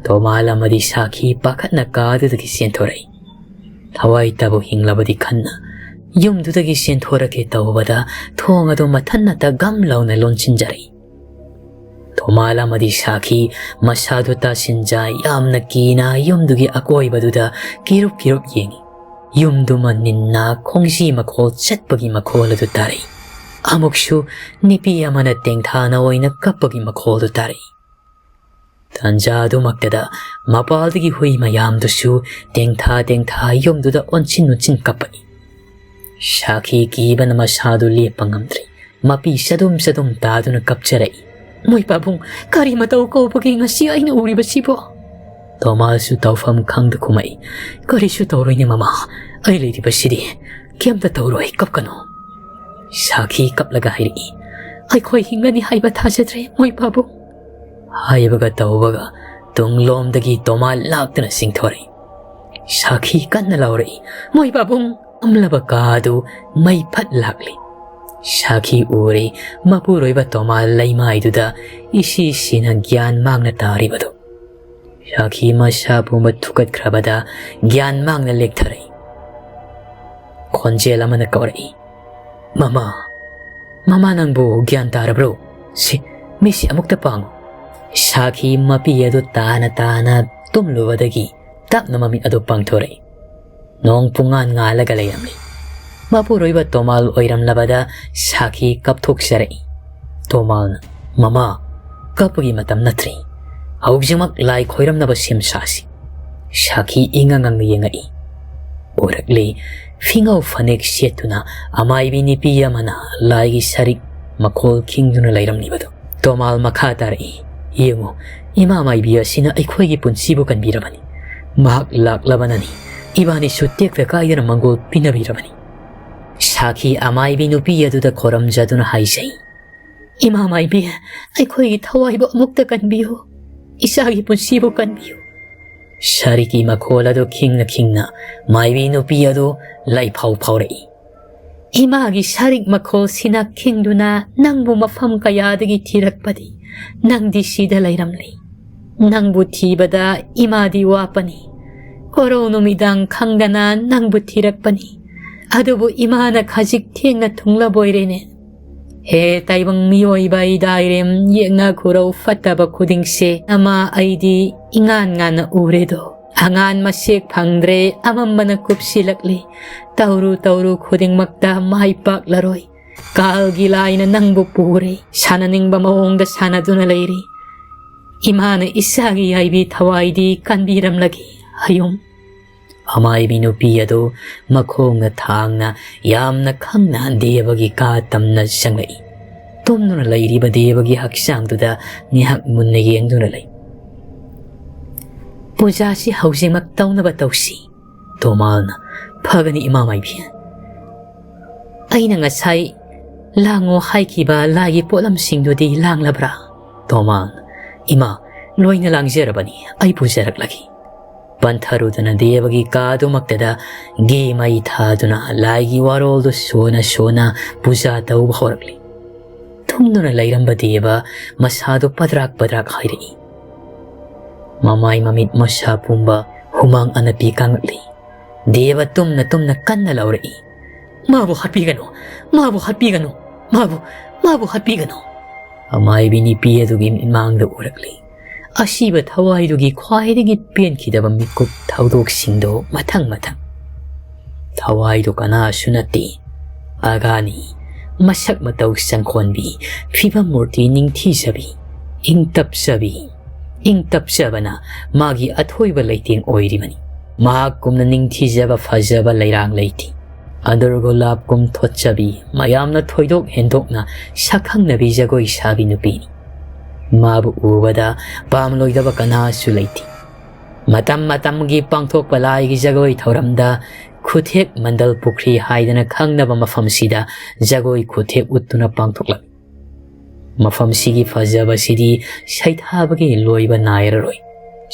ꯇꯣꯃꯥꯜ ꯑꯃꯗꯤ ꯁꯥꯈꯤ ꯄꯥꯈꯠꯅ ꯀꯥꯗꯨꯗꯒꯤ ꯆꯦꯟꯊꯣꯔꯛꯏ꯫ ꯊꯋꯥꯏ ꯇꯥꯕꯨ ꯍꯤꯡꯂꯕꯗꯤ ꯈꯟꯅ ꯌꯨꯝꯗꯨꯗꯒꯤ ꯆꯦꯟꯊꯣꯔꯛꯀꯦ ꯇꯧꯕꯗ ꯊꯣꯡ ꯑꯗꯨ ꯃꯊꯟꯅꯇ ꯒꯝ ꯂꯥꯎꯅ ꯂꯣꯟꯁꯤꯟꯖꯔꯛꯏ꯫ ꯇꯣꯃꯥꯜ ꯑꯃꯗꯤ ꯁꯥꯈꯤ ꯃꯁꯥꯗꯨ ꯇꯥꯁꯤꯟꯖ ꯌꯥꯝꯅ ꯀꯤꯅ ꯌꯨꯝꯗꯨꯒꯤ ꯑꯀꯣꯏꯕꯗꯨꯗ ꯀꯤꯔꯨꯞ ꯀꯤꯔꯨꯞ ꯌꯦꯡꯏ꯫ ꯌꯨꯝꯗꯨꯃ ꯅꯤꯟꯅ ꯈꯣꯡꯖꯤ ꯃꯈꯣꯜ ꯆꯠꯄꯒꯤ ꯃꯈꯣꯜ ꯑꯗꯨ ꯇꯥꯔꯛꯏ꯫ ꯑꯃꯨꯛꯁꯨ ꯅꯨꯄꯤ ꯑꯃꯅ ꯇꯦꯡꯊꯥꯅ ꯑꯣꯏꯅ ꯀꯞꯄꯒꯤ ꯃꯈꯣꯜꯗꯨ ꯇꯥꯔꯛꯏ꯫ ꯇꯥꯟꯖꯥ ꯑꯗꯨꯃꯛꯇꯗ ꯃꯄꯥꯜꯗꯒꯤ ꯍꯨꯏ ꯃꯌꯥꯝꯗꯨꯁꯨ ꯇꯦꯡꯊꯥ ꯇꯦꯡꯊꯥ ꯌꯨꯝꯗꯨꯗ ꯑꯣꯟꯁꯤꯟ ꯑꯣꯟꯁꯤꯟ ꯀꯞꯄꯛꯏ꯫ ꯁꯥꯈꯤ ꯀꯤꯕꯅ ꯃꯁꯥꯗꯨ ꯂꯦꯞꯄ ꯉꯝꯗ꯭ꯔꯦ꯫ ꯃꯄꯤ ꯆꯗꯨꯝ ꯆꯗꯨꯝ ꯇꯥꯗꯨꯅ ꯀꯞꯆꯔꯛꯏ꯫ "ꯃꯣꯏ ꯄꯥꯕꯨꯡ, ꯀꯔꯤ ꯃꯇꯧ ꯀꯧꯕꯒꯦ ꯉꯁꯤ ꯑꯩꯅ ꯎꯔꯤꯕꯁꯤꯕꯣ?" ꯇꯣꯃꯥꯁꯁꯨ ꯇꯧꯐꯝ ꯈꯪꯗ ꯈꯨꯝꯃꯛꯏ꯫ "ꯀꯔꯤꯁꯨ ꯇꯧꯔꯣꯏꯅꯦ ꯃꯃꯥ, ꯑꯩ ꯂꯩꯔꯤꯕꯁꯤꯗꯤ꯫ ꯀꯩꯝꯇ ꯇꯧꯔꯣꯏ, ꯀꯞꯀꯅꯨ꯫" ꯁꯥꯈꯤ ꯀꯞꯂꯒ ꯍꯥꯏꯔꯛꯏ꯫ "ꯑꯩꯈꯣꯏ ꯍꯤꯡꯒꯅꯤ ꯍꯥꯏꯕ ꯊꯥꯖꯗ꯭ꯔꯦ, ꯃꯣꯏ ꯄꯥꯕꯨꯡ꯫" ꯍꯥꯏꯕꯒ ꯇꯧꯕꯒ ꯇꯨꯡꯂꯣꯝꯗꯒꯤ ꯇꯣꯃꯥꯜ ꯂꯥꯛꯇꯨꯅ ꯆꯤꯡꯊꯣꯔꯛꯏ꯫ ꯁꯥꯈꯤ ꯀꯟꯅ ꯂꯥꯎꯔꯛꯏ, "ꯃꯣꯏ ꯄꯥꯕꯨꯡ!" ꯑꯝꯂꯕ ꯀꯥ ꯑꯗꯨ ꯃꯩ ꯐꯠ ꯂꯥꯛꯂꯤ꯫ ꯁꯥꯈꯤ ꯎꯔꯦ, ꯃꯄꯨꯔꯣꯏꯕ ꯇꯣꯃꯥꯜ ꯂꯩꯃꯥꯏꯗꯨꯗ ꯏꯁꯤ ꯁꯤꯅ ꯒ꯭ꯌꯥꯟ ꯃꯥꯡꯅ ꯇꯥꯔꯤꯕꯗꯨ꯫ ꯁꯥꯈꯤ ꯃꯁꯥ ꯄꯨꯝꯕ ꯊꯨꯀꯠꯈ꯭ꯔꯕꯗ ꯒ꯭ꯌꯥꯟ ꯃꯥꯡꯅ ꯂꯦꯛꯊꯔꯛꯏ꯫ ꯈꯣꯟꯖꯦꯜ ꯑꯃꯅ ꯀꯧꯔꯛꯏ, "ꯃꯃꯥ, ꯃꯃꯥ, ꯅꯪꯕꯨ ꯒ꯭ꯌꯥꯟ ꯇꯥꯔꯕ꯭ꯔꯣ? ꯁꯤ, ꯃꯤꯠꯁꯤ ꯑꯃꯨꯛꯇ ꯄꯥꯡꯉꯨ꯫" ꯁꯥꯈꯤ ꯃꯄꯤ ꯑꯗꯨ ꯇꯥꯅ ꯇꯥꯅ ꯇꯨꯝꯂꯨꯕꯗꯒꯤ ꯇꯞꯅ ꯃꯃꯤꯠ ꯑꯗꯨ ꯄꯥꯡꯊꯣꯔꯛꯏ꯫ ꯅꯣꯡ ꯄꯨꯡꯉꯥꯟ ꯉꯥꯜꯂꯒ ꯂꯩꯔꯝꯂꯤ꯫ ꯃꯄꯨꯔꯣꯏꯕ ꯇꯣꯃꯥꯜ ꯑꯣꯏꯔꯝꯂꯕꯗ ꯁꯥꯈꯤ ꯀꯞꯊꯣꯛꯆꯔꯛꯏ꯫ ꯇꯣꯃꯥꯜꯅ, "ꯃꯃꯥ, ꯀꯞꯄꯒꯤ ꯃꯇꯝ ꯅꯠꯇ꯭ꯔꯤ꯫ ꯍꯧꯖꯤꯛꯃꯛ ꯂꯥꯏ ꯈꯣꯏꯔꯝꯅꯕ ꯁꯦꯝ ꯁꯥꯁꯤ꯫" ꯁꯥꯈꯤ ꯏꯉꯥꯡ ꯉꯥꯡꯅ ꯌꯦꯡꯉꯛꯏ꯫ ꯎꯔꯛꯂꯤ, ꯐꯤꯉꯧ ꯐꯅꯦꯛ ꯁꯦꯠꯇꯨꯅ ꯑꯃꯥꯏꯕꯤ ꯅꯨꯄꯤ ꯑꯃꯅ ꯂꯥꯏꯒꯤ ꯁꯔꯤꯛ ꯃꯈꯣꯜ ꯈꯤꯡꯗꯨꯅ ꯂꯩꯔꯝꯂꯤꯕꯗꯨ꯫ ꯇꯣꯃꯥꯜ ꯃꯈꯥ ꯇꯥꯔꯛꯏ, "ꯌꯦꯡꯉꯨ, ꯏꯃꯥ ꯃꯥꯏꯕꯤ ꯑꯁꯤꯅ ꯑꯩꯈꯣꯏꯒꯤ ꯄꯨꯟꯁꯤꯕꯨ ꯀꯟꯕꯤꯔꯕꯅꯤ꯫ ꯃꯍꯥꯛ ꯂꯥꯛꯂꯕꯅꯅꯤ ꯏꯕꯥꯅꯤꯁꯨ ꯇꯦꯛꯇ ꯀꯥꯏꯗꯅ ꯃꯪꯒꯣꯜ ꯄꯤꯅꯕꯤꯔꯕꯅꯤ꯫" ꯁꯥꯈꯤ ꯑꯃꯥꯏꯕꯤ ꯅꯨꯄꯤ ꯑꯗꯨꯗ ꯈꯣꯔꯝꯖꯗꯨꯅ ꯍꯥꯏꯖꯩ, "ꯏꯃꯥ ꯃꯥꯏꯕꯤ, ꯑꯩꯈꯣꯏꯒꯤ ꯊꯋꯥꯏꯕꯨ ꯑꯃꯨꯛꯇ ꯀꯟꯕꯤꯌꯨ, ꯏꯆꯥꯒꯤ ꯄꯨꯟꯁꯤꯕꯨ ꯀꯟꯕꯤꯌꯨ꯫" ꯁꯔꯤꯛꯀꯤ ꯃꯈꯣꯜ ꯑꯗꯨ ꯈꯤꯡꯅ ꯈꯤꯡꯅ ꯃꯥꯏꯕꯤ ꯅꯨꯄꯤ ꯑꯗꯨ ꯂꯩꯐꯥꯎ ꯐꯥꯎꯔꯛꯏ꯫ "ꯏꯃꯥꯒꯤ ꯁꯔꯤꯛ ꯃꯈꯣꯜꯁꯤꯅ ꯈꯤꯡꯗꯨꯅ ꯅꯪꯕꯨ ꯃꯐꯝ ꯀꯌꯥꯗꯒꯤ ꯊꯤꯔꯛꯄꯗꯤ ꯅꯪꯗꯤ ꯁꯤꯗ ꯂꯩꯔꯝꯂꯤ꯫ ꯅꯪꯕꯨ ꯊꯤꯕꯗ ꯏꯃꯥꯗꯤ ꯋꯥꯄꯅꯤ꯫ ꯀꯣꯔꯧ ꯅꯨꯃꯤꯗꯥꯡ ꯈꯪꯗꯅ ꯅꯪꯕꯨ ꯊꯤꯔꯛꯄꯅꯤ꯫ ꯑꯗꯨꯕꯨ ꯏꯃꯥꯅ ꯈꯖꯤꯛ ꯊꯦꯡꯅ ꯊꯨꯡꯂꯕꯣꯏꯔꯦꯅꯦ꯫ ꯍꯦ ꯇꯥꯏꯕꯪ ꯃꯤꯑꯣꯏꯕ ꯏꯗꯥꯏꯔꯦꯝ ꯌꯦꯛꯅ ꯈꯨꯔꯧ ꯐꯠꯇꯕ ꯈꯨꯗꯤꯡꯁꯦ, ꯅꯃꯥ ꯑꯩꯗꯤ ꯏꯉꯥꯟ ꯉꯥꯟꯅ ꯎꯔꯦꯗꯣ꯫ ꯑꯉꯥꯟ ꯃꯁꯦꯛ ꯐꯪꯗ꯭ꯔꯦ, ꯑꯃꯝꯕꯅ ꯀꯨꯞꯁꯤꯜꯂꯛꯂꯦ꯫ ꯇꯧꯔꯨ ꯇꯧꯔꯨ ꯈꯨꯗꯤꯡꯃꯛꯇ ꯃꯥꯏ ꯄꯥꯛꯂꯔꯣꯏ꯫ ꯀꯥꯜꯒꯤ ꯂꯥꯏꯅ ꯅꯪꯕꯨ ꯄꯨꯔꯦ꯫ ꯁꯥꯟꯅꯅꯤꯡꯕ ꯃꯑꯣꯡꯗ ꯁꯥꯟꯅꯗꯨꯅ ꯂꯩꯔꯤ꯫ ꯏꯃꯥꯅ ꯏꯆꯥꯒꯤ ꯌꯥꯏꯕꯤ ꯊꯋꯥꯏꯗꯤ ꯀꯟꯕꯤꯔꯝꯂꯒꯦ ꯍꯌꯨꯝ꯫ ꯑꯃꯥꯏꯕꯤ ꯅꯨꯄꯤ ꯑꯗꯨ ꯃꯈꯣꯡꯅ ꯊꯥꯡꯅ ꯌꯥꯝꯅ ꯈꯪꯅ ꯗꯦꯕꯒꯤ ꯀꯥ ꯇꯝꯅ ꯆꯪꯂꯛꯏ꯫ ꯇꯨꯝꯗꯨꯅ ꯂꯩꯔꯤꯕ ꯗꯦꯕꯒꯤ ꯍꯛꯆꯥꯡꯗꯨꯗ ꯉꯥꯏꯍꯥꯛ ꯃꯨꯟꯅ ꯌꯦꯡꯗꯨꯅ ꯂꯩ꯫ "ꯄꯨꯖꯥꯁꯤ ꯍꯧꯖꯤꯛꯃꯛ ꯇꯧꯅꯕ ꯇꯧꯁꯤ", ꯇꯣꯃꯥꯜꯅ꯫ "ꯐꯒꯅꯤ, ꯏꯃꯥ ꯃꯥꯏꯕꯤ꯫ ꯑꯩꯅ ꯉꯁꯥꯏ ꯂꯥꯡꯉꯣ ꯍꯥꯏꯈꯤꯕ ꯂꯥꯏꯒꯤ ꯄꯣꯠꯂꯝꯁꯤꯡꯗꯨꯗꯤ ꯂꯥꯡꯂꯕ꯭ꯔꯥ?" ꯇꯣꯃꯥꯜꯅ꯫ "ꯏꯃꯥ, ꯂꯣꯏꯅ ꯂꯥꯡꯖꯔꯕꯅꯤ, ꯑꯩ ꯄꯨꯖꯔꯛꯂꯒꯦ"꯫ ꯄꯟꯊꯔꯨꯗꯅ ꯗꯦꯕꯒꯤ ꯀꯥꯗꯨꯃꯛꯇꯗ ꯘꯤ ꯃꯩ ꯊꯥꯗꯨꯅ ꯂꯥꯏꯒꯤ ꯋꯥꯔꯣꯜꯗꯨ ꯁꯣꯟꯅ ꯁꯣꯟꯅ ꯄꯨꯖꯥ ꯇꯧꯕ ꯍꯧꯔꯛꯂꯤ꯫ ꯇꯨꯝꯗꯨꯅ ꯂꯩꯔꯝꯕ ꯗꯦꯕ ꯃꯁꯥꯗꯨ ꯄꯗ꯭ꯔꯥꯛ ꯄꯗ꯭ꯔꯥꯛ ꯍꯥꯏꯔꯛꯏ꯫ ꯃꯃꯥꯏ ꯃꯃꯤꯠ ꯃꯁꯥ ꯄꯨꯝꯕ ꯍꯨꯃꯥꯡ ꯑꯅꯞꯄꯤ ꯀꯥꯡꯂꯛꯂꯤ꯫ ꯗꯦꯕ ꯇꯨꯝꯅ ꯇꯨꯝꯅ ꯀꯟꯅ ꯂꯥꯎꯔꯛꯏ, "ꯃꯥꯕꯨ ꯍꯥꯠꯄꯤꯒꯅꯨ! ꯃꯥꯕꯨ ꯍꯥꯠꯄꯤꯒꯅꯨ! ꯃꯥꯕꯨ, ꯃꯥꯕꯨ ꯍꯥꯠꯄꯤꯒꯅꯨ!" ꯑꯃꯥꯏꯕꯤ ꯅꯨꯄꯤ ꯑꯗꯨꯒꯤ ꯃꯤꯠꯃꯥꯡꯗ ꯎꯔꯛꯂꯤ꯫ ꯑꯁꯤꯕ ꯊꯋꯥꯏꯗꯨꯒꯤ ꯈ꯭ꯋꯥꯏꯗꯒꯤ ꯄꯦꯟꯈꯤꯗꯕ ꯃꯤꯀꯨꯞ ꯊꯧꯗꯣꯛꯁꯤꯡꯗꯣ ꯃꯊꯪ ꯃꯊꯪ꯫ ꯊꯋꯥꯏꯗꯨ ꯀꯅꯥꯁꯨ ꯅꯠꯇꯦ꯫ ꯑꯒꯥꯅꯤ, ꯃꯁꯛ ꯃꯇꯧ ꯆꯪꯈꯣꯟꯕꯤ, ꯐꯤꯕꯝ ꯃꯨꯔꯇꯤ ꯅꯤꯡꯊꯤꯖꯕꯤ, ꯏꯪ ꯇꯞꯆꯕꯤ꯫ ꯏꯪ ꯇꯞꯆꯕꯅ ꯃꯥꯒꯤ ꯑꯊꯣꯏꯕ ꯂꯩꯇꯦꯡ ꯑꯣꯏꯔꯤꯕꯅꯤ꯫ ꯃꯍꯥꯛꯀꯨꯝꯅ ꯅꯤꯡꯊꯤꯖꯕ ꯐꯖꯕ ꯂꯩꯔꯥꯡ ꯂꯩꯇꯦ꯫ ꯑꯗꯨꯔ ꯒꯨꯂꯥꯞꯀꯨꯝ ꯊꯣꯠꯆꯕꯤ, ꯃꯌꯥꯝꯅ ꯊꯣꯏꯗꯣꯛ ꯍꯦꯟꯗꯣꯛꯅ ꯁꯛꯈꯪꯅꯕꯤ ꯖꯒꯣꯏ ꯁꯥꯕꯤ ꯅꯨꯄꯤꯅꯤ꯫ ꯃꯥꯕꯨ ꯎꯕꯗ ꯄꯥꯝꯂꯣꯏꯗꯕ ꯀꯅꯥꯁꯨ ꯂꯩꯇꯦ꯫ ꯃꯇꯝ ꯃꯇꯝꯒꯤ ꯄꯥꯡꯊꯣꯛꯄ ꯂꯥꯏꯒꯤ ꯖꯒꯣꯏ ꯊꯧꯔꯝꯗ ꯈꯨꯊꯦꯛ ꯃꯟꯗꯜ ꯄꯨꯈ꯭ꯔꯤ ꯍꯥꯏꯗꯅ ꯈꯪꯅꯕ ꯃꯐꯝꯁꯤꯗ ꯖꯒꯣꯏ ꯈꯨꯊꯦꯛ ꯎꯠꯇꯨꯅ ꯄꯥꯡꯊꯣꯛꯂꯝꯃꯤ꯫ ꯃꯐꯝꯁꯤꯒꯤ ꯐꯖꯕꯁꯤꯗꯤ ꯁꯩꯊꯥꯕꯒꯤ ꯂꯣꯏꯕ ꯅꯥꯏꯔꯔꯣꯏ꯫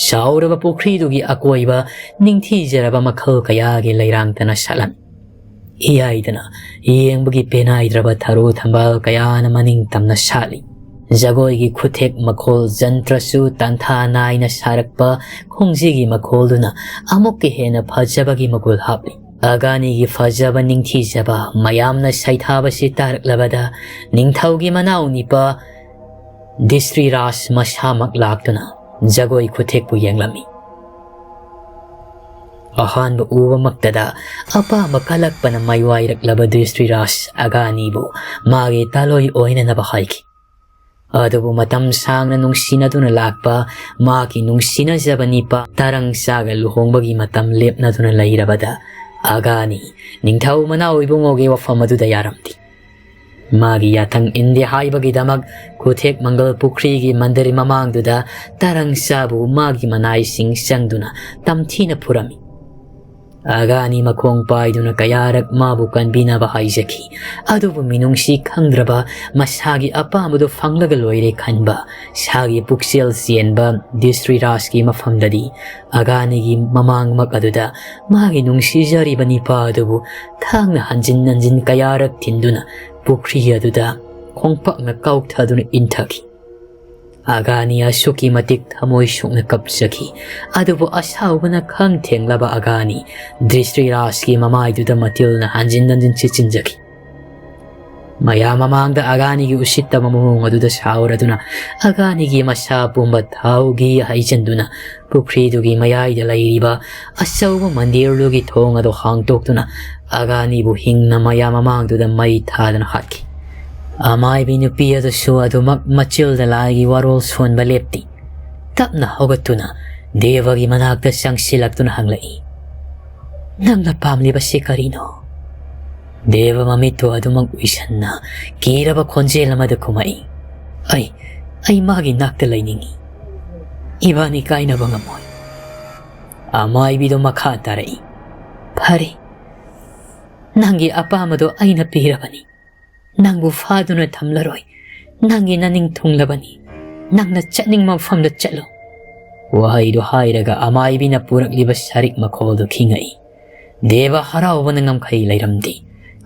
ꯆꯥꯎꯔꯕ ꯄꯨꯈ꯭ꯔꯤꯗꯨꯒꯤ ꯑꯀꯣꯏꯕ ꯅꯤꯡꯊꯤꯖꯔꯕ ꯃꯈꯜ ꯀꯌꯥꯒꯤ ꯂꯩꯔꯥꯡꯇꯅ ꯁꯥꯠꯂꯝꯃꯤ꯫ ꯏꯌꯥꯏꯗꯅ ꯌꯦꯡꯕꯒꯤ ꯄꯦꯅꯥꯏꯗ꯭ꯔꯕ ꯊꯔꯣ ꯊꯝꯕꯥꯜ ꯀꯌꯥꯅ ꯃꯅꯤꯡ ꯇꯝꯅ ꯁꯥꯠꯂꯤ꯫ ꯖꯒꯣꯏꯒꯤ ꯈꯨꯊꯦꯛ ꯃꯈꯣꯜ, ꯖꯟꯇ꯭ꯔꯁꯨ ꯇꯥꯟꯊꯥ ꯅꯥꯏꯅ ꯁꯥꯔꯛꯄ ꯈꯣꯡꯖꯤꯒꯤ ꯃꯈꯣꯜꯗꯨꯅ ꯑꯃꯨꯛꯀ ꯍꯦꯟꯅ ꯐꯖꯕꯒꯤ ꯃꯒꯨꯜ ꯍꯥꯞꯂꯤ꯫ ꯑꯒꯥꯅꯤꯒꯤ ꯐꯖꯕ ꯅꯤꯡꯊꯤꯖꯕ ꯃꯌꯥꯝꯅ ꯁꯩꯊꯥꯕꯁꯤ ꯇꯥꯔꯛꯂꯕꯗ, ꯅꯤꯡꯊꯧꯒꯤ ꯃꯅꯥꯎ ꯅꯤꯄꯥ ꯗꯤꯁ꯭ꯔꯤꯔꯥꯖ ꯃꯁꯥꯃꯛ ꯂꯥꯛꯇꯨꯅ ꯖꯒꯣꯏ ꯈꯨꯊꯦꯛꯄꯨ ꯌꯦꯡꯂꯝꯃꯤ꯫ ꯑꯍꯥꯟꯕ ꯎꯕꯃꯛꯇꯗ ꯑꯄꯥꯝꯕ ꯀꯜꯂꯛꯄꯅ ꯃꯥꯏꯋꯥꯏꯔꯛꯂꯕ ꯗꯤꯁ꯭ꯔꯤꯔꯥꯖ ꯑꯒꯥꯅꯤꯕꯨ ꯃꯥꯒꯤ ꯇꯥꯂꯣꯏ ꯑꯣꯏꯅꯅꯕ ꯍꯥꯏꯈꯤ꯫ ꯑꯗꯨꯕꯨ ꯃꯇꯝ ꯁꯥꯡꯅ ꯅꯨꯡꯁꯤꯅꯗꯨꯅ ꯂꯥꯛꯄ ꯃꯥꯒꯤ ꯅꯨꯡꯁꯤꯅꯖꯕ ꯅꯤꯄꯥ ꯇꯔꯪꯆꯥꯒ ꯂꯨꯍꯣꯡꯕꯒꯤ ꯃꯇꯝ ꯂꯦꯞꯅꯗꯨꯅ ꯂꯩꯔꯕꯗ, ꯑꯒꯥꯅꯤ ꯅꯤꯡꯊꯧ ꯃꯅꯥꯎ ꯏꯕꯨꯡꯉꯣꯒꯤ ꯋꯥꯐꯝ ꯑꯗꯨꯗ ꯌꯥꯔꯝꯗꯦ꯫ ꯃꯥꯒꯤ ꯌꯥꯊꯪ ꯏꯟꯗꯦ ꯍꯥꯏꯕꯒꯤꯗꯃꯛ ꯈꯨꯊꯦꯛ ꯃꯪꯒꯜ ꯄꯨꯈ꯭ꯔꯤꯒꯤ ꯃꯟꯗꯤꯔ ꯃꯃꯥꯡꯗꯨꯗ ꯇꯔꯪꯆꯥꯕꯨ ꯃꯥꯒꯤ ꯃꯅꯥꯏꯁꯤꯡ ꯆꯪꯗꯨꯅ ꯇꯝꯊꯤꯅ ꯐꯨꯔꯝꯃꯤ꯫ ꯑꯒꯥꯅꯤ ꯃꯈꯣꯡ ꯄꯥꯏꯗꯨꯅ ꯀꯌꯥꯔꯛ ꯃꯥꯕꯨ ꯀꯟꯕꯤꯅꯕ ꯍꯥꯏꯖꯈꯤ, ꯑꯗꯨꯕꯨ ꯃꯤꯅꯨꯡꯁꯤ ꯈꯪꯗ꯭ꯔꯕ, ꯃꯁꯥꯒꯤ ꯑꯄꯥꯝꯕꯗꯨ ꯐꯪꯂꯒ ꯂꯣꯏꯔꯦ ꯈꯟꯕ, ꯁꯥꯒꯤ ꯄꯨꯛꯆꯦꯜ ꯆꯦꯟꯕ ꯗꯤꯁ꯭ꯔꯤꯔꯥꯖꯀꯤ ꯃꯐꯝꯗꯗꯤ ꯑꯒꯥꯅꯤꯒꯤ ꯃꯃꯥꯡꯃꯛ ꯑꯗꯨꯗ ꯃꯥꯒꯤ ꯅꯨꯡꯁꯤꯖꯔꯤꯕ ꯅꯤꯄꯥ ꯑꯗꯨꯕꯨ ꯊꯥꯡꯅ ꯍꯟꯖꯤꯟ ꯍꯟꯖꯤꯟ ꯀꯌꯥꯔꯛ ꯊꯤꯟꯗꯨꯅ ꯄꯨꯈ꯭ꯔꯤ ꯑꯗꯨꯗ ꯈꯣꯡꯄꯥꯛꯅ ꯀꯥꯎꯊꯗꯨꯅ ꯏꯟꯊꯈꯤ꯫ ꯑꯒꯥꯅꯤ ꯑꯁꯨꯛꯀꯤ ꯃꯇꯤꯛ ꯊꯃꯣꯏ ꯁꯣꯛꯅ ꯀꯞꯆꯈꯤ꯫ ꯑꯗꯨꯕꯨ ꯑꯁꯥꯎꯕꯅ ꯈꯝ ꯊꯦꯡꯂꯕ ꯑꯒꯥꯅꯤ ꯗꯤꯁ꯭ꯔꯤꯔꯥꯖꯀꯤ ꯃꯃꯥꯏꯗꯨꯗ ꯃꯇꯤꯜꯅ ꯍꯟꯖꯤꯟ ꯍꯟꯖꯤꯟ ꯆꯤꯠꯆꯤꯟꯖꯈꯤ꯫ ꯃꯌꯥꯝ ꯃꯃꯥꯡꯗ ꯑꯒꯥꯅꯤꯒꯤ ꯎꯁꯤꯠꯇꯕ ꯃꯑꯣꯡ ꯑꯗꯨꯗ ꯁꯥꯎꯔꯗꯨꯅ ꯑꯒꯥꯅꯤꯒꯤ ꯃꯁꯥ ꯄꯨꯝꯕ ꯊꯥꯎ ꯘꯤ ꯍꯩꯖꯤꯟꯗꯨꯅ ꯄꯨꯈ꯭ꯔꯤꯗꯨꯒꯤ ꯃꯌꯥꯏꯗ ꯂꯩꯔꯤꯕ ꯑꯆꯧꯕ ꯃꯟꯗꯤꯔꯗꯨꯒꯤ ꯊꯣꯡ ꯑꯗꯨ ꯍꯥꯡꯇꯣꯛꯇꯨꯅ ꯑꯒꯥꯅꯤꯕꯨ ꯍꯤꯡꯅ ꯃꯌꯥꯝ ꯃꯃꯥꯡꯗꯨꯗ ꯃꯩ ꯊꯥꯗꯨꯅ ꯍꯥꯠꯈꯤ꯫ ꯑꯃꯥꯏꯕꯤ ꯅꯨꯄꯤ ꯑꯗꯨꯁꯨ ꯑꯗꯨꯃꯛ ꯃꯆꯤꯜꯗ ꯂꯥꯏꯒꯤ ꯋꯥꯔꯣꯜ ꯁꯣꯟꯕ ꯂꯦꯞꯇꯦ꯫ ꯇꯞꯅ ꯍꯧꯒꯠꯇꯨꯅ ꯗꯦꯕꯒꯤ ꯃꯅꯥꯛꯇ ꯆꯪꯁꯤꯜꯂꯛꯇꯨꯅ ꯍꯪꯂꯛꯏ, "ꯅꯪꯅ ꯄꯥꯝꯂꯤꯕꯁꯤ ꯀꯔꯤꯅꯣ?" ꯗꯦꯕ ꯃꯃꯤꯠꯇꯨ ꯑꯗꯨꯃꯛ ꯎꯏꯁꯟꯅ ꯀꯤꯔꯕ ꯈꯣꯟꯖꯦꯜ ꯑꯃꯗ ꯈꯨꯝꯃꯛꯏ, "ꯑꯩ, ꯑꯩ ꯃꯥꯒꯤ ꯅꯥꯛꯇ ꯂꯩꯅꯤꯡꯏ꯫ ꯏꯕꯥꯅꯤ ꯀꯥꯏꯅꯕ ꯉꯝꯃꯣꯏ꯫" ꯑꯃꯥꯏꯕꯤꯗꯨ ꯃꯈꯥ ꯇꯥꯔꯛꯏ, "ꯐꯔꯦ, ꯅꯪꯒꯤ ꯑꯄꯥꯝꯕꯗꯣ ꯑꯩꯅ ꯄꯤꯔꯕꯅꯤ꯫ ꯅꯪꯕꯨ ꯐꯥꯗꯨꯅ ꯊꯝꯂꯔꯣꯏ꯫ ꯅꯪꯒꯤ ꯅꯅꯤꯡ ꯊꯨꯡꯂꯕꯅꯤ꯫ ꯅꯪꯅ ꯆꯠꯅꯤꯡꯕ ꯃꯐꯝꯗ ꯆꯠꯂꯣ꯫" ꯋꯥꯍꯩꯗꯨ ꯍꯥꯏꯔꯒ ꯑꯃꯥꯏꯕꯤꯅ ꯄꯨꯔꯛꯂꯤꯕ ꯁꯔꯤꯛ ꯃꯈꯣꯜꯗꯨ ꯈꯤꯡꯉꯛꯏ꯫ ꯗꯦꯕ ꯍꯔꯥꯎꯕꯅ ꯉꯝꯈꯩ ꯂꯩꯔꯝꯗꯦ꯫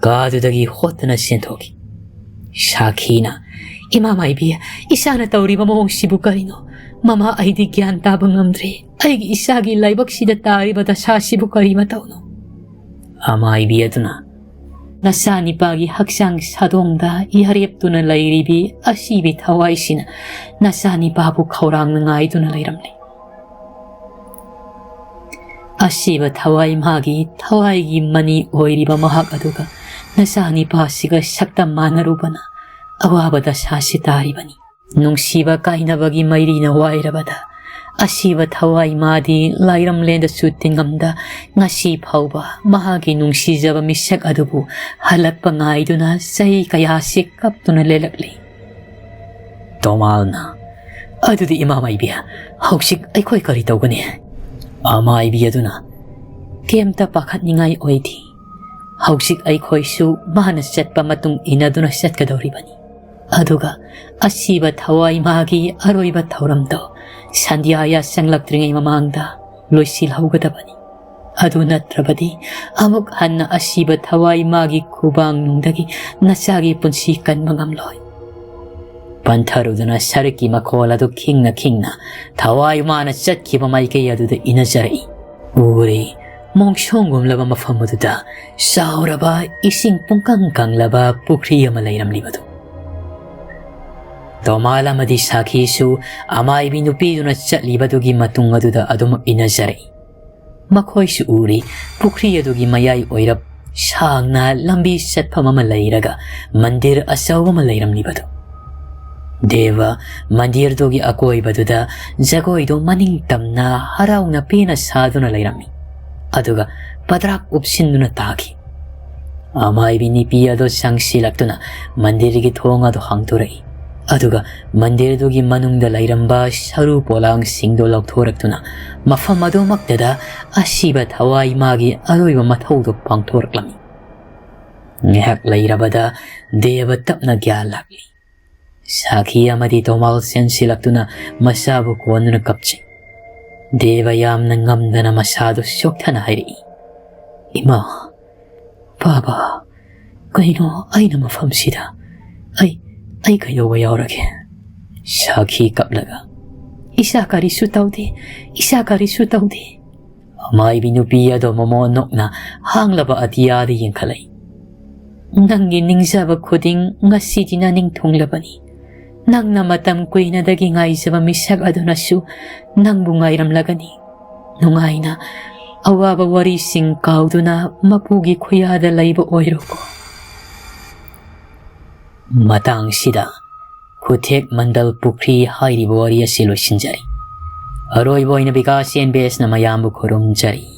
ꯀꯥꯗꯨꯗꯒꯤ ꯍꯣꯠꯇꯨꯅ ꯆꯦꯟꯊꯣꯛꯈꯤ꯫ ꯁꯥꯈꯤꯅ, "ꯏꯃꯥ ꯃꯥꯏꯕꯤ, ꯏꯆꯥꯅ ꯇꯧꯔꯤꯕ ꯃꯑꯣꯡꯁꯤꯕꯨ ꯀꯔꯤꯅꯣ? ꯃꯃꯥ, ꯑꯩꯗꯤ ꯒ꯭ꯌꯥꯟ ꯇꯥꯕ ꯉꯝꯗ꯭ꯔꯦ꯫ ꯑꯩꯒꯤ ꯏꯆꯥꯒꯤ ꯂꯥꯏꯕꯛꯁꯤꯗ ꯇꯥꯔꯤꯕ ꯗꯁꯥꯁꯤꯕꯨ ꯀꯔꯤ ꯃꯇꯧꯅꯣ?" ꯑꯃꯥꯏꯕꯤ ꯑꯗꯨꯅ, "ꯅꯆꯥꯅꯤꯄꯥꯒꯤ ꯍꯛꯆꯥꯡ ꯁꯥꯗꯣꯡꯗ ꯌꯥꯔꯦꯞꯇꯨꯅ ꯂꯩꯔꯤꯕꯤ ꯑꯁꯤꯕꯤ ꯊꯋꯥꯏꯁꯤꯅ ꯅꯆꯥꯅꯤꯄꯥꯕꯨ ꯈꯧꯔꯥꯡꯅ ꯉꯥꯏꯗꯨꯅ ꯂꯩꯔꯝꯂꯤ꯫ ꯑꯁꯤꯕ ꯊꯋꯥꯏ ꯃꯥꯒꯤ ꯊꯋꯥꯏꯒꯤ ꯃꯅꯤ ꯑꯣꯏꯔꯤꯕ ꯃꯍꯥꯛ ꯑꯗꯨꯒ ꯅꯆꯥꯅꯤꯄꯥꯁꯤꯒ ꯁꯛꯇꯝ ꯃꯥꯟꯅꯔꯨꯕꯅ ꯑꯋꯥꯕ ꯗꯁꯥꯁꯤ ꯇꯥꯔꯤꯕꯅꯤ꯫ ꯅꯨꯡꯁꯤꯕ ꯀꯥꯏꯅꯕꯒꯤ ꯃꯩꯔꯤꯅ ꯋꯥꯏꯔꯕꯗ ꯑꯁꯤꯕ ꯊꯋꯥꯏ ꯃꯥꯗꯤ ꯂꯥꯏꯔꯝꯂꯦꯟꯗꯁꯨ ꯇꯤꯡꯉꯝꯗ ꯉꯁꯤ ꯐꯥꯎꯕ ꯃꯍꯥꯛꯀꯤ ꯅꯨꯡꯁꯤꯖꯕ ꯃꯤꯁꯛ ꯑꯗꯨꯕꯨ ꯍꯜꯂꯛꯄ ꯉꯥꯏꯗꯨꯅ ꯆꯍꯤ ꯀꯌꯥꯁꯤ ꯀꯞꯇꯨꯅ ꯂꯦꯜꯂꯛꯂꯤ꯫" ꯇꯣꯃꯥꯜꯅ, "ꯑꯗꯨꯗꯤ ꯏꯃꯥ ꯃꯥꯏꯕꯤ, ꯍꯧꯖꯤꯛ ꯑꯩꯈꯣꯏ ꯀꯔꯤ ꯇꯧꯒꯅꯤ?" ꯑꯃꯥꯏꯕꯤ ꯑꯗꯨꯅ, "ꯀꯩꯝꯇ ꯄꯥꯈꯠꯅꯤꯡꯉꯥꯏ ꯑꯣꯏꯗꯦ꯫ ꯍꯧꯖꯤꯛ ꯑꯩꯈꯣꯏꯁꯨ ꯃꯥꯅ ꯆꯠꯄ ꯃꯇꯨꯡ ꯏꯟꯅꯗꯨꯅ ꯆꯠꯀꯗꯧꯔꯤꯕꯅꯤ꯫ ꯑꯗꯨꯒ ꯑꯁꯤꯕ ꯊꯋꯥꯏ ꯃꯥꯒꯤ ꯑꯔꯣꯏꯕ ꯊꯧꯔꯝꯗꯣ ꯁꯟꯙ꯭ꯌꯥ ꯌꯥꯆꯪꯂꯛꯇ꯭ꯔꯤꯉꯩ ꯃꯃꯥꯡꯗ ꯂꯣꯏꯁꯤꯜꯍꯧꯒꯗꯕꯅꯤ꯫ ꯑꯗꯨ ꯅꯠꯇ꯭ꯔꯕꯗꯤ ꯑꯃꯨꯛ ꯍꯟꯅ ꯑꯁꯤꯕ ꯊꯋꯥꯏ ꯃꯥꯒꯤ ꯈꯨꯕꯥꯡꯅꯨꯡꯗꯒꯤ ꯅꯆꯥꯒꯤ ꯄꯨꯟꯁꯤ ꯀꯟꯕ ꯉꯝꯂꯣꯏ꯫" ꯄꯟꯊꯔꯨꯗꯨꯅ ꯁꯔꯤꯛꯀꯤ ꯃꯈꯣꯜ ꯑꯗꯨ ꯈꯤꯡꯅ ꯈꯤꯡꯅ ꯊꯋꯥꯏ ꯃꯥꯅ ꯆꯠꯈꯤꯕ ꯃꯥꯏꯀꯩ ꯑꯗꯨꯗ ꯏꯅꯖꯔꯛꯏ꯫ ꯎꯔꯦ, ꯃꯣꯡꯁꯣꯡꯒꯨꯝꯂꯕ ꯃꯐꯝ ꯑꯗꯨꯗ ꯆꯥꯎꯔꯕ ꯏꯁꯤꯡ ꯄꯨꯡꯀꯪ ꯀꯪꯂꯕ ꯄꯨꯈ꯭ꯔꯤ ꯑꯃ ꯂꯩꯔꯝꯂꯤꯕꯗꯨ꯫ ꯇꯣꯃꯥꯜ ꯑꯃꯗꯤ ꯁꯥꯈꯤꯁꯨ ꯑꯃꯥꯏꯕꯤ ꯅꯨꯄꯤꯗꯨꯅ ꯆꯠꯂꯤꯕꯗꯨꯒꯤ ꯃꯇꯨꯡ ꯑꯗꯨꯗ ꯑꯗꯨꯃꯛ ꯏꯅꯖꯔꯛꯏ꯫ ꯃꯈꯣꯏꯁꯨ ꯎꯔꯤ, ꯄꯨꯈ꯭ꯔꯤ ꯑꯗꯨꯒꯤ ꯃꯌꯥꯏ ꯑꯣꯏꯔꯞ ꯁꯥꯡꯅ ꯂꯝꯕꯤ ꯆꯠꯐꯝ ꯑꯃ ꯂꯩꯔꯒ ꯃꯟꯗꯤꯔ ꯑꯆꯧꯕ ꯑꯃ ꯂꯩꯔꯝꯂꯤꯕꯗꯨ꯫ ꯗꯦꯕ ꯃꯟꯗꯤꯔꯗꯨꯒꯤ ꯑꯀꯣꯏꯕꯗꯨꯗ ꯖꯒꯣꯏꯗꯣ ꯃꯅꯤꯡ ꯇꯝꯅ ꯍꯔꯥꯎꯅ ꯄꯦꯟꯅ ꯁꯥꯗꯨꯅ ꯂꯩꯔꯝꯃꯤ꯫ ꯑꯗꯨꯒ ꯄꯗ꯭ꯔꯥꯛ ꯎꯞꯁꯤꯟꯗꯨꯅ ꯇꯥꯈꯤ꯫ ꯑꯃꯥꯏꯕꯤ ꯅꯨꯄꯤ ꯑꯗꯨ ꯆꯪꯁꯤꯜꯂꯛꯇꯨꯅ ꯃꯟꯗꯤꯔꯒꯤ ꯊꯣꯡ ꯑꯗꯨ ꯍꯥꯡꯗꯣꯔꯛꯏ꯫ ꯑꯗꯨꯒ ꯃꯟꯗꯤꯔꯗꯨꯒꯤ ꯃꯅꯨꯡꯗ ꯂꯩꯔꯝꯕ ꯁꯔꯨ ꯄꯣꯂꯥꯡꯁꯤꯡꯗꯨ ꯂꯧꯊꯣꯔꯛꯇꯨꯅ ꯃꯐꯝ ꯑꯗꯨꯃꯛꯇꯗ ꯑꯁꯤꯕ ꯊꯋꯥꯏ ꯃꯥꯒꯤ ꯑꯔꯣꯏꯕ ꯃꯊꯧꯗꯨ ꯄꯥꯡꯊꯣꯔꯛꯂꯝꯃꯤ꯫ ꯉꯥꯏꯍꯥꯛ ꯂꯩꯔꯕꯗ ꯗꯦꯕ ꯇꯞꯅ ꯒ꯭ꯌꯥꯟ ꯂꯥꯛꯂꯤ꯫ ꯁꯥꯈꯤ ꯑꯃꯗꯤ ꯇꯣꯃꯥꯜ ꯆꯦꯟꯁꯤꯜꯂꯛꯇꯨꯅ ꯃꯆꯥꯕꯨ ꯀꯣꯟꯗꯨꯅ ꯀꯞꯆꯩ꯫ ꯗꯦꯕ ꯌꯥꯝꯅ ꯉꯝꯗꯅ ꯃꯁꯥꯗꯨ ꯆꯣꯛꯊꯅ ꯍꯥꯏꯔꯛꯏ, "ꯏꯃꯥ, ꯕꯥꯕꯥ, ꯀꯩꯅꯣ ꯑꯩꯅ ꯃꯐꯝꯁꯤꯗ? ꯑꯩ, ꯑꯩ ꯀꯩꯗꯧꯕ ꯌꯥꯎꯔꯒꯦ?" ꯁꯥꯈꯤ ꯀꯞꯂꯒ, "ꯏꯆꯥ ꯀꯔꯤꯁꯨ ꯇꯧꯗꯦ, ꯏꯆꯥ ꯀꯔꯤꯁꯨ ꯇꯧꯗꯦ꯫ ꯃꯥꯏꯕꯤ ꯅꯨꯄꯤ ꯑꯗꯣ ꯃꯃꯣꯟ ꯅꯣꯛꯅ ꯍꯥꯡꯂꯕ ꯑꯇꯤꯌꯥꯗ ꯌꯦꯡꯈꯠꯂꯛꯏ꯫ "ꯅꯪꯒꯤ ꯅꯤꯡꯖꯕ ꯈꯨꯗꯤꯡ ꯉꯁꯤꯗꯤ ꯅꯅꯤꯡ ꯊꯨꯡꯂꯕꯅꯤ꯫ ꯅꯪꯅ ꯃꯇꯝ ꯀꯨꯏꯅꯗꯒꯤ ꯉꯥꯏꯖꯕ ꯃꯤꯁꯛ ꯑꯗꯨꯅꯁꯨ ꯅꯪꯕꯨ ꯉꯥꯏꯔꯝꯂꯒꯅꯤ꯫ ꯅꯨꯡꯉꯥꯏꯅ ꯑꯋꯥꯕ ꯋꯥꯔꯤꯁꯤꯡ ꯀꯥꯎꯗꯨꯅ ꯃꯄꯨꯒꯤ ꯈꯨꯌꯥꯗ ꯂꯩꯕ ꯑꯣꯏꯔꯣꯀꯣ꯫" ꯃꯇꯥꯡꯁꯤꯗ ꯈꯨꯊꯦꯛ ꯃꯟꯗꯜ ꯄꯨꯈ꯭ꯔꯤ ꯍꯥꯏꯔꯤꯕ ꯋꯥꯔꯤ ꯑꯁꯤ ꯂꯣꯏꯁꯤꯟꯖꯔꯤ꯫ ꯑꯔꯣꯏꯕ ꯑꯣꯏꯅ ꯕꯤꯀꯥꯁ ꯑꯦꯟ ꯕꯦꯁꯅ ꯃꯌꯥꯝꯕꯨ ꯈꯨꯔꯨꯝꯖꯔꯤ꯫